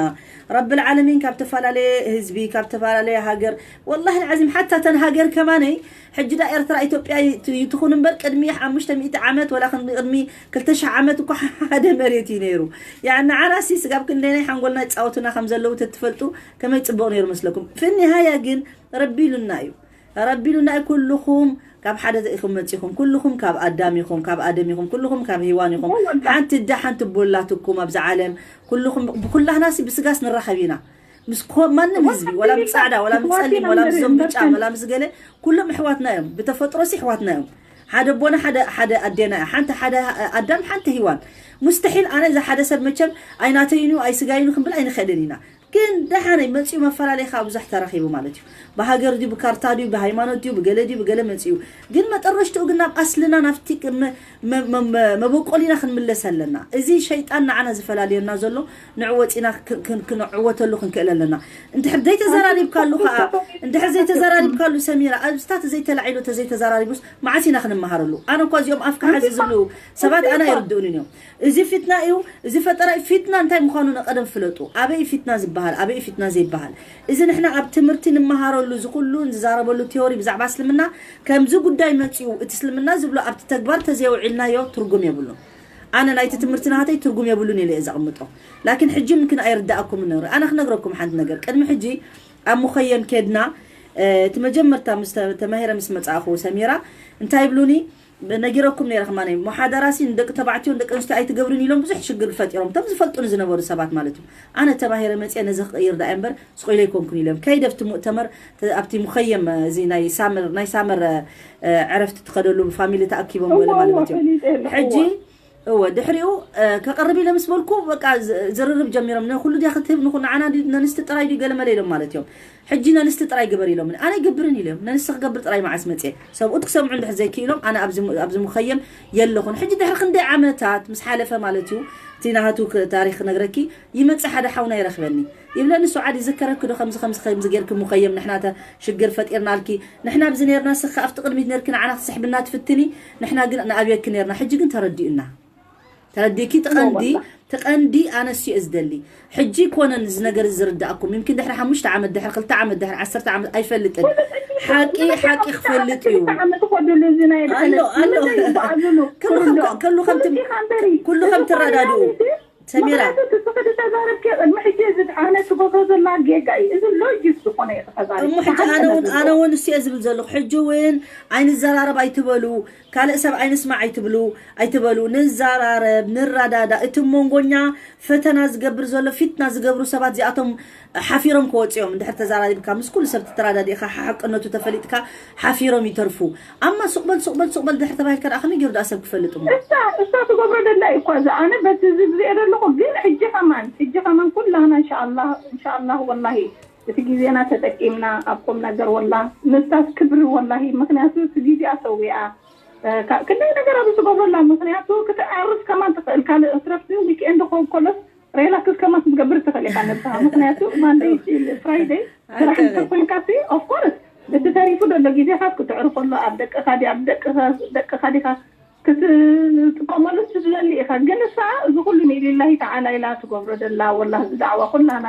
ረብል ዓለሚን ካብ ተፈላለየ ህዝቢ ካብ ተፈላለየ ሃገር ወላሂ ዓዚም ሓታ ተን ሃገር ከማነይ ሕጂ ዳ ኤርትራ ኢትዮጵያ ይትኹን እምበር ቅድሚ ሓሙሽተ ሚእቲ ዓመት ወላ ቅድሚ ክልተ ሽሕ ዓመት እኮ ሓደ መሬት እዩ ነይሩ ያኒ ዓራሲ ስጋብ ክንደይናይ ሓንጎልና ይፃወቱና ከም ዘለዉ ተትፈልጡ ከመይ ፅቡቅ ነይሩ መስለኩም ፍኒሃያ ግን ረቢሉና እዩ ረቢሉና እዩ ኩልኹም ካብ ሓደ ኢኹም መፂኹም ኩልኹም ካብ ኣዳም ኢኹም ካብ ኣደም ኢኹም ኩልኹም ካብ ሂዋን ኢኹም ሓንቲ ዳ ሓንቲ ቦላትኩም ኣብዚ ዓለም ኩልኹም ብኩላህናሲ ብስጋስ ንራኸብ ኢና ምስ ማንም ህዝቢ ወላ ምስ ፃዕዳ ወላ ምስ ፀሊም ወላ ምስ ዞም ብጫ ወላ ምስ ገለ ኩሎም ኣሕዋትና እዮም ብተፈጥሮ ሲ ኣሕዋትና እዮም ሓደ ኣቦና ሓደ ሓደ ኣዴና እያ ሓንቲ ሓደ ኣዳም ሓንቲ ሂዋን ሙስተሒል ኣነ እዚ ሓደ ሰብ መቸም ኣይናተይኑ ኣይስጋይኑ ክንብል ኣይንኽእልን ኢና ግን ደሓነይ መፂኡ መፈላለይ ከዓ ብዙሕ ተረኺቡ ማለት እዩ ብሃገር ድዩ ብካርታ ድዩ ብሃይማኖት ድዩ ብገለ ድዩ ብገለ መፂኡ ግን መጠረሽትኡ ግን ናብ ኣስልና ናብቲ መበቆሊና ክንምለስ ኣለና እዚ ሸይጣን ንዓና ዝፈላልየና ዘሎ ንዑ ወፂና ክንዕወተሉ ክንክእል ኣለና እንድሕር ዘይተዘራሪብካሉ ከዓ እንድሕር ዘይተዘራሪብካሉ ሰሚራ ኣብስታት ዘይተላዒሉ ተዘይተዘራሪቡስ መዓስ ኢና ክንመሃረሉ ኣነ እኳ እዚኦም ኣፍካ ሓዚ ዝብሉ ሰባት ኣነ ኣይርድኡንን እዮም እዚ ፊትና እዩ እዚ ፈጠራ ፊትና እንታይ ምዃኑ ንቀደም ፍለጡ ኣበይ ፊትና ዝበሃል ኣበይ ፊትና ዘይበሃል እዚ ንሕና ኣብ ትምህርቲ ንመሃረሉ እዚ ኩሉ ንዛረበሉ ቴዎሪ ብዛዕባ እስልምና ከምዚ ጉዳይ መፂኡ እቲ እስልምና ዝብሎ ኣብቲ ተግባር ተዘይውዒልናዮ ትርጉም የብሉን ኣነ ናይቲ ትምህርቲ ናተይ ትርጉም የብሉን ኢለ እየ ዘቕምጦ ላኪን ሕጂ ምክን ኣይርዳእኩም ነሩ ኣነ ክነግረኩም ሓንቲ ነገር ቅድሚ ሕጂ ኣብ ሙኸየም ኬድና እቲ መጀመርታ ተማሂረ ምስ መፃእኹ ሰሚራ እንታይ ይብሉኒ ነጊረኩም ነይረ ከማን፣ ሙሓደራ ሲ ንደቂ ተባዕትዮን ደቂ ኣንስትዮ ኣይትገብርን ኢሎም ብዙሕ ሽግር ፈጢሮም፣ እቶም ዝፈልጡኒ ዝነበሩ ሰባት ማለት እዩ። ኣነ ተማሂረ መፅየ ነዚ ክቕይር ዳኣ እምበር ስቕ ኢለ ኣይኮንኩን ኢሎም። ከይደ ኣብቲ ሙእተመር፣ ተ- ኣብቲ ሙኸየም፣ እዚ ናይ ሳመር፣ ናይ ሳመር እ፣ ዕረፍቲ ትኸደሉ ብፋሚሊ ተኣኪቦም ገለ ማለት እዩ። ሕጂ እወ ድሕሪኡ እ፣ ከቕርብ ኢለ ምስ በልኩ በቃ ዝ- ዝርርብ ጀሚሮም። ንኩሉ ድያ ክትህብ ንኹ ንዓና ድዩ ነንስቲ ጥራይ ድዩ ገለ መለ ኢሎም ማለት እዮም። ሕጂ ነንስቲ ጥራይ ግበር ኢሎም፣ ኣነ ኣይገብርን ኢሎም። ነንስቲ ክገብር ጥራይ መዓስ መፅየ? ሰብኡት ክሰምዑ እንድሕር ዘይክኢሎም ኣነ ኣብዚ ሙ- ኣብዚ ሙኸየም የለኹን። ሕጂ ድሕሪ ክንደይ ዓመታት ምስ ሓለፈ ማለት እዩ፣ እቲ ናሃቱ ክ- ታሪክ ክነግረኪ ይመፅእ ሓደ ሓውና ይረኽበኒ። ይብለኒ፣ "ሱዓድ ይዝከረኪ ዶ ከምዚ ከምዚ ከምዚ ጌርኪ ሙኸየም ንሕና ተ ሽግር ፈጢርናልኪ፣ ንሕና ኣብዚ ኔርና ስኺ ኣብቲ ቅድሚት ኔርኪ ንዓና ክትስሕብና ትፍትኒ፣ ንሕና ግን ንኣብየኪ ኔርና፣ ሕጂ ግን ተረዲኡና። ተረዲእኪ ትቐንዲ፣ ትቐንዲ ኣነስ እየ ዝደሊ። ሕጂ ኮነን እዚ ነገር እዚ ዝርዳእኩም፣ ይምኪን ድሕሪ ሓሙሽተ ዓመት፣ ድሕሪ ክልተ ዓመት፣ ድሕሪ ዓሰርተ ዓመት ኣይፈልጥን። ሓቂ ሓቂ ክፈልጥ እዩ። ኣሎ ኣሎ ከሉ ከም ከም ትረዳድኡ ሰሚራ ተዛረብኪ ቅድሚ ሕጂ እዚ ኣነ ትገብሮ ዘላ ጌጋ እዩ። እዚ ሎጂክ ዝኾነ እዩ ተዛረብ እሞ ሕጂ ኣነ እውን ኣነ እውን እሱ እየ ዝብል ዘለኹ። ሕጂ እውን ኣይንዘራረብ ኣይትበሉ፣ ካልእ ሰብ ኣይንስማዕ ኣይትብሉ ኣይትበሉ። ንዘራረብ፣ ንረዳዳ። እቲ መንጎኛ ፈተና ዝገብር ዘሎ፣ ፊትና ዝገብሩ ሰባት እዚኣቶም ሓፊሮም ክወፅኦም። እንድሕር ተዛራሪብካ ምስ ኩሉ ሰብ ተራዳዲእካ ሓቅነቱ ተፈሊጥካ ሓፊሮም ይተርፉ። ኣማ ሱቕ በል ሱቕ በል ሱቕ በል ድሕር ተባሂልካ ደኣ ከመይ ገይሩ ደኣ ሰብ ክፈልጥ እሞ? እሳ እሳ ትገብሮ ደላ እዩ እኳ እዚ ኣነ በቲ ዝግዝኤ ዘለኹ ግን ሕጂ ከማን ሕጂ ከማን ኩላህና እንሻኣላህ እንሻኣላህ ወላሂ እቲ ግዜና ተጠቂምና ኣብ ቁም ነገር ወላ ምስታስ ክብሪ ወላሂ ምክንያቱ እቲ ግዜኣ ሰዊኣ ክንደይ ነገር ኣብ ዝገብረላ ምክንያቱ ክትዓርስ ከማን ትኽእል ካልእ እትረፍ ዊክኤንድ ክኸውን ከሎስ ሬላክስ ከማን ክትገብር ትኽእል ኢኻ ነብስኻ ምክንያቱ ማንደይ ፍራይደይ ስራሕ እንተኮይንካ ሲ ኦፍኮርስ እቲ ተሪፉ ዘሎ ግዜኻስ ክትዕርፈሉ ኣብ ደቅኻ ዲ ኣብ ደቅኻ ዲኻ ክትጥቀመሉ ትደሊ ኢኻ ግን እሳ እዚ ኩሉ ንኢሊላሂ ተዓላ ኢላ ትገብሮ ደላ ወላ እዚ ዳዕዋ ኩላና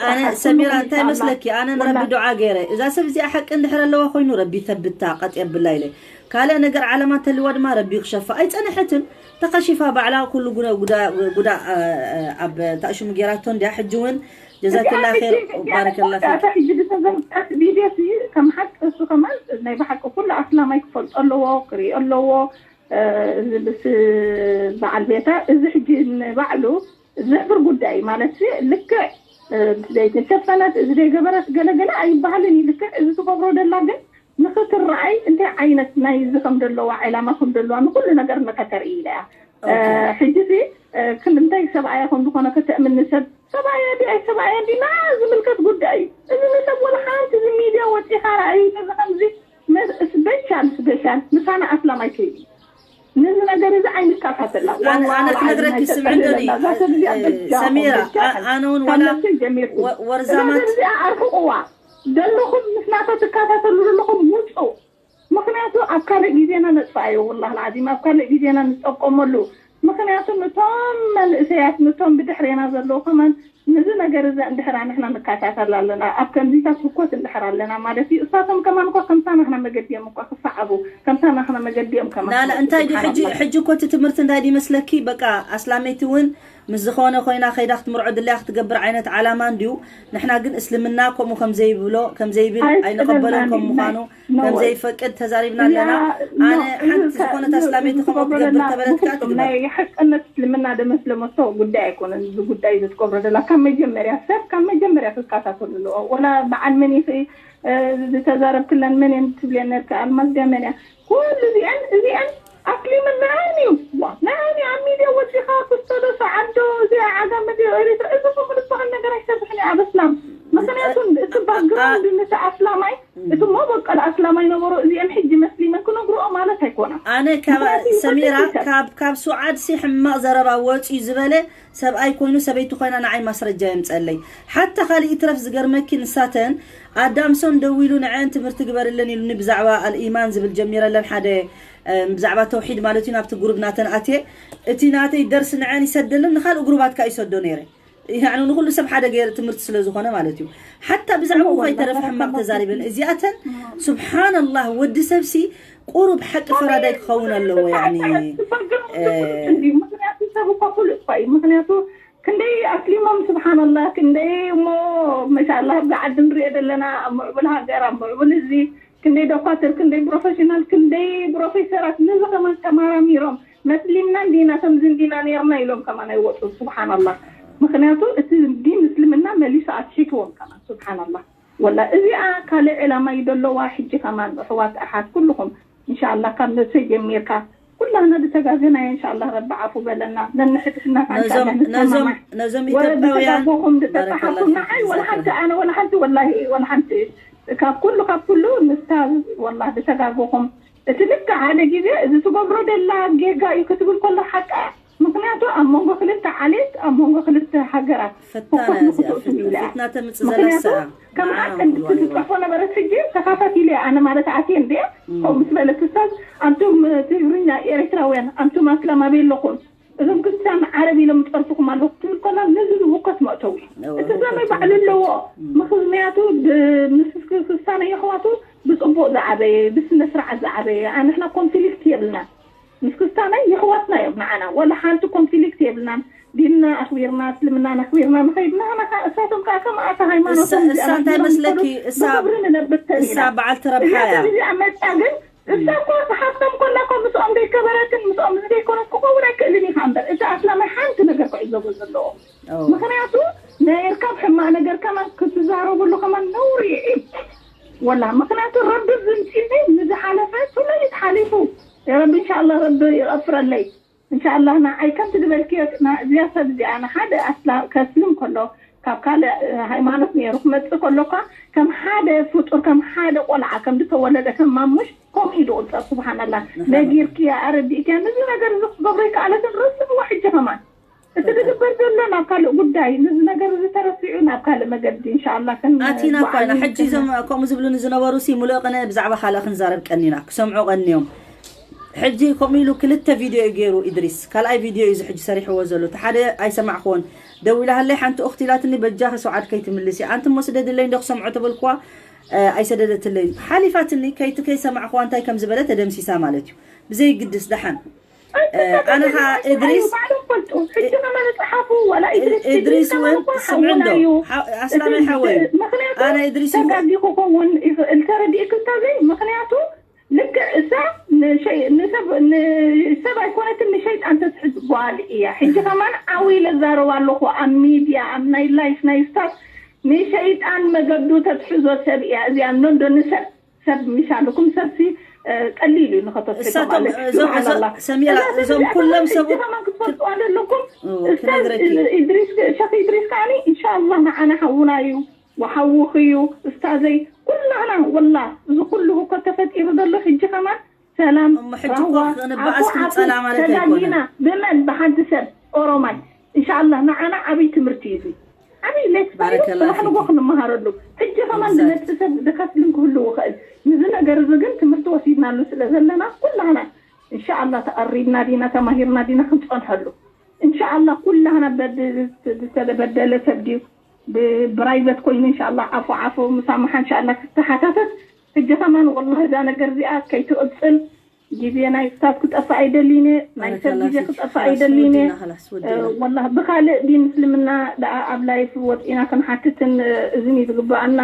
ኣነ ሰሚራ እንታይ መስለኪ ኣነ ንረቢ ዱዓ ገይረ እዛ ሰብ እዚኣ ሓቂ እንድሕር ኣለዋ ኮይኑ ረቢ ይተብታ ቀጥ የብላ ኢለ ካልእ ነገር ዓለማ እንተልዋ ድማ ረቢ ክሸፋ ኣይፀነሐትን ተኸሺፋ ባዕላ ኩሉ ጉዳ ኣብ ታእሽሙ ገይራቶ እንዲያ ሕጂ እውን ጀዛክላ ር ባረከላ ፊክ ሕጂ ዝተዘምጣት ቪድዮ ሲ ከም ሓቂ እሱ ከማን ናይ ብሓቂ ኩሉ ኣስላማይ ክፈልጦ ኣለዎ ክሪኦ ኣለዎ እዚ ምስ በዓል ቤታ እዚ ሕጂ ንባዕሉ ዘዕብር ጉዳይ ማለት ልክዕ ዘይተሸፈነት እዚ ዘይገበረት ገለገለ ኣይበሃልን እዩ ልክዕ እዚ ትገብሮ ደላ ግን ንክትረኣይ እንታይ ዓይነት ናይ እዚ ከም ዘለዋ ዕላማ ከም ዘለዋ ንኩሉ ነገር ንከተርኢ ኢላ እያ ሕጂ ሲ ክምንታይ ሰብኣያ ከም ዝኾነ ከተእምኒ ሰብ ሰብኣያ ዲ ኣይ ሰብኣያ ዲ ና ዝምልከት ጉዳይ እዩ እዚ ንሰብ ወላ ሓንቲ እዚ ሚድያ ወፂኻ ረኣዩ ነዚ ከምዚ ስፔሻል ስፔሻል ምሳና ኣስላም ኣይከይድ ነዚ ነገር እዚ ዓይኒ ካፋተላ ኣነ ክነግረኪ ስምዕንደኒ ሰሚራ ኣነ እውን ዋላ ወርዛማት ኣርሕቅዋ ዘለኹም ምስ ናታ ትካታተሉ ዘለኹም ውፁ ምክንያቱ ኣብ ካልእ ግዜና ነጥፋኣዮ ወላ ልዓዚም ኣብ ካልእ ግዜና ንጠቀመሉ ምክንያቱ ነቶም መንእሰያት ነቶም ብድሕሬና ዘለዉ ከማን ነዚ ነገር እዚ እንድሕር ንሕና ንከታተል ኣለና ኣብ ከምዚታት ህኮት እንድሕር ኣለና ማለት እዩ እሳቶም ከማን እኳ ከምታ ናህና መገዲ እዮም እኳ ክሰዓቡ ከምታ ናህና መገዲ እዮም ከማን ላላ እንታይ ድዩ ሕጂ ሕጂ እኮ እቲ ትምህርቲ እንታይ ድዩ መስለኪ በቃ ኣስላመይቲ እውን ምስ ዝኾነ ኮይና ከይዳ ክትምርዖ ድለያ ክትገብር ዓይነት ዓላማ እንድዩ ንሕና ግን እስልምና ከምኡ ከምዘይብሎ ከምዘይብል ኣይንቐበሎን ከም ምዃኑ ከምዘይፈቅድ ተዛሪብና ኣለና ኣነ ሓንቲ ዝኾነት ኣስላመይቲ ከምኡ ክትገብር ተበለት ከዓ ትግበር ናይ ሓቀነት እስልምና ደመስለመቶ ጉዳይ ኣይኮነን እዚ ጉዳይ እዚ ትገብሮ ዘላ ካብ መጀመርያ ሰብ ካብ መጀመርያ ክከታተሉ ኣለዎ ወላ በዓል መን ይኽእል ዝተዛረብክለን መን እየን ትብልየን ነርካ ኣልማዝ ድያ መን እያ ኩሉ እዚአን እዚአን ኣክሊምን ንዓን እዩ ንዓን እዩ ኣብ ሚድያ ወፂኻ ክስተዶ ሰዓዶ እዚኣ ዓጋመ ድዮ ኤሪትራ እዚ ከምኡ ዝበሃል ነገር ኣይሰርሕን እዩ ኣብ እስላም ምክንያቱ እቲ ባክግራውንድ ነቲ ኣስላማይ እቲ መበቀል ኣስላማይ ነበሮ እዚአን ሕጂ መስሊመን ክነግርኦ ማለት ኣይኮነን ኣነ ካብ ሰሚራ ካብ ካብ ሱዓድ ሲ ሕማቕ ዘረባ ወፂ ዝበለ ሰብኣይ ኮይኑ ሰበይቲ ኮይና ንዓይ ማስረጃ የምፀለይ ሓታ ካሊእ ይትረፍ ዝገርመኪ ንሳተን ኣዳምሶን ደዊሉ ንዐን ትምህርቲ ግበርለን ኢሉኒ ብዛዕባ ኣልኢማን ዝብል ጀሚረለን ሓደ ብዛዕባ ተውሒድ ማለት እዩ ናብቲ ግሩብ ናተን ኣትየ እቲ ናተይ ደርሲ ንዐን ይሰደለን ንካልእ ግሩባት ከዓ ይሰዶ ነይረ ያዕኑ ንኩሉ ሰብ ሓደ ገይረ ትምህርቲ ስለ ዝኾነ ማለት እዩ ሓታ ብዛዕባኡ ከይተረፈ ሕማቅ ተዛሪበን እዚኣተን ስብሓንላህ ወዲ ሰብሲ ቁሩብ ሓቂ ፈራዳይ ክኸውን ኣለዎ ያኒ ምክንያቱ ሰብ እኳ ፍሉጥ እኳ እዩ ምክንያቱ ክንደይ ኣስሊሞም ስብሓንላህ ክንደይ እሞ መሻላ ኣብዚ ዓዲ ንሪኦ ዘለና ኣብ ምዕቡል ሃገር ኣብ ምዕቡል ህዝቢ ክንደይ ዶኳትር፣ ክንደይ ፕሮፌሽናል፣ ክንደይ ፕሮፌሰራት፣ ነዚ ከማን ተማራሚሮም፣ መስሊምና እንዲና፣ ከምዚ እንዲና ነይርና ኢሎም ከማን ኣይወፁ። ስብሓንላ። ምክንያቱ እቲ ዲን እስልምና መሊሱ ኣትሒትዎም ከማን። ስብሓንላ። ወላ እዚኣ ካልእ ዕላማ እዩ ዘለዋ። ሕጂ ከማን ኣሕዋት ኣሓት ኩልኹም እንሻላ ካብ ነብሰይ ጀሚርካ ኩላና ብተጋገናዮ እንሻላ ረቢ ዓፉ በለና። ነንሕድሕና ነዞም ነዞም ነዞም ኢትዮጵያውያን ብተጋጎኹም ዝጠጣሓኩም ንዓይ ወላ ሓንቲ ኣነ ወላ ሓንቲ ወላሂ ወላ ሓንቲ ካብ ኩሉ ካብ ኩሉ ንስታ ወላ ብተጋጎኹም እቲ ልክዕ ሓደ ግዜ እዚ ትገብሮ ደላ ጌጋ እዩ ክትብል ከሎ ሓቃ። ምክንያቱ ኣብ መንጎ ክልተ ዓሌት ኣብ መንጎ ክልተ ሃገራት ፈታና እዚኣ ፍትና ተምፅእ ዘላ ሰኣ ከም ዓቅን ክትፅሕፎ ነበረት። ሕጂ ተኻፈት ኢለ ኣነ ማለት ኣትየ እንደ ከምኡ ምስ በለት ክሳብ ኣንቱም ትግርኛ ኤርትራውያን ኣንቱም ኣስላም ኣበይ ኣለኹም እዞም ክርስቲያን ዓረብ ኢሎም ይፀርፍኹም ኣለኹ ክትብል ከላ ነዚ ዝውከት መእተዊ እዩ። እቲ ዘመይ ባዕሉ ኣለዎ። ምክንያቱ ምስ ክርስቲያን የሕዋቱ ብፅቡቅ ዝዓበየ ብስነ ስርዓት ዝዓበየ ኣንሕና ኮንፍሊክት የብልና። ምስ ክስታናይ የሕዋትና እዮም ንዓና ወላ ሓንቲ ኮንፍሊክት የብልናን። ዲንና ኣኽቢርና እስልምናን ኣኽቢርና ንኸይድ ንዓና ከ እሳቶም ከኣ ከም ኣታ ሃይማኖቶም እሳ እንታይ መስለኪ እሳ ብኽብሪ ንነብር እሳ ተሪና። በዓልቲ ረብሓ እያ እዚኣ መጣ ግን እሳ እኮ ሃብቶም ኮላ እኮ ምስኦም ዘይከበረትን ምስኦም ዘይኮነት ክኸውን ኣይክእልን ኢኻ እምበር እቲ ኣስላማይ ሓንቲ ነገር ክዕዘቦ ዘለዎ ምክንያቱ ናይ እርካብ ሕማቕ ነገር ከማን ክትዛረብሉ ከማን ነውሪ እዩ። ወላ ምክንያቱ ረቢ ዝምፂኒ ንዝሓለፈ ቱለይት ሓሊፉ ረቢ እንሻላ ረቢ ይቐፍረለይ። እንሻላ ንዓይ ከምቲ ዝበልክዮ እዚያ ሰብ እዚኣ ንሓደ ኣስላ ከስልም ከሎ ካብ ካልእ ሃይማኖት ነይሩ ክመፅእ ከሎ እኳ ከም ሓደ ፍጡር ከም ሓደ ቆልዓ ከም ዝተወለደ ከም ማሙሽ ከምኡ ኢሉ ቁፀር። ስብሓንላ ነጊርክያ ኣረዲእክያ ነዚ ነገር እዚ ክገብሮ ይከኣለትን ረስምዋ ሕጂ ከማን እቲ ዝግበር ዘሎ ናብ ካልእ ጉዳይ ነዚ ነገር እዚ ተረሲዑ ናብ ካልእ መገዲ እንሻላ ኣቲና እኳ ኢና ሕጂ እዞም ከምኡ ዝብሉኒ ዝነበሩ ሲ ሙሉእ ቅነ ብዛዕባ ካልእ ክንዛረብ ቀኒና ክሰምዑ ቀኒዮም ሕጂ ከምኡ ኢሉ ክልተ ቪድዮ እዩ ገይሩ ኢድሪስ ካልኣይ ቪድዮ እዩ ሕጂ ሰሪሕዎ ዘሎ እቲ ሓደ ኣይሰማዕክዎን ደዊላሃለይ ሓንቲ ኡኽቲ ኢላትኒ በጃኺ ሰውዓድ ከይትምልሲ ኣንቲ እሞ ስደድለይ እንዶ ክሰምዖ ተበልክዋ ኣይሰደደትለይ ሓሊፋትኒ ከይቲ ከይሰማዕክዋ እንታይ ከም ዝበለ ተደምሲሳ ማለት እዩ ብዘይግድስ ደሓን ኣነ ኸዓ እድሪስ እድሪስ እውን ስምዕ እንዶ ኣስላማይ ሓወይ ኣነ እድሪስ ተጋጊ ክኸውን ይኽእል ተረዲእክ እንተዘይ ምክንያቱ ልክዕ እሳ ንሰብ ኣይኮነትን ንሸይጣን ተትሕዝ ጓል እያ ሕጂ ከማን ዓው ኢለ ዛረብ ኣለኹ ኣብ ሚድያ ኣብ ናይ ላይፍ ናይ ስታት ንሸይጣን መገዱ ተትሕዞ ሰብ እያ እዚኣ እንዶ ንሰብ ሰብ ምሽ ኣለኩም ሰብሲ ቀሊል እዩ ንኸተስሕቶ እሳቶም ማለት እዩ። እዞም እዞ- ስብሓንላህ። ሰሚራ እዛ ሰብ እዞም እዚኣ ኩሎም ከማን ሰብኡት ሕጂ ከማን ክትፈልጥዋ ዘለኩም ኦ፣ ኡስታዝ ክነግረኪ። ኢድሪስ ሸኽ ኢድሪስ ከዓኒ እንሻላ ንዓና ሓውና እዩ ወሓውኽ እዩ እስታዘይ ኩላና ወላ እዚ ኩሉ ህኮት ተፈጢሩ ዘሎ ሕጂ ከማን ሰላም እሞ ሕጂ እኮ ራህዋ ክንበኣስ ዓፉ ዓፉ ክንጸላ ማለት ኣይኮነን። ተጋጊና ብመን ብሓንቲ ሰብ ኦሮማይ እንሻላ ንዓና ዓብይ ትምህርቲ እዩ እዚ ዓብይ ሌት ባረከላ ስራሕ ንጎ ፊኪ። ክንመሃረሉ ሕጂ ከማን Exactly። ዝመፅእ ሰብ ዝከፍልን ክህልው ይኽእል። ንዚ ነገር እዚ ግን ትምህርቲ ወሲድናሉ ስለ ዘለና ኩላና እንሻኣላ ተቐሪብና ዲና ተማሂርና ዲና ክንፀንሐሉ እንሻኣላ ኩላና በድ ዝተበደለ ሰብ ድዩ ብፕራይቨት ኮይኑ እንሻኣላ ዓፉ ዓፉ ምሳማሓ እንሻኣላ ክተሓታተት ሕጂ ከማን ወላሂ እዛ ነገር እዚኣ ከይትቕፅል ግዜ ናይ ስታት ክጠፍእ ኣይደልይን እየ ናይ ሰብ ባረከላ ግዜ ፊክ ክጠፍእ ኸላስ ኣይደልይን እየ ወዲና ኸላስ ወዲና ወላ ብካልእ ዲን ምስልምና ደኣ ኣብ ላይፍ ወፂና ክንሓትትን እዝን እዩ ዝግበኣና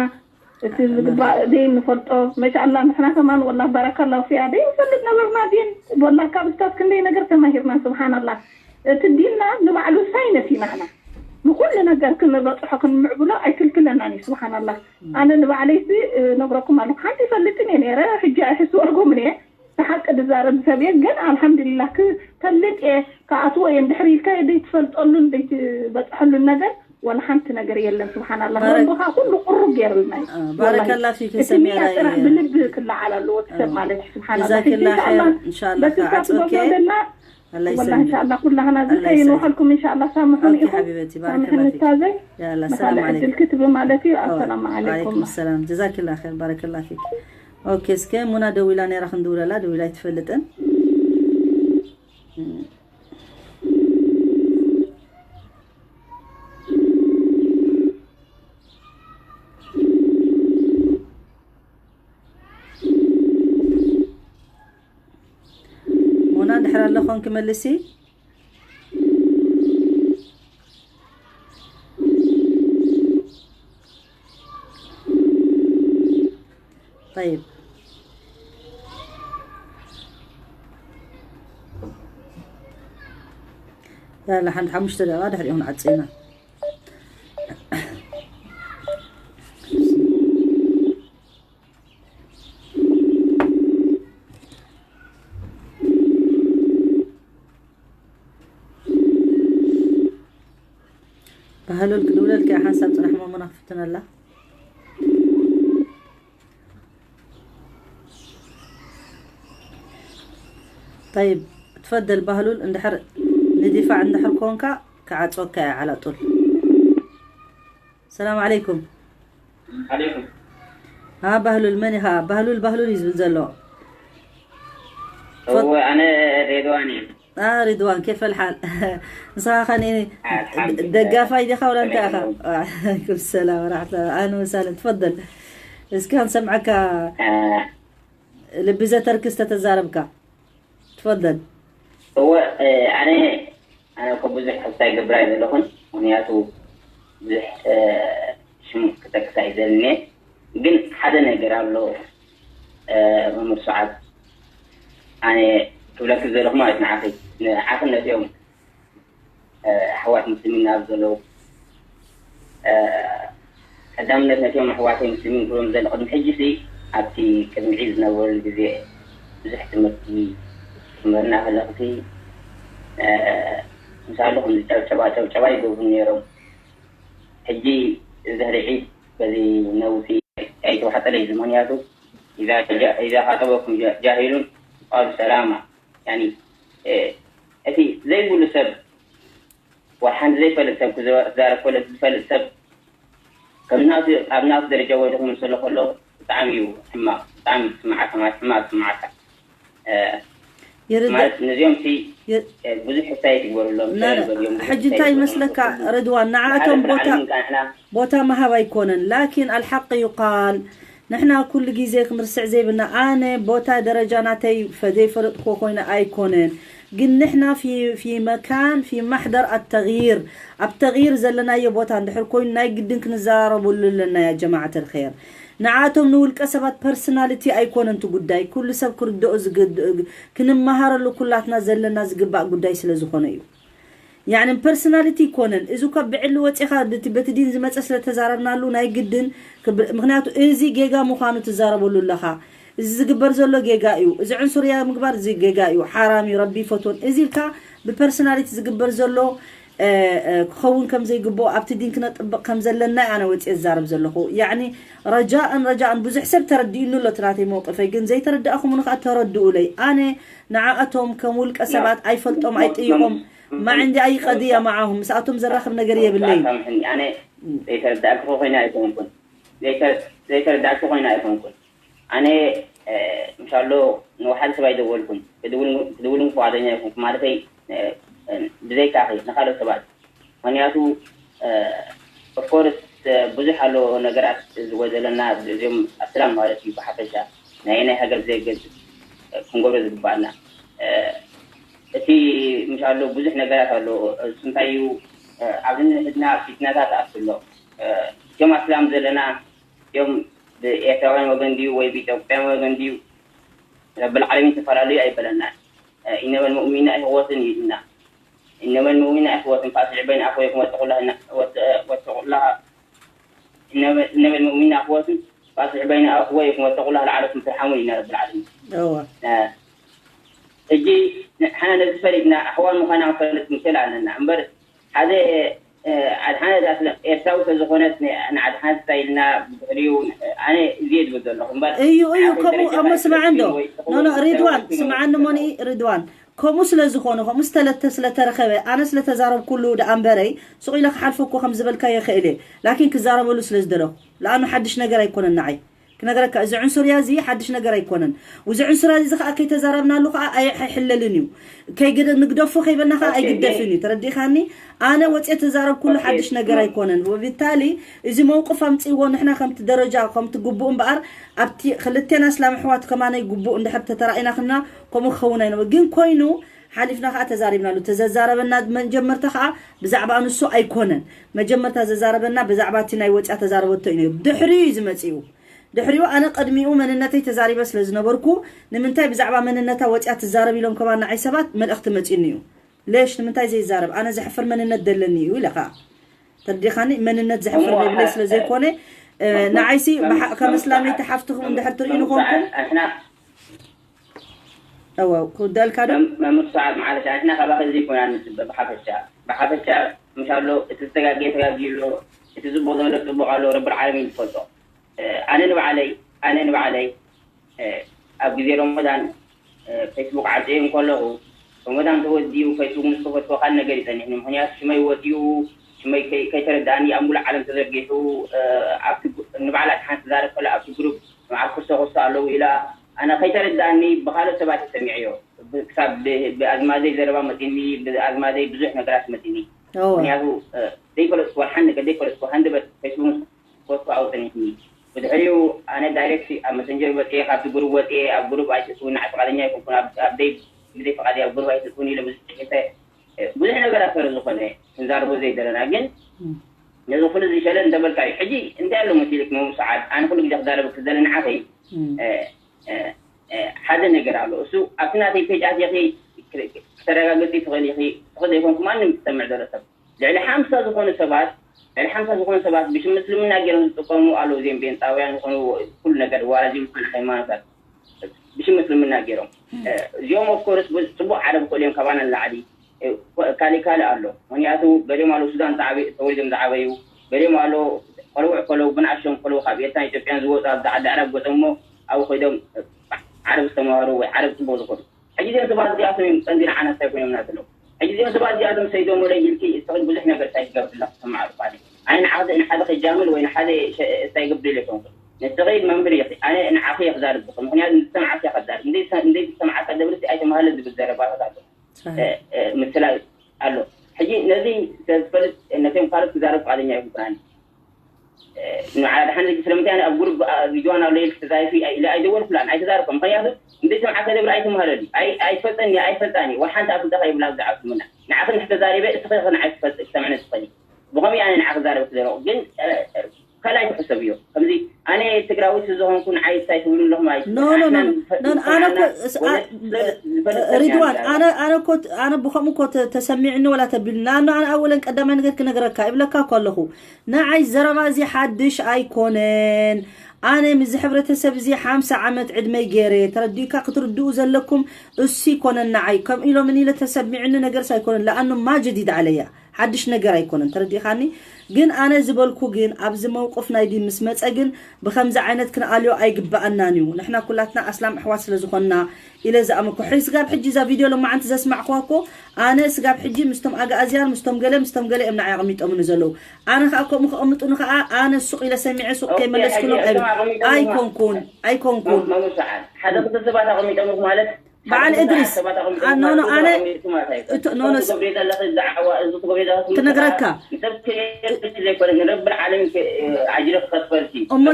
እቲ ዝግባእ ዘይንፈልጦ መሻኣላ ንሕና ከማን ወላ ባረካላሁ ፊያ ዘይንፈልጥ ነበርና ዲን ወላ ካብ ስታት ክንደይ ነገር ተማሂርና ስብሓናላ እቲ ዲንና ንባዕሉ ሳይነስ እዩ ናህና ንኩሉ ነገር ክንበፅሖ ክንምዕብሎ ኣይክልክለናን እዩ ስብሓናላ ኣነ ንባዕለይሲ ነግረኩም ኣለኩ ሓንቲ ይፈልጥን እየ ነረ ሕጂ ኣይሕስወልኩምን እየ ብሓቂ ዝዛረብ ሰብ እየ ግን ኣልሓምዱሊላህ ክፈልጥ እየ ክኣትዎ እየ እንድሕር ኢልካ ደይትፈልጠሉን ደይትበፅሐሉን ነገር ወላ ሓንቲ ነገር የለን ስብሓናላህ ረቢ ከዓ ኩሉ ቁሩብ ገይሩልና እዩ ባረከላ ፊክ እቲ ሰሚራ ንያ ጥራሕ ብልቢ ክለዓል ኣለዎ እቲ ሰብ ማለት እዩ ስብሓናላህ ሕጂ ጀዛኪላ ኸይር እንሻላ እንሻላ እንሻላ በቲ እሳ ትገብሮ ዘላ ኣላ ወላ ይሰምዕ እንሻላ ኩላህና ኣላ ዝኸይን ይሰምዕ ውሓልኩም እንሻላ ሳምሑን ኦኬ ኢኹም ሓቢበቲ ባረከላ ሳምሕን ፊክ እስታዘይ ያላ ሰላም ብካልእ عليكم ዕድል ክትብ ማለት እዩ ኣሰላሙ عليكم عليكم السلام جزاك الله خير بارك الله فيك ኦኬ እስከ ሙና ደዊላ ነይራ ክንድውለላ ደዊላ ኣይትፈልጥን ሙና ድሕር ኣሎ ኮንክ መልሲ طيب ያላ ሓንቲ ሓሙሽተ ደቂቃ ድሕሪኡ ክንዓጽ ኢና። ባህሉል ክድውለልካ ሓንሳብ ጽናሕ፣ ማሙና ክፍትነላ። طيب، تفضل بهلول. እንድሕር ንዲፋዕ እንድሕር ኮንካ ክዓጽወካ እየ على طول. السلام عليكم. عليكم. ها بهلول، መን ኢኻ? ባህሉል ባህሉል እዩ ዝብል ዘሎ። هو أنا رضوان. اه رضوان، كيف الحال؟ ንስኻ ኸ ደጋፋይ ዲኻ ወላ እንታይ ኢኻ? عليكم السلام ورحمة الله. اهلا وسهلا، تفضل. እስኪ ክንሰምዓካ። ልቢ ዘተርክስ ተተዛረብካ። تفضل. هو ኣነ ኣነ እኮ ብዙሕ ሕስታ ይገብር ኣይዘለኹን፣ ምክንያቱ ብዙሕ ሽሙ ክጠቅስ ኣይደልን እየ። ግን ሓደ ነገር ኣሎ፣ መምህር ሰዓድ፣ ኣነ ክብለኪ ዘለኹ ማለት ንዓኺ ንዓኺ ነቲኦም ኣሕዋት ሙስሊሚን ኣብ ዘለዉ፣ ቀዳምነት ነቲኦም ኣሕዋተይ ሙስሊሚን ክብሎም ዘለ ቅድሚ ሕጂ ሲ ኣብቲ ቅድሚ ዒድ ዝነበረሉ ግዜ ብዙሕ ትምህርቲ ትምህርና ከለኽቲ ምሳሉ ከምዚ ጨብጨባ ጨብጨባ ይገብሩ ነይሮም። ሕጂ እዚ ድሕሪ ዒድ በዚ ነውፂ ኣይተዋሕጠለይ እዚ ምክንያቱ إذا جاء إذا خاطبكم جاهلون قالوا سلاما يعني እቲ ዘይብሉ ሰብ ወላ ሓንቲ ዘይፈልጥ ሰብ ክዛረብ ከሎ ዝፈልጥ ሰብ ከም ናቱ ኣብ ናቱ ደረጃ ወዲቑ ምስሎ ከሎ ብጣዕሚ እዩ ሕማቕ፣ ብጣዕሚ ዝስምዓካ ማለት ሕማቕ ዝስምዓካ። ማለት ነዚኦም ሲ ብዙሕ ሕሳይ ትግበሩሎም። ሕጂ እንታይ ይመስለካ ርድዋን፣ ንዓቶም ቦታ ቦታ ምሃብ ኣይኮነን። ላኪን الحق يقال ንሕና ኩሉ ግዜ ክንርስዕ ዘይብልና፣ ኣነ ቦታ ደረጃ ናተይ ዘይፈለጥክዎ ኮይነ ኣይኮነን። ግን ንሕና في في مكان في محضر التغيير، ኣብ ተغيير ዘለናዮ ቦታ እንድሕር ኮይኑ ናይ ግድን ክንዘራረበሉ ኣለና። يا جماعة الخير፣ ንዓቶም ንውልቀ ሰባት personality ኣይኮነን እቲ ጉዳይ፣ ኩሉ ሰብ ክርድኦ ዝግድ ክንመሃረሉ ኩላትና ዘለና ዝግባእ ጉዳይ ስለ ዝኾነ እዩ። يعني personality ይኮነን እዚ እኳ ብዕሊ ወፂኻ በቲ ዲን ዝመፀ ስለተዛረብናሉ ናይ ግድን ምክንያቱ እዚ ጌጋ ምዃኑ ትዛረበሉ ኣለኻ። እዚ ዝግበር ዘሎ ጌጋ እዩ፣ እዚ ዕንሱርያ ምግባር እዚ ጌጋ እዩ፣ ሓራም እዩ፣ ረቢ ይፈትዎን እዚ ኢልካ ብ personality ዝግበር ዘሎ ክኸውን ከም ዘይግብኦ ኣብቲ ዲን ክነጥብቕ ከም ዘለና ኣነ ወፂኤ ዝዛረብ ዘለኹ። يعني رجاء رجاء ብዙሕ ሰብ ተረዲኡኒ ኣሎ እቲ ናተይ መውቅፈይ፣ ግን ዘይተረዳእኹምኒ ከዓ ተረድኡለይ። ኣነ ንዓኣቶም ከም ውልቀ ሰባት ኣይፈልጦም ኣይጥይቖም ما عندي أي قضية معهم، ምስኣቶም ዘራኽብ ነገር የብለይን። ዘይተረዳእኩ ኮይነ ኣይኮንኩን ዘይተረዳእኩ ኮይነ ኣይኮንኩን ኣነ ምሻሎ ንወሓደ ሰብ ኣይደወልኩን ክድውልን ፍቓደኛ ይኹንኩ ማለተይ ብዘይካኺ ንካልኦት ሰባት ምክንያቱ ኦፍኮርስ ብዙሕ ኣሎ ነገራት ዝጎደለና እዚኦም ኣስላም ማለት እዩ ብሓፈሻ ናይ ናይ ሃገር ዜግነት ክንገብሮ ዝግባኣና እቲ ምሻሎ ብዙሕ ነገራት ኣሎ እሱ እንታይ እዩ ኣብዚ ንሕድና ፊትናታት ኣትሎ እቶም ኣስላም ዘለና እቶም ብኤርትራውያን ወገን ድዩ ወይ ብኢትዮጵያን ወገን ድዩ ረብል ዓለሚን ተፈላለዩ ኣይበለናን إنما المؤمنون إخوة ይልና إنما المؤمنون إخوة فأصلحوا بين أخويكم واتقوا الله واتقوا الله إنما المؤمنون إخوة فأصلحوا بين أخويكم واتقوا الله لعلكم ترحمون ይልና ረብል ዓለሚን እወ ሕጂ ንሕና ነዚ ፈሊጥና ኣሕዋን ምዃና ክንፈልጥ ንክእል ኣለና እምበር ሓደ ኣድሓነት ኣስለ ኤርትራዊ ተዝኾነት ንኣድሓነት እንታይ ኢልና ብድሕሪኡ ኣነ እዚየ ዝብል ዘለኹ እምበር እዩ እዩ ከምኡ እሞ ስማዕ እንዶ ኖኖ ሪድዋን ስምዓኒ ሞኒ ሪድዋን ከምኡ ስለ ዝኾነ ከምኡ ስተለተ ስለተረኸበ ኣነ ስለተዛረብኩሉ ደኣ እምበረይ ስቕ ኢለ ክሓልፎ እኮ ከም ዝበልካ ይኽእል እየ ላኪን ክዛረበሉ ስለ ዝደለኹ ለኣኑ ሓድሽ ነገር ኣይኮነን ንዓይ ክነግረካ እዚ ዕንሱርያ እዚ ሓድሽ ነገር ኣይኮነን። እዚ ዕንሱርያ እዚ ከዓ ከይተዛረብናሉ ከዓ ኣይሕለልን እዩ። ከይግደ ንግደፎ ከይበልና ከዓ ኣይግደፍን እዩ። ተረዲኻኒ? ኣነ ወፅየ ተዛረብኩሉ ሓድሽ ነገር ኣይኮነን። ወቢታሊ እዚ መውቅፍ ኣምፅእዎ ንሕና ከምቲ ደረጃ ከምቲ ግቡእ እምበኣር ኣብቲ ክልቴና እስላም ኣሕዋት ከማነይ ግቡእ እንድሕር ተተራኢና ክና ከምኡ ክኸውን ኣይነበ ግን ኮይኑ ሓሊፍና ከዓ ተዛሪብናሉ። ተዘዛረበና መጀመርታ ከዓ ብዛዕባ ንሱ ኣይኮነን። መጀመርታ ዘዛረበና ብዛዕባ እቲ ናይ ወፅያ ተዛረበቶ እዩ ነይሩ። ድሕሪኡ እዩ ዝመፅኡ። ድሕሪኡ ኣነ ቅድሚኡ መንነተይ ተዛሪበ ስለ ዝነበርኩ ንምንታይ ብዛዕባ መንነታ ወፅያ ትዛረብ ኢሎም ከማን ንዓይ ሰባት መልእኽቲ መፂኡኒ እዩ። ሌሽ ንምንታይ ዘይዛረብ? ኣነ ዘሕፍር መንነት ዘለኒ እዩ ኢለ ከዓ ተረዲኻኒ። መንነት ዘሕፍር እሞ ዘይብለይ ስለ ዘይኮነ ንዓይሲ ከም እስላመይቲ ሓፍትኹም እንድሕር ትርእዩ ንኾንኩም ኣሕና እወ ክውደልካ ዶ መምስዓብ ማለት ኣሕና ካባኸ ዘይኮና ንፅበ ብሓፈሻ ብሓፈሻ ምሻሎ እቲ ዝተጋገየ ተጋጊዩ ኣሎ። እቲ ፅቡቅ ዘሎ ፅቡቅ ኣሎ። ረብል ዓለሚን ዝፈልጦ ኣነ ንባዕለይ ኣነ ንባዕለይ ኣብ ግዜ ሮሞዳን ፌስቡክ ዓፅየ እንከለኹ ሮሞዳን ተወዲኡ ፌስቡክ ምስ ከፈትኩ ካልእ ነገር ይፀኒሕኒ። ምክንያቱ ሽመይ ወፂኡ ሽመይ ከይተረድኣኒ ኣብ ሙሉእ ዓለም ተዘርጊሑ ኣብቲ ንባዕላ ሓንቲ ትዛረብ ከላ ኣብቲ ግሩፕ መዓርኩ ዝተኸሱ ኣለዉ ኢላ ኣነ ከይተረድኣኒ ብካልኦት ሰባት እየ ሰሚዐዮ። ክሳብ ብኣዝማደይ ዘረባ መፂኒ ብኣዝማደይ ብዙሕ ነገራት መፂኒ። ምክንያቱ ዘይፈለጥኩ ሓንቲ ነገር ዘይፈለጥኩ ሃንደበት ፌስቡክ ምስ ከፈትኩ ኣብኡ ፀኒሕኒ። ብድሕሪኡ ኣነ ዳይሬክት ኣብ መሰንጀር ወፅየ ካብቲ ግሩፕ ወፅየ ኣብ ግሩፕ ኣይትእትውኒ ንዓይ ፍቃደኛ ኣይኮንኩን ኣብ ደይ ብዘይ ፍቃደይ ኣብ ግሩፕ ኣይትእትውኒ ኢለ ብዙሕ ፅሒፈ ብዙሕ ነገራት ስለ ዝኾነ ክንዛረቦ ዘይደለና ግን ነዚ ኩሉ ዝሸለ እንተበልካ እዩ ሕጂ እንታይ ኣሎ መሲልክ ምምስዓል ኣነ ኩሉ ግዜ ክዛረበክ ዝደለ ንዓኸይ ሓደ ነገር ኣሎ እሱ ኣብቲ ናተይ ፔጅ ኣትየኺ ክተረጋግፂ ትኽእል ኢኺ ትኽእል ዘይኮንኩ ማንም ዝሰምዕ ዘሎ ሰብ ልዕሊ ሓምሳ ዝኾኑ ሰባት ልዕሊ ሓምሳ ዝኾኑ ሰባት ብሽም ምስልምና ገይሮም ዝጥቀሙ ኣለዉ እዚኦም ቤንጣውያን ዝኾኑ ኩሉ ነገር ዋላ እዚኦም ዝኾነ ሃይማኖታት ብሽም ምስልምና ገይሮም እዚኦም ኦፍኮርስ ፅቡቅ ዓረብ ክእሉ እዮም ካባና ንላዕሊ ካሊእ ካልእ ኣሎ። ምክንያቱ ገሊኦም ኣለዉ ሱዳን ተወሊዶም ዝዓበዩ፣ ገሊኦም ኣለዉ ቆልውዕ ከለዉ ብንኣሽቶም ከለዉ ካብ ኤርትራን ኢትዮጵያን ዝወፁ ኣብዚ ዓዲ ዓረብ ገፀሞ ኣብኡ ከይዶም ዓረብ ዝተማሃሩ ወይ ዓረብ ፅቡቅ ዝኸዱ። ሕጂ እዚኦም ሰባት እዚኣቶም እዮም ቀንዲ ንዓና እንታይ ኮይኖምና ዘለዉ። ሕጂ እዚኦም ሰባት እዚኣቶም ሰይዶም ወለይ ኢልኪ እስኺ ብዙሕ ነገር እንታይ ክገብርላ ክትሰማዕ ኣለካ። ኣነ ንዓኺ ንሓደ ከጃምል ወይ ንሓደ እንታይ ገብር ኢለ ኣይኮንኩን። ንስኺ መምህር ኢኺ። ኣነ ንዓኺ እየ ክዛርብ ዘለኹ። ምክንያቱ ንዝሰምዓኪ እየ ክዛርብ። እንዘይሰምዓካ ደብርሲ ኣይተማሃለ ዝብል ዘረባታት ኣሎ። ምስላ ኣሎ ሕጂ ነዚ ዝፈልጥ ነቶም ካልኦት ክዛረብ ፍቃደኛ ኣይኮንኩን ኣነ ንዓላ ድሓን ሕጂ ስለምንታይ ኣነ ኣብ ጉሩብ ሪድዋን ኣሎ ኢልክ ተዛሪፊ ኢለ ኣይደወልኩላን ኣይተዛረብኩ ምክንያቱ እንዘይ ሰምዓካ ደብር ኣይትምሃለሉ ኣይፈልጠኒ ኣይፈልጣኒ ወላ ሓንቲ ኣፍልጠካ ይብላ ብዛዕባ እስልምና ንዓኺ እንድሕር ተዛሪበ እስኺ ኢኺ ንዓይ ትፈልጥ ትሰምዕኒ ትኽእሊ ብኸምኡ ኣነ ንዓኺ ክዛረበኪ ዘለኹ ግን ካልኣይ ትሕሰብዮ ከምዚ ኣነ ትግራዊት ስለዝኾንኩ ንዓይ እንታይ ትብሉ ኣለኹም ኣይ no no no no ኣነ እኮ ሪድዋን ኣነ ኣነ እኮ ኣነ ብኸምኡ እኮ ተሰሚዕኒ ወላ ተቢሉ ንኣኑ ኣነ ኣወለን ቀዳማይ ነገር ክነግረካ ይብለካ እኮ ኣለኹ ንዓይ ዘረባ እዚ ሓድሽ ኣይኮነን ኣነ ምዚ ሕብረተሰብ እዚ ሓምሳ ዓመት ዕድመይ ገይረ ተረዲእካ ክትርድኡ ዘለኩም እሱ ይኮነን ንዓይ ከም ኢሎም ኢለ ተሰሚዕኒ ነገርስ ኣይኮነን ለኣኑ ማ ጀዲድ ዓለያ ሓድሽ ነገር ኣይኮነን ተረዲኻኒ ግን ኣነ ዝበልኩ ግን ኣብዚ መውቅፍ ናይ ዲን ምስ መፀ ግን ብከምዚ ዓይነት ክንኣልዮ ኣይግበኣናን እዩ ንሕና ኩላትና ኣስላም ኣሕዋት ስለ ዝኾንና ኢለ ዝኣመኩ ስጋብ ሕጂ እዛ ቪድዮ ሎማዓንቲ ዘስማዕኩዋ እኮ ኣነ ስጋብ ሕጂ ምስቶም ኣግኣዝያን ምስቶም ገለ ምስቶም ገለ እዮም ንዓይ ኣቕሚጦምኒ ዘለዉ ኣነ ከዓ ከምኡ ከቐምጡኒ ከዓ ኣነ ሱቕ ኢለ ሰሚዐ ሱቕ ከይመለስኩሎም ኣይኮንኩን ኣይኮንኩን ሓደ ክልተ ሰባት ኣቐሚጦምልኩ ማለት በዓል እድሪስ ኖኖ ኣነ ኖኖ ክነግረካ እሞ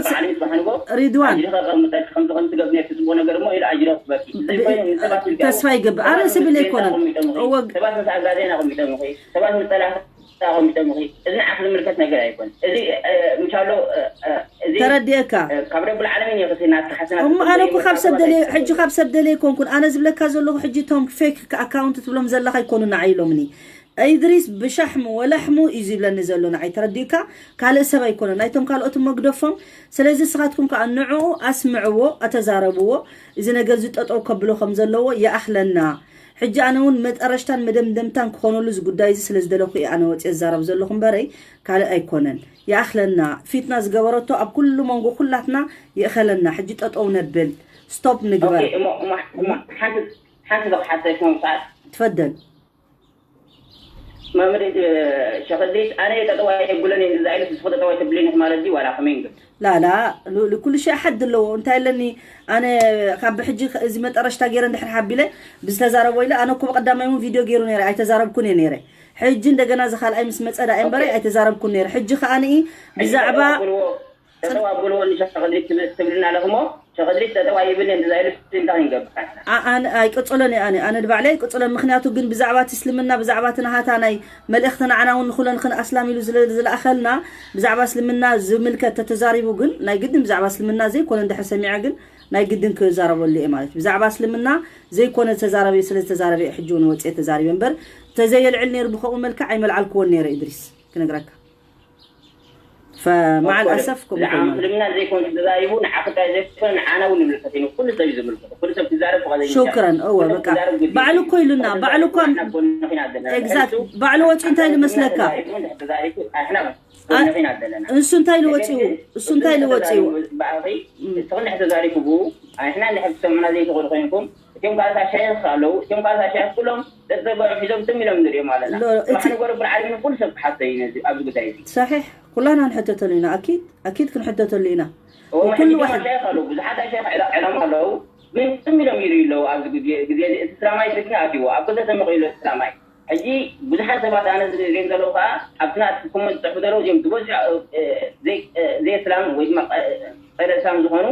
ሪድዋን ተስፋ ይገብር ኣነ ስብል ኣይኮነን ተቐሚጦም እዚ ንዓኺ ዝምልከት ነገር ኣይኮን እዚ ምሻሎ እዚ ተረዲእካ ካብ ረብል ዓለሚን እዩ ክስና ተሓስና እሞ ኣነ እኮ ካብ ሰብ ደልየ ሕጂ ካብ ሰብ ደልየ ኣይኮንኩን ኣነ ዝብለካ ዘለኹ ሕጂ ቶም ፌክ ኣካውንት ትብሎም ዘለኻ ኣይኮኑ ንዓይ ኢሎምኒ እድሪስ ብሻሕሙ ወላሕሙ እዩ ዝብለኒ ዘሎ ንዓይ ተረዲእካ ካልእ ሰብ ኣይኮነ ናይቶም ካልኦት እሞ ግደፎም ስለዚ ስኻትኩም ከዓ ንዕኡ ኣስምዕዎ ኣተዛረብዎ እዚ ነገር ዝጠጠው ከብሎ ከም ዘለዎ ይኣኽለና ሕጂ ኣነ እውን መጠረሽታን መደምደምታን ክኾነሉ እዚ ጉዳይ እዚ ስለ ዝደለኹ እየ ኣነ ወፅየ ዝዛረብ ዘለኹ እምበረይ ካልእ ኣይኮነን። ይኣኽለና። ፊትና ዝገበረቶ ኣብ ኩሉ መንጎ ኩላትና ይእኸለና። ሕጂ ጠጠው ነብል። ስቶፕ ንግበር። ኦኬ፣ እሞ እሞ እሞ ሓንቲ ሓንቲ ዝሓሰሽ መምሳት ትፈደል። መምህር ሸኸዲስ ኣነ ጠጠው ኣይብለን እየ ንዛ ኢለስ ንስኹ ጠጠው ኣይተብልን ኢኹ ማለት ድዩ ዋላ ከመይ ንግብ ላላ ኩሉ ሸ ሓድ ኣለዎ እንታይ ኣለኒ ኣነ ካብ ብሕጂ እዚ መጠረሽታ ገይረ እንድሕር ሓቢለ ብዝተዛረቦ ኢለ ኣነ እኮ ብቀዳማይ እውን ቪድዮ ገይሩ ነይረ ኣይተዛረብኩን እየ ነይረ ሕጂ እንደገና እዚ ካልኣይ ምስ መፀ ዳኣ እምበረ ኣይተዛረብኩን ነይረ ሕጂ ከዓ ንኢ ብዛዕባ ጠጠው ኣብልዎ ንሸኸዲስ ትብልና ኣለኹሞ ሸኽ እድሪስ ጠጠው ኣይብልን፣ እንደዛ ኢሉ እንታይ ክንገብር? ኣ-፣ ኣነ ኣይቅጽሎን እየ፣ ኣነ፣ ኣነ ንባዕለይ ኣይቅጽሎን። ምኽንያቱ ግን ብዛዕባ እቲ እስልምና፣ ብዛዕባ እቲ ናሃታ ናይ መልእኽቲ ንዓና እውን ንኹለን ኽን ኣስላም ኢሉ ዝለ-፣ ዝለኣኸልና፣ ብዛዕባ እስልምና ዝምልከት ተተዛሪቡ ግን ናይ ግድን ብዛዕባ እስልምና ዘይኮነ እንድሕር ሰሚዐ ግን ናይ ግድን ክዛረበሉ እየ ማለት እዩ። ብዛዕባ እስልምና ዘይኮነ ዝተዛረበ ስለ ዝተዛረበ እየ ሕጂ እውን ወፅየ ተዛሪበ እምበር፣ ተዘየልዕል ነይሩ ብኸምኡ መልክዕ ኣይመልዓልክዎን ነይረ እድሪስ፣ ክነግረካ። ፈመዓል ኣሰፍ ከምኡ ብዛዕባ ኮይኑ። ምስልምና ዘይኮነ ተዛሪቡ፣ ንዓኺ ጥራይ ዘይኮነ ንዓና እውን ይምልከት እዩ። ኩሉ ሰብ እዩ ዝምልከቶ። ኩሉ ሰብ ክዛረብ ፍቓደኛ እዩ። ሹክራን። እወ፣ ኩሉ ሰብ በቃ። ክዛረብ ግድኡ ባዕሉ እዩ። እኮ ኢሉና፣ ኩሉ ሰብ ባዕሉ እኮ ንዓና ጎንና ኢና ዘለና። ኤግዛክት። ንሱ ባዕሉ ወፂኡ እንታይ ኢሉ መስለካ? ተዛሪቡ እንድሕር ተዛሪቡ ኣሕና ኣ-፣ ጎንኺ ኢና ዘለና። እሱ እንታይ ኢሉ ነገር ወፂኡ? ግን እሱ እንታይ ኢሉ ወፂኡ? ተዛሪቡ ብኣኺ፣ እም። እስኺ እንድሕር ተዛሪቡ ብኡ፣ ኣሕና እንድሕር ክትሰምዑና ዘይትኽእሉ ኮይንኩም፣ እቶም ካልኦት ኣሻይኽ ኣለዉ። እቶም ካልኦት ኣሻይኽ ኩሎም ጸጸገዑ ሒዞም ትም ኢሎም ንሪኦም ኣለና። ሎ-፣ እቲ ጽባሕ ንጎ ረብል ዓለሚን ኩሉ ሰብ ክሓቶ እዩ ነዚ፣ ኣብዚ ጉዳይ እዚ። ሰሒሕ፣ ኩላና ንሕተተሉ ኢና። ኣኪድ፣ ኣኪድ ክንሕተተሉ ኢና። እዎ፣ ወኩሉ ሕጂ ዋሕድ። ኣሻይኽ ኣለዉ፣ ብዙሓት ኣሻይኽ ዕላ-፣ ዕላማ ኣለዉ፣ ግን ትም ኢሎም ይርእዩ ኣለዉ። ኣብዚ ግዜ፣ ግዜ እዚ እቲ እስላማይ ትግርኛ ኣትይዎ፣ ኣብ ገዛ ተመቒሉ እስላማይ። ሕጂ ብዙሓት ሰባት ኣነ ዝርእዮም ዘለዉ ከኣ ኣብቲ ናትኩም ዝጽሕፉ ዘለዉ እዚኦም ዝበዝሑ፣ እ፣ ዘይ-፣ እ፣ ዘይእስላም ወይ ድማ ቀ-፣ ጸረ እስላም ዝኾኑ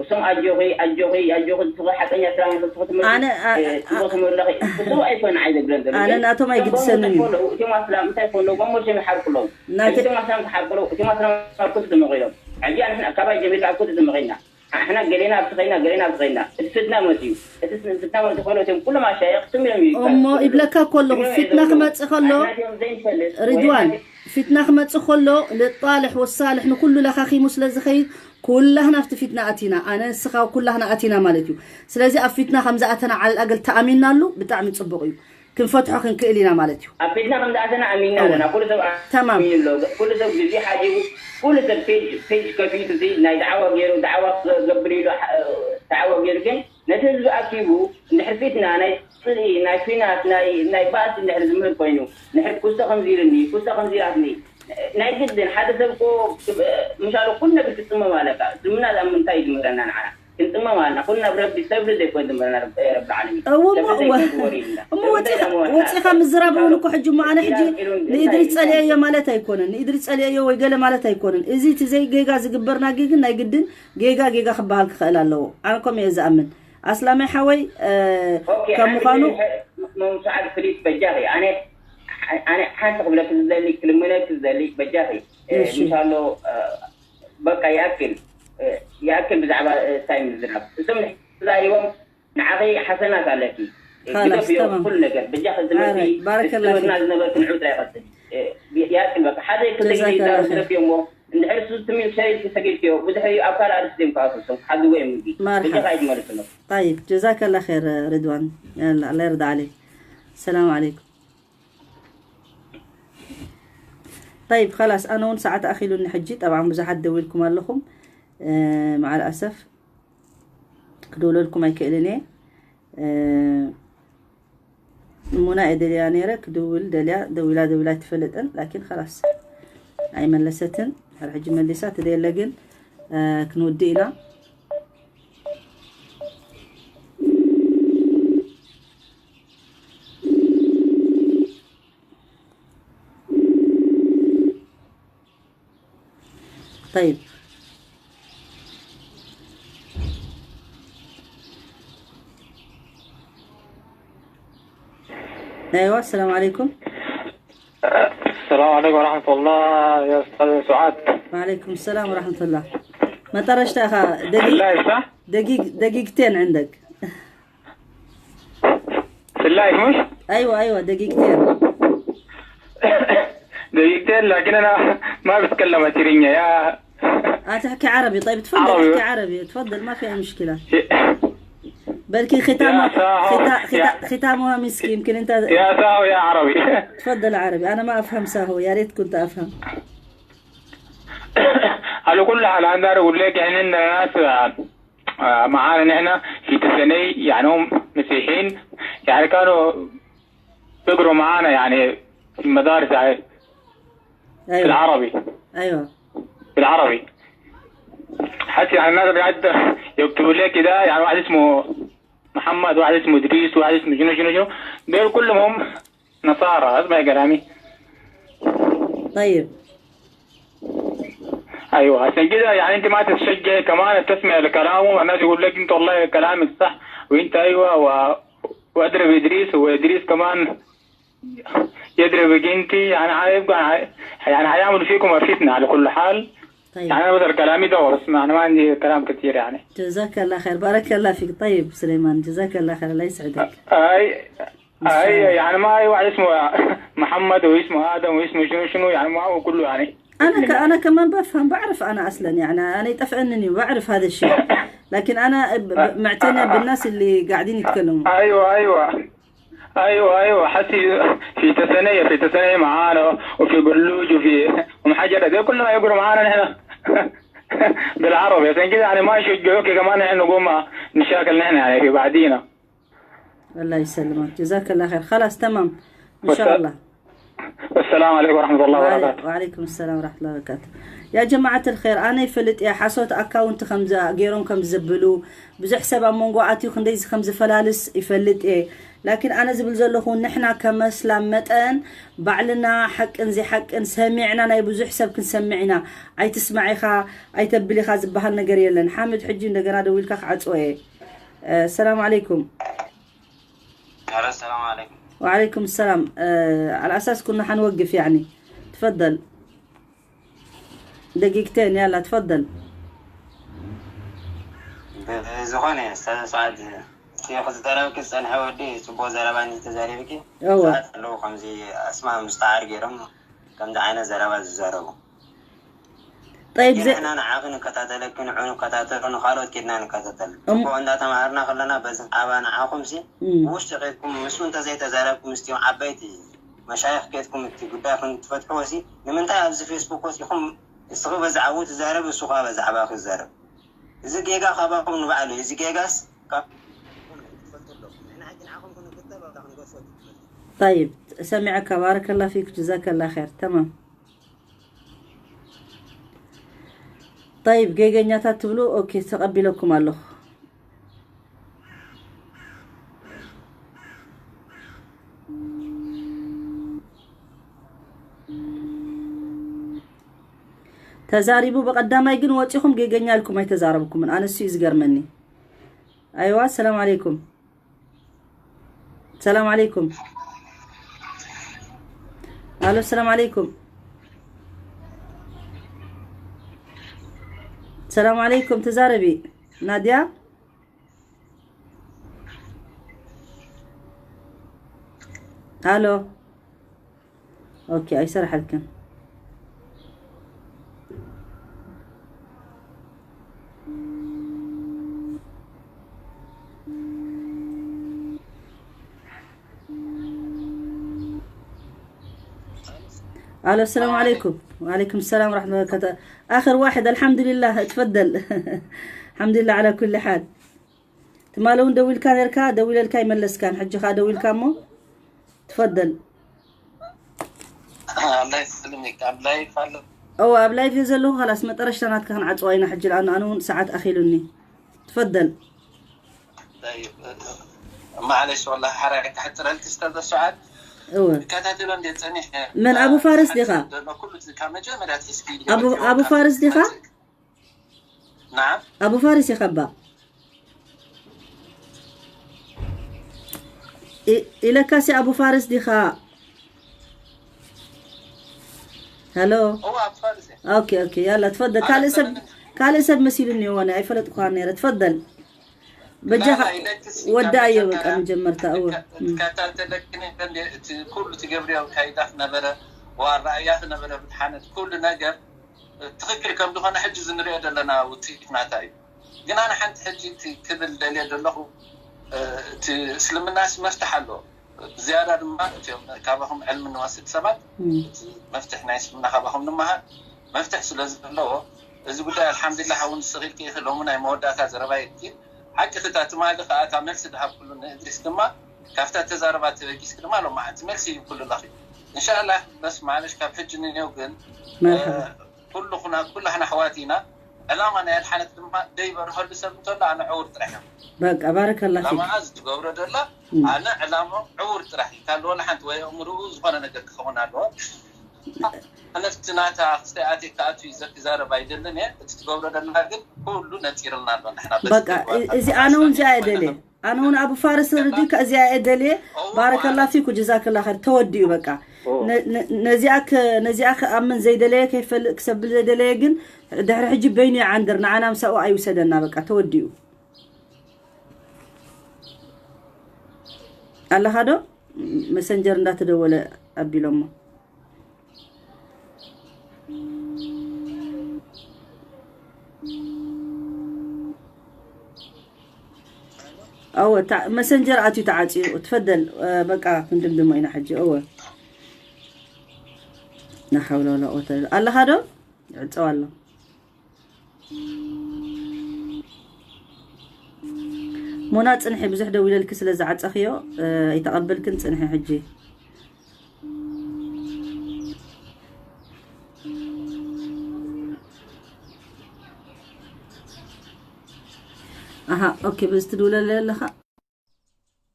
እሶም ኣጆኺ፣ ኣጆኺ፣ ኣጆኺ፣ ንስኺ ሓቀኛ እስላም ኢኺ፣ ንስኺ ትምህርቲ፣ ኣነ፣ ኣ-፣ እ፣ ኣ-፣ ጽቡቕ ትምህርቲ ኣለኺ። እሱ ኣይኮነ ዓይ ዘብለን ዘሎ። ኣነ ግን ናቶም እቶም ኣይግድሰንን እዩ። እቶም ኣስላም እንታይ ኮኑ? መሞርሸም ይሓርቁ ኣለዉ። ናተ- እቶም ኣስላም ክሓርቁ ኣለዉ። እቶም ኣስላም ኣብ ኩሉ ተመቒሎም። ሕጂ ኣንሕና ካባይ ጀሚርካ ኣብ ኩሉ ተመቒልና። ኣሕና ገሌና ኣብቲ ኸይና፣ ገሌና ኣብቲ ኸይና። እቲ ፍትና መጽዩ። እቲ ስ-፣ ፍትና መጽዩ ከሎ እቶም ኩሎም ኣሻይኽ ትም ኢሎም እዩ እሞ ይባላሉ። ይብለካ እኮ ኣለኹ፣ ትም ኢሎም ፊትና ይዘምሩ። ክመጽእ ከሎ፣ ኣሕና እዚኦም ዘይንፈልጥ ወይ ሪድዋን፣ ነቲ ፊትና ክመጽእ ከሎ፣ ልጣልሕ ወሳልሕ ንኩሉ ለኻኺሙ ስለ ዝኸይድ፣ ኩላህና ኣብቲ ፊትና ኣቲና። ኣነ፣ ንስኻ፣ ኩላህና ኣቲና ማለት እዩ። ስለዚ ኣብ ፊትና ከም ዝኣተና ዓል ኣገል ተኣሚንናሉ፣ ብጣዕሚ ጽቡቕ እዩ። ክንፈትሖ ክንክእል ኢና ማለት እዩ። ኣብ ፊትና ከም ዝኣተና ኣሚንና እወ። ኣለና። ኩሉ ሰብ ተማም። ኣሚኑ ኣሎ። ኩሉ ሰብ ግዜ ሓዲጉ፣ ኩሉ ሰብ ፔጅ፣ ፔጅ ከፊቱ፣ እዚ ናይ ዳዕዋ ገይሩ፣ ዳዕዋ ክገብር ኢሉ፣ ዳዕዋ ገይሩ፣ ግን ነቲ ህዝቢ ኣኪቡ፣ እንድሕር ፊትና፣ ናይ ጽልኢ፣ ናይ ኲናት፣ ናይ፣ ናይ ባእሲ እንድሕር ዝምህር ኮይኑ፣ እንድሕር ኩስቶ ከምዚ ኢሉኒ፣ ኩስቶ ከምዚ ኢላትኒ፣ ናይ ግድን ሓደ ሰብ እኮ፣ ምሻሉ ኩሉ ነገር ክትጽመም ኣለካ። እስልምና ኣብ ምንታይ እዩ ዝምህረና ንዓና? ክንጽመም ኣለና። ኩልና ብረቢ ሰብ ዘይኮን ዝምህረና ረብ-፣ ረቢ ዓለሚን። እዎ፣ እሞ፣ ሰብ እዎ። ዘይኮን ዝወሪ ኢልና። እሞ ሰብ ወጺኻ፣ እንታይ ወጺኻ ምዝራብ እውን እኮ ሕጂ እሞ ኣነ ሕጂ ኢላ ኢሉ ንኢድሪስ እንታይ ጸሊኤዮ ማለት ኣይኮነን። ንኢድሪስ ጸሊኤዮ ወይ ገለ ማለት ኣይኮነን። እዚ እቲ ዘይ ጌጋ ዝግበርና ጌግን ናይ ግድን ጌጋ፣ ጌጋ ክበሃል ክኽእል ኣለዎ። ኣነ ከምኡ እየ ዝኣምን። ኣስላማይ ሓወይ፣ እ፣ ኦኬ፣ ከም ሓንቲ ምዃኑ ጊዜ ም-፣ ም-፣ ሰዓት ፕሊስ በጃኺ። ኣነ፣ ኣነ ሓንቲ ክብለኪ ዝደሊ፣ ክልምነኪ ዝደሊ በጃኺ። እ፣ እሺ። ምሻሎ፣ እ፣ በቃ ይኣክል፣ እ፣ ይኣክል ብዛዕባ፣ እ፣ እንታይ ምዝራብ። እቶም ተዛሪቦም ንዓኺ ሓሰናት ኣለኪ። እ፣ ኻላስ፣ ግደፍዮ ተማም። ኩሉ ነገር። በጃኺ ዝመልሲ፣ ኣረ፣ ባረከላ ፊክ። ዝነበርኪ ንዑ ጥራይ ቀጽሊ። እ፣ ይኣክል በቃ። ሓደ ክልተ ግዜ ጀዛከላ ይዛረብ ኸይር። ግደፍዮ እሞ፣ እንድሕር እሱ ትም ኢልኪ ሰጊድክዮ፣ ብዙሕ እዩ፣ ኣብ ካልእ ኣርእስቲ እዮም ክኣትዉ፣ እሶም ክሓዝዎ እዮም እንጂ። መርሓባ። በጃኻ ኣይትመልስሎም። طيب، جزاك الله خير رضوان. يلا، الله يرضى عليك. السلام عليكم. طيب، خلاص، ኣነ እውን ሰዓት ኣኺሉኒ ሕጂ። ጠብዓን ብዙሓት ደዊልኩም ኣለኹም። እ፣ መዓል ኣሰፍ ክድውለልኩም ኣይክእልን እየ። እ፣ ሙና እየ ደልያ ነይረ፣ ክድውል ደልያ፣ ደዊላ፣ ደዊላ ኣይትፈልጥን። ላኪን፣ خلاص፣ ኣይመለሰትን። ድሕሪ ሕጂ መሊሳ ትደየለ ግን፣ እ፣ ክንውድእ ኢና። طيب. أيوة، السلام عليكم. السلام عليكم ورحمة الله يا أستاذ سعاد. وعليكم السلام ورحمة الله. መጠረሽታ ኢኻ ደጊ-፣ لايف صح؟ دقيق-، دقيقتين عندك. في اللايف مش؟ أيوة، أيوة، دقيقتين. دقيقتين، لكن أنا ما بتكلم أترينيا يا أنا تحكي عربي. طيب، تفضل، عربي. احكي عربي، تفضل، ما في أي مشكلة. بلكي ختامه، يا ساهو، ختا-، ختا-، يا ختامها مسك، يمكن أنت يا ساهو يا عربي. تفضل عربي، أنا ما أفهم ساهو، يا ريت كنت أفهم. على كل حال، أنا داير أقول لك، يعني، إن الناس، آه، معانا نحن في تسني، يعني، هم مسيحيين، يعني، كانوا بيقروا معانا، يعني، في المدارس، يعني، في أيوة. العربي. أيوة. في العربي. حتى، يعني، الناس قاعد يكتبوا لي كده، يعني، واحد اسمه محمد، واحد اسمه إدريس، واحد اسمه شنو، شنو، شنو. دول كلهم نصارى، اسمع يا كلامي. طيب. ايوه، عشان كده يعني انت ما تتشجع كمان تسمع لكلامه، الناس يقول لك: انت والله كلامك صح، وانت ايوه، و... واضرب ادريس، وادريس كمان يضرب انت، يعني هيبقى، يعني هيعملوا فيكم فتنه على كل حال. طيب. يعني انا بس كلامي ده، بس ما انا ما عندي كلام كتير يعني. جزاك الله خير، بارك الله فيك. طيب سليمان، جزاك الله خير، الله يسعدك. اي، اي، يعني ما اي واحد اسمه محمد واسمه ادم واسمه شنو شنو، يعني ما هو كله يعني. انا ك... انا كمان بفهم، بعرف، انا اصلا يعني انا يطفئنني وبعرف هذا الشيء. لكن انا ب... ب... معتنيه بالناس اللي قاعدين يتكلموا. ايوه، ايوه، ايوه، ايوه، حتى في تسنية، في تسنية معانا، وفي قلوج، وفي أم حجر، دي كلها يقروا معانا نحن. بالعربي، عشان كده يعني ما يشجعوك كمان نحن نقوم نشاكل نحن يعني في بعدينا. الله يسلمك، جزاك الله خير. خلاص، تمام، ان شاء الله. والسلام عليكم ورحمة الله وبركاته. وعليكم السلام ورحمة الله وبركاته. يا جماعة الخير، أنا يفلت يا حسوت أكاونت خمزة، غيرهم كم زبلوا. ብዙሕ ሰብ ኣብ መንጎ ኣትዩ ክንደይ ከም ዝፈላልስ ይፈልጥ እየ። ላኪን ኣነ ዝብል ዘለኹ ንሕና ከም ኣስላም መጠን ባዕልና ሓቅን ዘይሓቅን ሰሚዕና ናይ ብዙሕ ሰብ ክንሰምዕ ኢና። ኣይትስማዕ ኢኻ ኣይተብል ኢኻ ዝበሃል ነገር የለን። ሓምድ ሕጂ እንደገና ደዊልካ ክዓጽዎ እየ። ሰላም ዓለይኩም። ሰላም ዓለይኩም። ወዓለይኩም ሰላም። ኣልኣሳስ ኩና ሓንወግፍ ያኒ ትፈደል። ደቂቅተን ያላ ትፈደል። ዝኾነ ሰዓት እቲ ክዘረብኪ ዝፀንሐ ወዲ ፅቡቅ ዘረባ እንዲ ተዛሪብኪ እወ ሰዓት ኣለዉ ከምዚ ኣስማ ምስተዓር ገይሮም ከምዚ ዓይነት ዘረባ ዝዛረቡ። ጠይብ ግን ዘ- ንሕና ንዓኺ ንከታተለኪ ንዑ ንከታተሎ ንካልኦት ኬድና ንከታተል እም- ፅቡቅ እንዳተማሃርና ከለና በዚ ዓባ ንዓኹም ሲ እም። ብውሽጢ ኬድኩም ምስኡ እንተዘይተዛረብኩም ምስቲኦም ዓበይቲ መሻይኽ ኬድኩም እቲ ጉዳይ ክንትፈትሕዎ ሲ ንምንታይ ኣብዚ ፌስቡክ ወፂኹም እስኺ በዛዕባኡ ትዛረብ እሱ ከዓ በዛዕባኺ ይዛረብ እዚ ጌጋ ካባኹም ንባዕሉ እዩ እዚ ጌጋስ ካብ ትፈልጡ ኣለኹም ንሕና ሕጂ ንዓኹም ክንግጠም ኣብታ ክንገድፎ ትፈልጡ طيب سمعك بارك الله فيك جزاك الله خير تمام طيب ጌገኛታት ትብሉ ኦኬ ተቐቢለኩም ኣለኹ ተዛሪቡ ብቐዳማይ ግን ወፂኹም ጌገኛ ኢልኩም ኣይተዛረብኩምን ኣነሱ እዩ ዝገርመኒ ኣይዋ ሰላም ዓለይኩም ሰላም ዓለይኩም ኣሎ ሰላም ዓለይኩም ሰላም ዓለይኩም ተዛረቢ ናድያ ኣሎ ኦኬ ኣይሰርሐልክን الو السلام عليكم وعليكم السلام ورحمه الله وبركاته اخر واحد الحمد لله اتفضل الحمد لله على كل حال ትማሊ እውን ደዊልካ ነርካ ደዊለልካ ይመለስካን ሕጂ ከዓ ደዊልካ እሞ ትፈደል እዎ ኣብ ላይፍ እየ ዘለኹ ካላስ መጠረሽታ ናትካ ክንዓፅዋ ኢና ሕጂ ለኣኑ ኣነ እውን ሰዓት ኣኺሉኒ ትፈደል ማዕለሽ ወላ ሓራይ ክሕፅረልክ ዝተበስዓት እወ ይከታተሎ እንዴ ፀኒሕ መን ኣቡ ፋርስ ዲኻ ካብ መጀመርያ ትሕዝኪ ኣቡ ፋርስ ዲኻ ኣቡ ፋርስ ኢኻ እባ ኢለካሲ ኣቡ ፋርስ ዲኻ ሃሎ ኦኬ ኦኬ ያላ ትፈደል ካልእ ሰብ ካልእ ሰብ መሲሉኒ የሆነ ኣይፈለጥኩኻን ነረ ትፈደል በጃኻ ወዳእዮ በቃ መጀመርታ እወ ትከታተለክኒ ኩሉ ትገብርዮ ካይዳት ነበረ ዋራእያት ነበረ ብትሓነት ኩሉ ነገር ትኽክል ከም ዝኾነ ሕጂ እዚ ንሪኦ ዘለና ውፅኢት ናታ እዩ። ግን ኣነ ሓንቲ ሕጂ እቲ ክብል ደልየ ዘለኹ እቲ እስልምናስ መፍትሕ ኣለዎ። ብዝያዳ ድማ እቲኦም ካባኹም ዕልሚ ንወስድ ሰባት እቲ መፍትሕ ናይ እስልምና ካባኹም ንመሃር መፍትሕ ስለ ዘለዎ እዚ ጉዳይ ኣልሓምዱሊላህ እውን ስኺልኪ ኢኺ ሎሚ ናይ መወዳእታ ዘረባ ኢልኪ ሓቂ እቲ ትማሊ ከዓ እታ መልሲ ዝሃብኩሉ ንእድሪስ ድማ ካብታ ተዛረባ ተበጊስኪ ድማ ሎማዓንቲ መልሲ ይብኩሉ ኣለኺ እንሻላህ በስ ማለሽ ካብ ሕጂ ንኔው ግን ኩሉ ኩና ኩላህና ኣሕዋት ኢና ዕላማ ናይ ኣድሓነት ድማ ደይበርሀሉ ሰብ እንተሎ ኣነ ዕውር ጥራሕ እዮም በቃ ባረከላ ፊክ ዕላማኣ ዝትገብሮ ደላ ኣነ ዕላማ ዕውር ጥራሕ እዩ ካልወላ ሓንቲ ወይ ኣእምርኡ ዝኾነ ነገር ክኸውን ኣለዎ ኣነፍቲ ናታ ክስተኣት ከኣቱ ዘክዛረብ ኣይደለን እየ። እቲ ትገብሮ ዘለና ግን ኩሉ ነፂርልና ኣሎ። ንሕና በዚ በቃ ተግባር እዚ ኣነ እውን እዚኣ እየ ደልየ። ኣነ እውን ኣብ ፋርስ ርዲ ከ እዚኣ እየ ደልየ። ባረከላ ፊኩ ጀዛከላ ኸይር። ተወዲኡ በቃ። ነዚኣ ነዚኣ ከኣምን ዘይደለየ ከይፈልጥ ክሰብል ዘይደለየ ግን ድሕሪ ሕጂ በይኑ ይዓንድር፣ ንዓና ምሳኡ ኣይውሰደና። በቃ ተወዲኡ። ኣለኻ ዶ? መሰንጀር እንዳተደወለ ኣቢሎሞ። ኣወ፣ መሰንጀር ኣትዩ ተዓፅዩ። ትፈደል። በቃ ክንድምድሞ ኢና ሕጂ። ኣወ። ናሓውላ ወላ ቆተ ኣለኻ ዶ? ይዕፀው ኣሎ። ሞና፣ ፅንሒ፣ ብዙሕ ደዊለልኪ ስለ ዝዓፀኽዮ ኣይተቐበልክን። ፅንሒ ሕጂ። ኣሃ፣ ኦኬ። በዚ ትድውለለ ኣለኻ።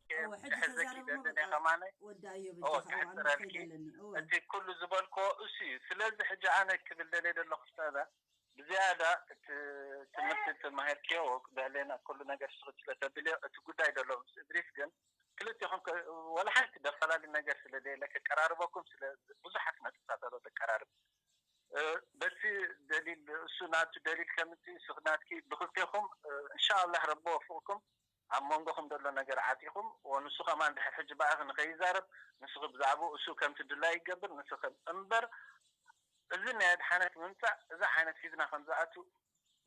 እወ፣ ሕጂ ተዛረብ እሞ በቃ ወዳእዮ በጃኻ፣ ኣነ ክኸይድ ኣለኒ። እወ። እቲ ኩሉ ዝበልኮ እሱ እዩ። ስለዚ ሕጂ ኣነ ክብል ደልየ ዘለኹ ሰበ ብዝያዳ እቲ ትምህርቲ ተማሂርክዮ ብዕሌና ኩሉ ነገር ስኽት ስለ ተብልዮ እቲ ጉዳይ ዘሎ ምስ እድሪስ ግን ክልቲኹም ከ-፣ ወላ ሓንቲ ደፈላለ ነገር ስለ ዘየለ ከቀራርበኩም ስለ ብዙሓት ነጥብታት ኣሎ ዘቀራርብ። እ፣ በቲ ደሊል እሱ ናቱ ደሊል ከምጽእ እሱ ናትኪ ብክልቴኹም፣ እ፣ እንሻኣላህ ረቢ ወፍቕኩም ኣብ መንጎኹም ዘሎ ነገር ዓጢኹም ወንሱ ከማን ድሕር ሕጂ ብኣኺ ንኸይዛረብ ንስኺ ብዛዕባኡ እሱ ከምቲ ድላዩ ይገብር ንስኺ እምበር እዚ ናይ ኣድሓነት ምምጻእ እዚ ዓይነት ሒዝና ከም ዝኣቱ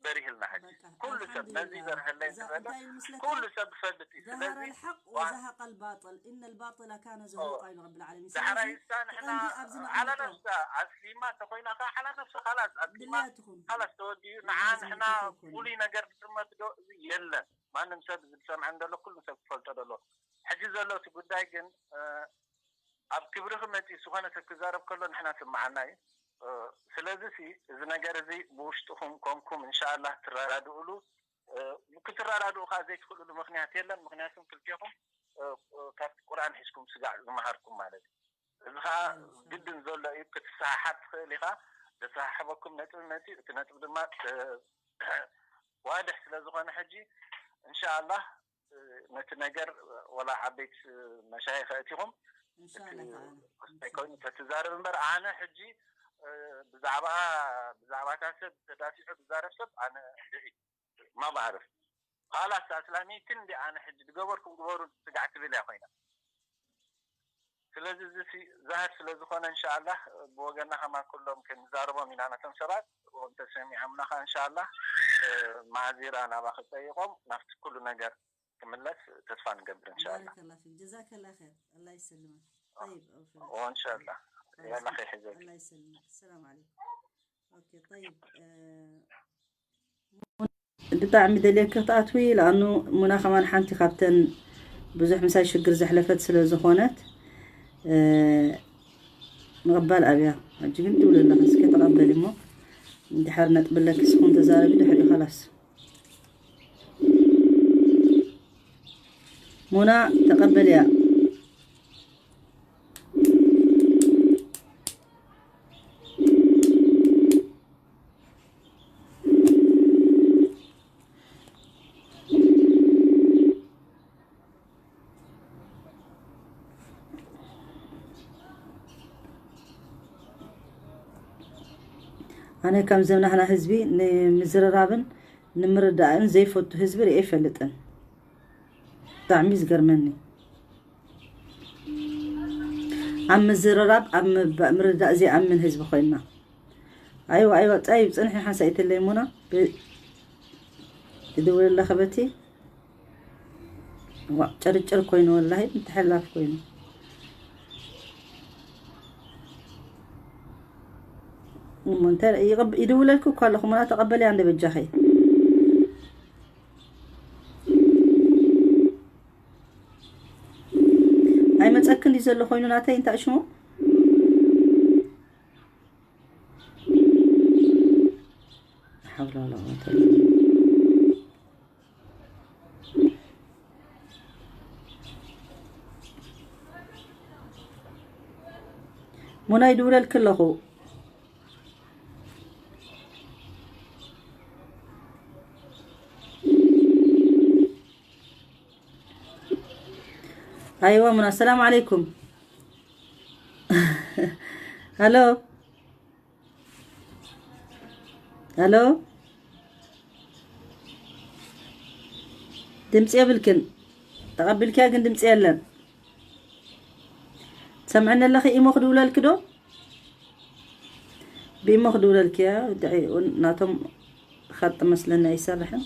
በሪህልና ሕጂ በቃ፣ ኩሉ ሰብ ነዚ ኣልሓምዱሊላህ። በርሀለይ እዛ ዝበለ እንታይ ኢሉ ምስለካ? ኩሉ ሰብ ዝፈልጥ እዩ። ظهر ስለዚ الحق ዋ-፣ وزهق الباطل، إن الباطل كان زهوقا ኢሉ ረብል ዓለሚን። ስለዚ ዳሕራይ እሳ ንሕና እቲ ቀንዲ ኣብዚ ዓላ ነቕምጦ። ነፍሳ ኣስሊማ ተኾይና ኸዓ ዓላ ነፍሳ ኻላስ ኣስሊማ ድላያ ትኹን። ኻላስ ተወዲኡ። ንዓ ናይዛ ንሕና መድረኽ ኣይኮነን። ፍሉይ ነገር ዝጥመት ዶ? እዚ የለን። ማንም ሰብ እዚ ዝሰምዐን ዘሎ ኩሉ ሰብ ክፈልጦ ደሎ። ሕጂ ዘሎ እቲ ጉዳይ ግን፣ እ፣ ኣብ ክብርኺ መጺኡ ዝኾነ ሰብ ክዛረብ ከሎ ንሕና ስምዓና እዩ። እ፣ ስለዚ ሲ እዚ ነገር እዚ ብውሽጥኹም ኮንኩም እንሻኣላህ ትረዳድእሉ፣ እ፣ ክትረዳድኡ ከኣ ዘይትኽእልሉ ምኽንያት የለን። ምኽንያቱም ክልቴኹም፣ እ፣ እ፣ ካብቲ ቁርኣን ሒዝኩም ስጋዕ ዝመሃርኩም ማለት እዩ። እዚ ኸኣ ግድን ዘሎ እዩ። ክትሰሓሓብ ትኽእል ኢኻ። ዘሰሓሕበኩም ነጥቢ መጺኡ፣ እቲ ነጥቢ ድማ፣ እ፣ ዋድሕ ስለ ዝኾነ ሕጂ እንሻኣላህ ነቲ ነገር ወላ ዓበይቲ መሻይኽ ኣእቲኹም እንሻላ እቲ ተዓላ። ክስተይ ኮይኑ ተትዛረብ እምበር ኣነ ሕጂ፣ እ፣ ብዛዕባ፣ ብዛዕባታ ሰብ ተዳፊዑ ዝዛረብ ሰብ ኣነ እንድዒ ማባህርፍ ኻላስ ኣስላሚትን እንዲ ኣነ ሕጂ ዝገበርኩም ግበሩ ስጋዕ ትብል እያ ኮይና። ስለዚ እዚ ሲ-፣ ዛህር ስለ ዝኾነ እንሻኣላህ ብወገና ከማን ኩሎም ክንዛረቦም ኢና ነቶም ሰባት። እንተሰሚዖምና ኸ እንሻኣላህ፣ እ፣ ማዕዚራ ናባ ክጸይቖም ናብቲ ኩሉ ነገር ክምለስ ተስፋ ንገብር እንሻኣላህ። ባረከላ ፊክ፣ ጀዛከላ ኸይር፣ ኣላህ ይሰልመክ። ጠይብ፣ ኦ፣ እንሻኣላህ። ኣላህ ያላ ይሰልመክ። ኸይር ሒዘልኪ። ኣላህ ይሰልመክ። ሰላም ዓለይኩም። ኦኬ፣ ጠይብ፣ እ፣ ብጣዕሚ ደልየኪ ክትኣትዊ፣ ለኣኑ ሙና ከማን ሓንቲ ካብተን ብዙሕ ምሳይ ሽግር ዘሕለፈት ስለ ዝኾነት፣ እ፣ ምቕባል ኣብያ። ሕጂ ግን ትብሊ ኣለኺ፣ እስከ ተቐበሊ እሞ፣ እንድሕር ነጥቢ ኣለኪ፣ እስኹም ተዛረቢ፣ ድሕሪኡ ኸላስ። ሙና ተቐበልያ። ኣነ ከምዚ ናህና ህዝቢ ንምዝርራብን ንምርዳእን ዘይፈቱ ህዝቢ ርእየ ኣይፈልጥን። ብጣዕሚ እዩ ዝገርመኒ። ኣብ ምዝርራብ፣ ኣብ ምባ-፣ ምርዳእ ዘይኣምን ህዝቢ ኮይንና። ኣይዋ፣ ኣይዋ፣ ጸይብ፣ ጽንሒ ሓንሳእ ይትለይ ሙና። ብ-፣ ይድውል ኣለኸ በቲ። ዋ፣ ጭርጭር ኮይኑ ወላሂ፣ ምትሕልላፍ ኮይኑ። እሞ እንተ ይቕብ-፣ ይድውለልኩ እኮ ኣለኹ፣ ሙና ተቐበልያ እንደ በጃኺ። ኣይመጸክን ድዩ ዘሎ ኮይኑ ናተይ እንታይ ሽሙ? ሓውላ ወላ ቁወተ ኢላ ቢላ። ሙና ይድውለልኪ ኣለኹ። ኣይዋ ሙና፣ ሰላም ዓለይኩም። ሃሎ፣ ሃሎ፣ ድምፂ የብልክን። ተቐቢልኪያ ግን ድምፂ የለን። ትሰምዕኒ ኣለኺ? ኢሞ ክድውለልኪ ዶ? ብኢሞ ክድውለልኪያ። ድዒ እውን ናቶም ኻጥ መስለኒ ኣይሰርሕን።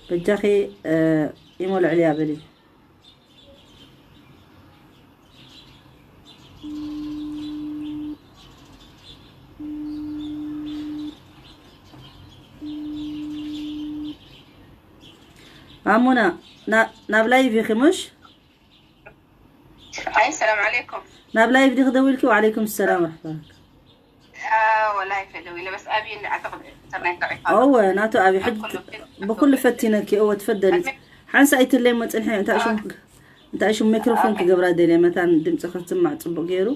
በጃኺ፣ እ፣ ኢሞ ልዕልያ በሊ። ኣሙና፣ ና-፣ ናብ ላይቭ ኢኺ ምሽ? ኣይ፣ ሰላም ዓለይኩም። ናብ ላይቭ ዲኺ ደዊልኪ? ወዓለይኩም ሰላም ወረሕመቱላህ። ኣዎ፣ ላይቭ ደዊለ፣ በስ ኣብይ እንዳ ዓተቕ ኢንተርኔት ضعيف ኣሎ። እወ፣ ናቱ ኣብይ ሕጂ ኩሉ ፊት-፣ ብኩሉ ፈቲነኪ። እወ፣ ትፈደሊ። ኣድሚ-፣ ሓንሳ ኣይትለይ እሞ ጽንሒ፣ እንታይ ሽም፣ ኣዎ። እንታይ ሽም ሚክሮፎን ኣዎ። ክገብራ ደልየ፣ መታን ድምጺ ክትስማዕ ጽቡቕ ገይሩ።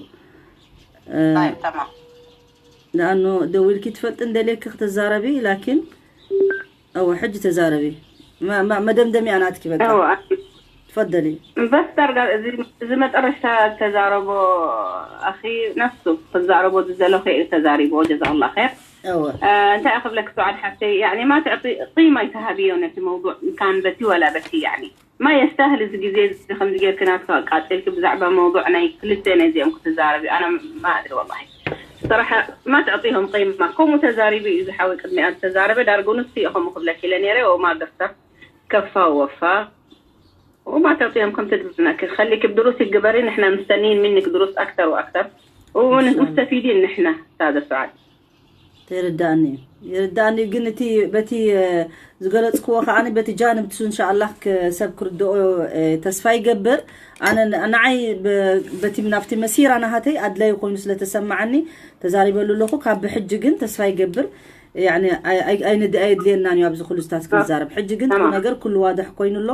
እ፣ ኣይ፣ ተማም። ንኣኑ ደዊልኪ ትፈልጢ እንደልየኪ ክትዛረቢ፣ ላኪን እወ፣ ሕጂ ተዛረቢ። መ-፣ መ-፣ መደምደሚያ ናትኪ በቃ። እወ፣ ኣቲ-፣ ትፈደሊ። በስ ዳርጋ እዚ፣ እዚ መጨረሽታ ተዛረቦ ኣኺ ነፍሱ ክዛረቦ ዝደለኹ እዩ ተዛሪቦ፣ ጀዛኡላህ ኸይር። እወ። እ፣ እንታይ ክብለክ ሰዓድ ሓፍተይ፣ ያዕኒ ማ ትዕጢ ቂማ ይተሃብዮ ነቲ መውዱዕ ካን በቲ ወላ በቲ፣ ያዕኒ ማ የስተህል እዚ ግዜ እዚ ከምዚ ጌርኪ ናትካ ኣቃጺልኪ ብዛዕባ መውዱዕ ናይ ክልተ ነዚኦም ክትዛረቢ፣ ኣነ ማ ኣድሪ ወላሂ። ሰራሓ ማ ትዕጢሆም ቂማ። ከምኡ ተዛሪቡ እዩ ዝሓወይ ቅድሚኣ ዝተዛረበ፣ ዳርጉ ንሱ እዩ ከምኡ ክብለኪ ኢለ ነይረ፣ ወማ ገሰር ከፋ ወፋ። ወማ ተዕጢሆም ከም ትድብናኪ። خليك بدروسك ግበሪ፣ ንሕና مستنيين منك دروس أكثر وأكثر. إن شاء الله. ومستفيدين نحن، أستاذة سعاد. ይርዳእኒ እዩ። ይርዳእኒ እዩ፣ ግን እቲ በቲ፣ እ፣ ዝገለጽክዎ ከኣ በቲ ጃንብ ትሱ እንሻኣላህ ክ-፣ ሰብ ክርድኦ፣ እ፣ ተስፋ ይገብር። ኣነ ን-፣ ንዓይ ብ-፣ በቲ ናብቲ መሲራ ናሃተይ ኣድላይ ኮይኑ ስለ ተሰማዓኒ ተዛሪበሉ ኣለኹ። ካብ ብሕጂ ግን ተስፋ ይገብር። ያዕኒ ኣይ-፣ ኣይ-፣ ኣይንድ-፣ ኣየድልየናን እዩ ኣብዚ ኩሉ ስታት ተማም። ክንዛረብ። ሕጂ ግን እቲ ተማም። ነገር ኩሉ ዋድሕ ኮይኑ ኣሎ።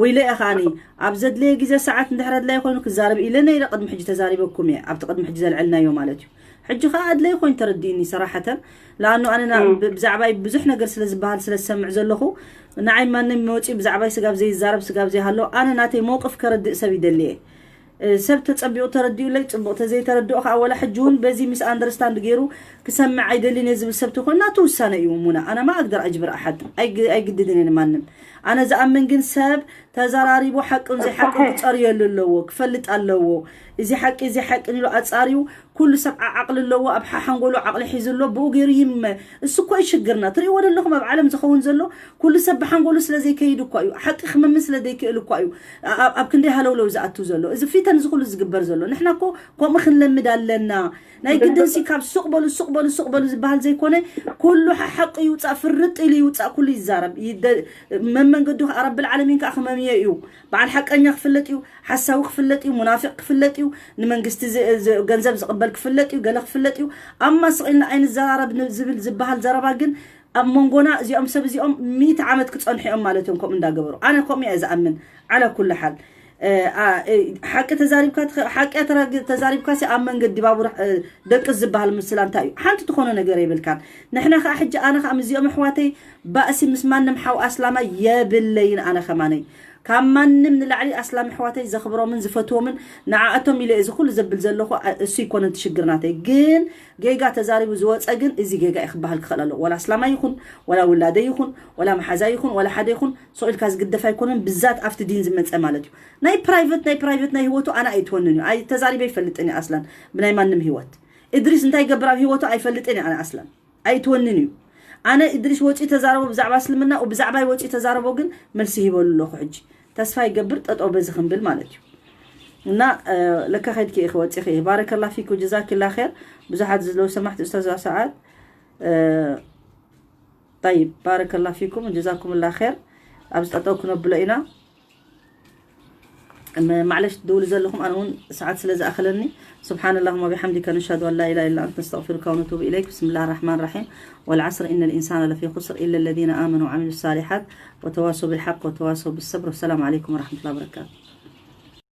ወይለ እየ ከኣኒ ኣብ ዘድለየ ግዜ ሰዓት እንድሕር ኣድላይ ኮይኑ ክዛረብ ኢለ ነይረ። ቅድሚ ሕጂ ተዛሪበኩም እየ። ኣብቲ ቅድሚ ሕጂ ዘልዐልናዮ ማለት እዩ። ሕጂ ኸኣ ኣድላይ ኮይኑ ተረዲእኒ ሰራሓተን። ለኣኑ ኣነ ና-፣ እም። ብ-፣ ብዛዕባይ ብዙሕ ነገር ስለ ዝበሃል ስለ ዝሰምዕ ዘለኹ፣ ንዓይ ማንም መፂኡ ብዛዕባይ ስጋብ ዘይዛረብ ስጋብ ዘይሃሎ፣ ኣነ ናተይ መውቅፍ ከረድእ ሰብ ይደሊ እየ። እ፣ ሰብ ተጸቢቑ ተረዲኡለይ ጽቡቕ፣ ተዘይተረድኦ ኸኣ ወላ ሕጂ እውን በዚ ሚስ ኣንደርስታንድ ገይሩ ክሰምዕ ኣይደልን እየ ዝብል ሰብ ተኾይኑ ናቱ ውሳነ እዩ። ሙና፣ ኣነ ማ ኣግደር ኣጅብር ኣሓድ፣ ኣይግ-፣ ኣይግድድን እየ ንማንም። ኣነ ዝኣምን ግን ሰብ ተዘራሪቡ ሓቅን ዘይሓቅን ክጸርየሉ ኣለዎ፣ ክፈልጥ ኣለዎ። እዚ ሓቂ፣ እዚ ሓቅን ኢሉ ኣጻርዩ ኩሉ ሰብ ዓ-፣ ዓቕሊ ኣለዎ፣ ኣብ ሓ-፣ ሓንጎሉ ዓቕሊ ሒዙ ኣሎ፣ ብኡ ገይሩ ይመ-፣ እሱ እኮ እዩ ሽግርና። ትርእይዎ ዘለኹም ኣብ ዓለም ዝኸውን ዘሎ ኩሉ ሰብ ብሓንጎሉ ስለ ዘይከይድ እኳ እዩ። ሓቂ ክመምን ስለ ዘይክእል እኳ እዩ። ኣ-፣ ኣብ፣ ኣብ ክንደይ ሃለውለው ዝኣቱ ዘሎ። እዚ ፊተን እዚ ኩሉ ዝግበር ዘሎ። ንሕና እኮ ከምኡ ክንለምድ ኣለና። ናይ ግድን ሲ ካብ ሱቕ በሉ፣ ሱቕ በሉ፣ ሱቕ በሉ ዝበሃል ዘይኮነ፣ ኩሉ ሓ-፣ ሓቂ ይውጻእ፣ ፍርጥ ኢሉ ይውጻእ፣ ኩሉ ይዛረብ። ይደ-፣ መመንገዱ ከኣ ረብል ዓለሚን ከኣ ክመምዮ እዩ። በዓል ሓቀኛ ክፍለጥ እዩ፣ ሓሳዊ ክፍለጥ እዩ፣ ሙናፊቕ ክፍለጥ እዩ፣ ንመንግስቲ ዝ-፣ ዝ-፣ ገንዘብ ዝቕበል ክፍለጥ እዩ፣ ገለ ክፍለጥ እዩ። ኣማ ስቕ ኢልና ኣይንዘራረብ ን-፣ ዝብል ዝበሃል ዘረባ ግን ኣብ መንጎና እዚኦም ሰብ እዚኦም ሚእቲ ዓመት ክጸንሑ እዮም ማለት እዮም፣ ከምኡ እንዳገበሩ። ኣነ ከምኡ እየ ዝኣምን። ዓላ ኩሉ ሓል፣ እ፣ ኣ፣ እ፣ ሓቂ ተዛሪብካ ትኸ-፣ ሓቂ ተራግ-፣ ተዛሪብካ ሲ ኣብ መንገዲ ባቡር፣ እ፣ ደቅስ ዝበሃል ምስላ እንታይ እዩ? ሓንቲ ትኾኖ ነገር የብልካን። ንሕና ከኣ ሕጂ ኣነ ከኣ ምስዚኦም ኣሕዋተይ ባእሲ ምስ ማንም ሓው ኣስላማይ የብለይን። ኣነ ከማነይ ካብ ማንም ንላዕሊ ኣስላም ኣሕዋተይ ዘኽብሮምን ዝፈትዎምን ንዓኣቶም ኢለ እዚ ኩሉ ዘብል ዘለኹ፣ ኣ-፣ እሱ ይኮነን እቲ ሽግር ናተይ። ግን ጌጋ ተዛሪቡ ዝወፀ ግን እዚ ጌጋ እዩ ክበሃል ክኽእል ኣለዎ። ወላ ኣስላማይ ይኹን፣ ወላ ውላደይ ይኹን፣ ወላ መሓዛይ ይኹን፣ ወላ ሓደ ይኹን፣ ሱቕ ኢልካ ዝግደፍ ኣይኮነን። ብዛት ኣብቲ ዲን ዝመፀ ማለት እዩ። ናይ ፕራይቨት፣ ናይ ፕራይቨት ናይ ህይወቱ ኣነ ኣይትወንን እዩ። ኣይ ተዛሪበ ይፈልጥን እየ ኣስላን ብናይ ማንም ህይወት። እድሪስ እንታይ ይገብር ኣብ ህይወቱ ኣይፈልጥን እየ ኣነ ኣስላን። ኣይትወንን እዩ። ኣነ እድሪስ ወፂኡ ተዛረቦ ብዛዕባ እስልምና፣ ብዛዕባይ ወፂኡ ተዛረቦ ግን መልሲ ሂበሉ ኣለኹ ሕጂ። ተስፋ ይገብር ጠጠው በዚ ክንብል ማለት እዩ። እና፣ እ፣ ለካ ከይድኪ ኢኺ ወፂኺ። ባረከላ ፊኩ ጀዛኪላ ኸይር። ብዙሓት ዝለው ሰማሕቲ ኡስታዝ ሰዓድ፣ እ፣ ጠይብ፣ ባረከላ ፊኩም ጀዛኩምላ ኸይር። ኣብዚ ጠጠው ክነብሎ ኢና። م-، معلش ትድውሉ ዘለኹም ኣነ እውን ሰዓት ስለ ዝኣኸለኒ። سبحان اللهم وبحمدك نشهد أن لا إله إلا أنت نستغفرك ونتوب إليك. بسم الله الرحمن الرحيم. والعصر إن الإنسان لفي خسر إلا الذين آمنوا وعملوا الصالحات وتواصوا بالحق وتواصوا بالصبر. والسلام عليكم ورحمة الله وبركاته.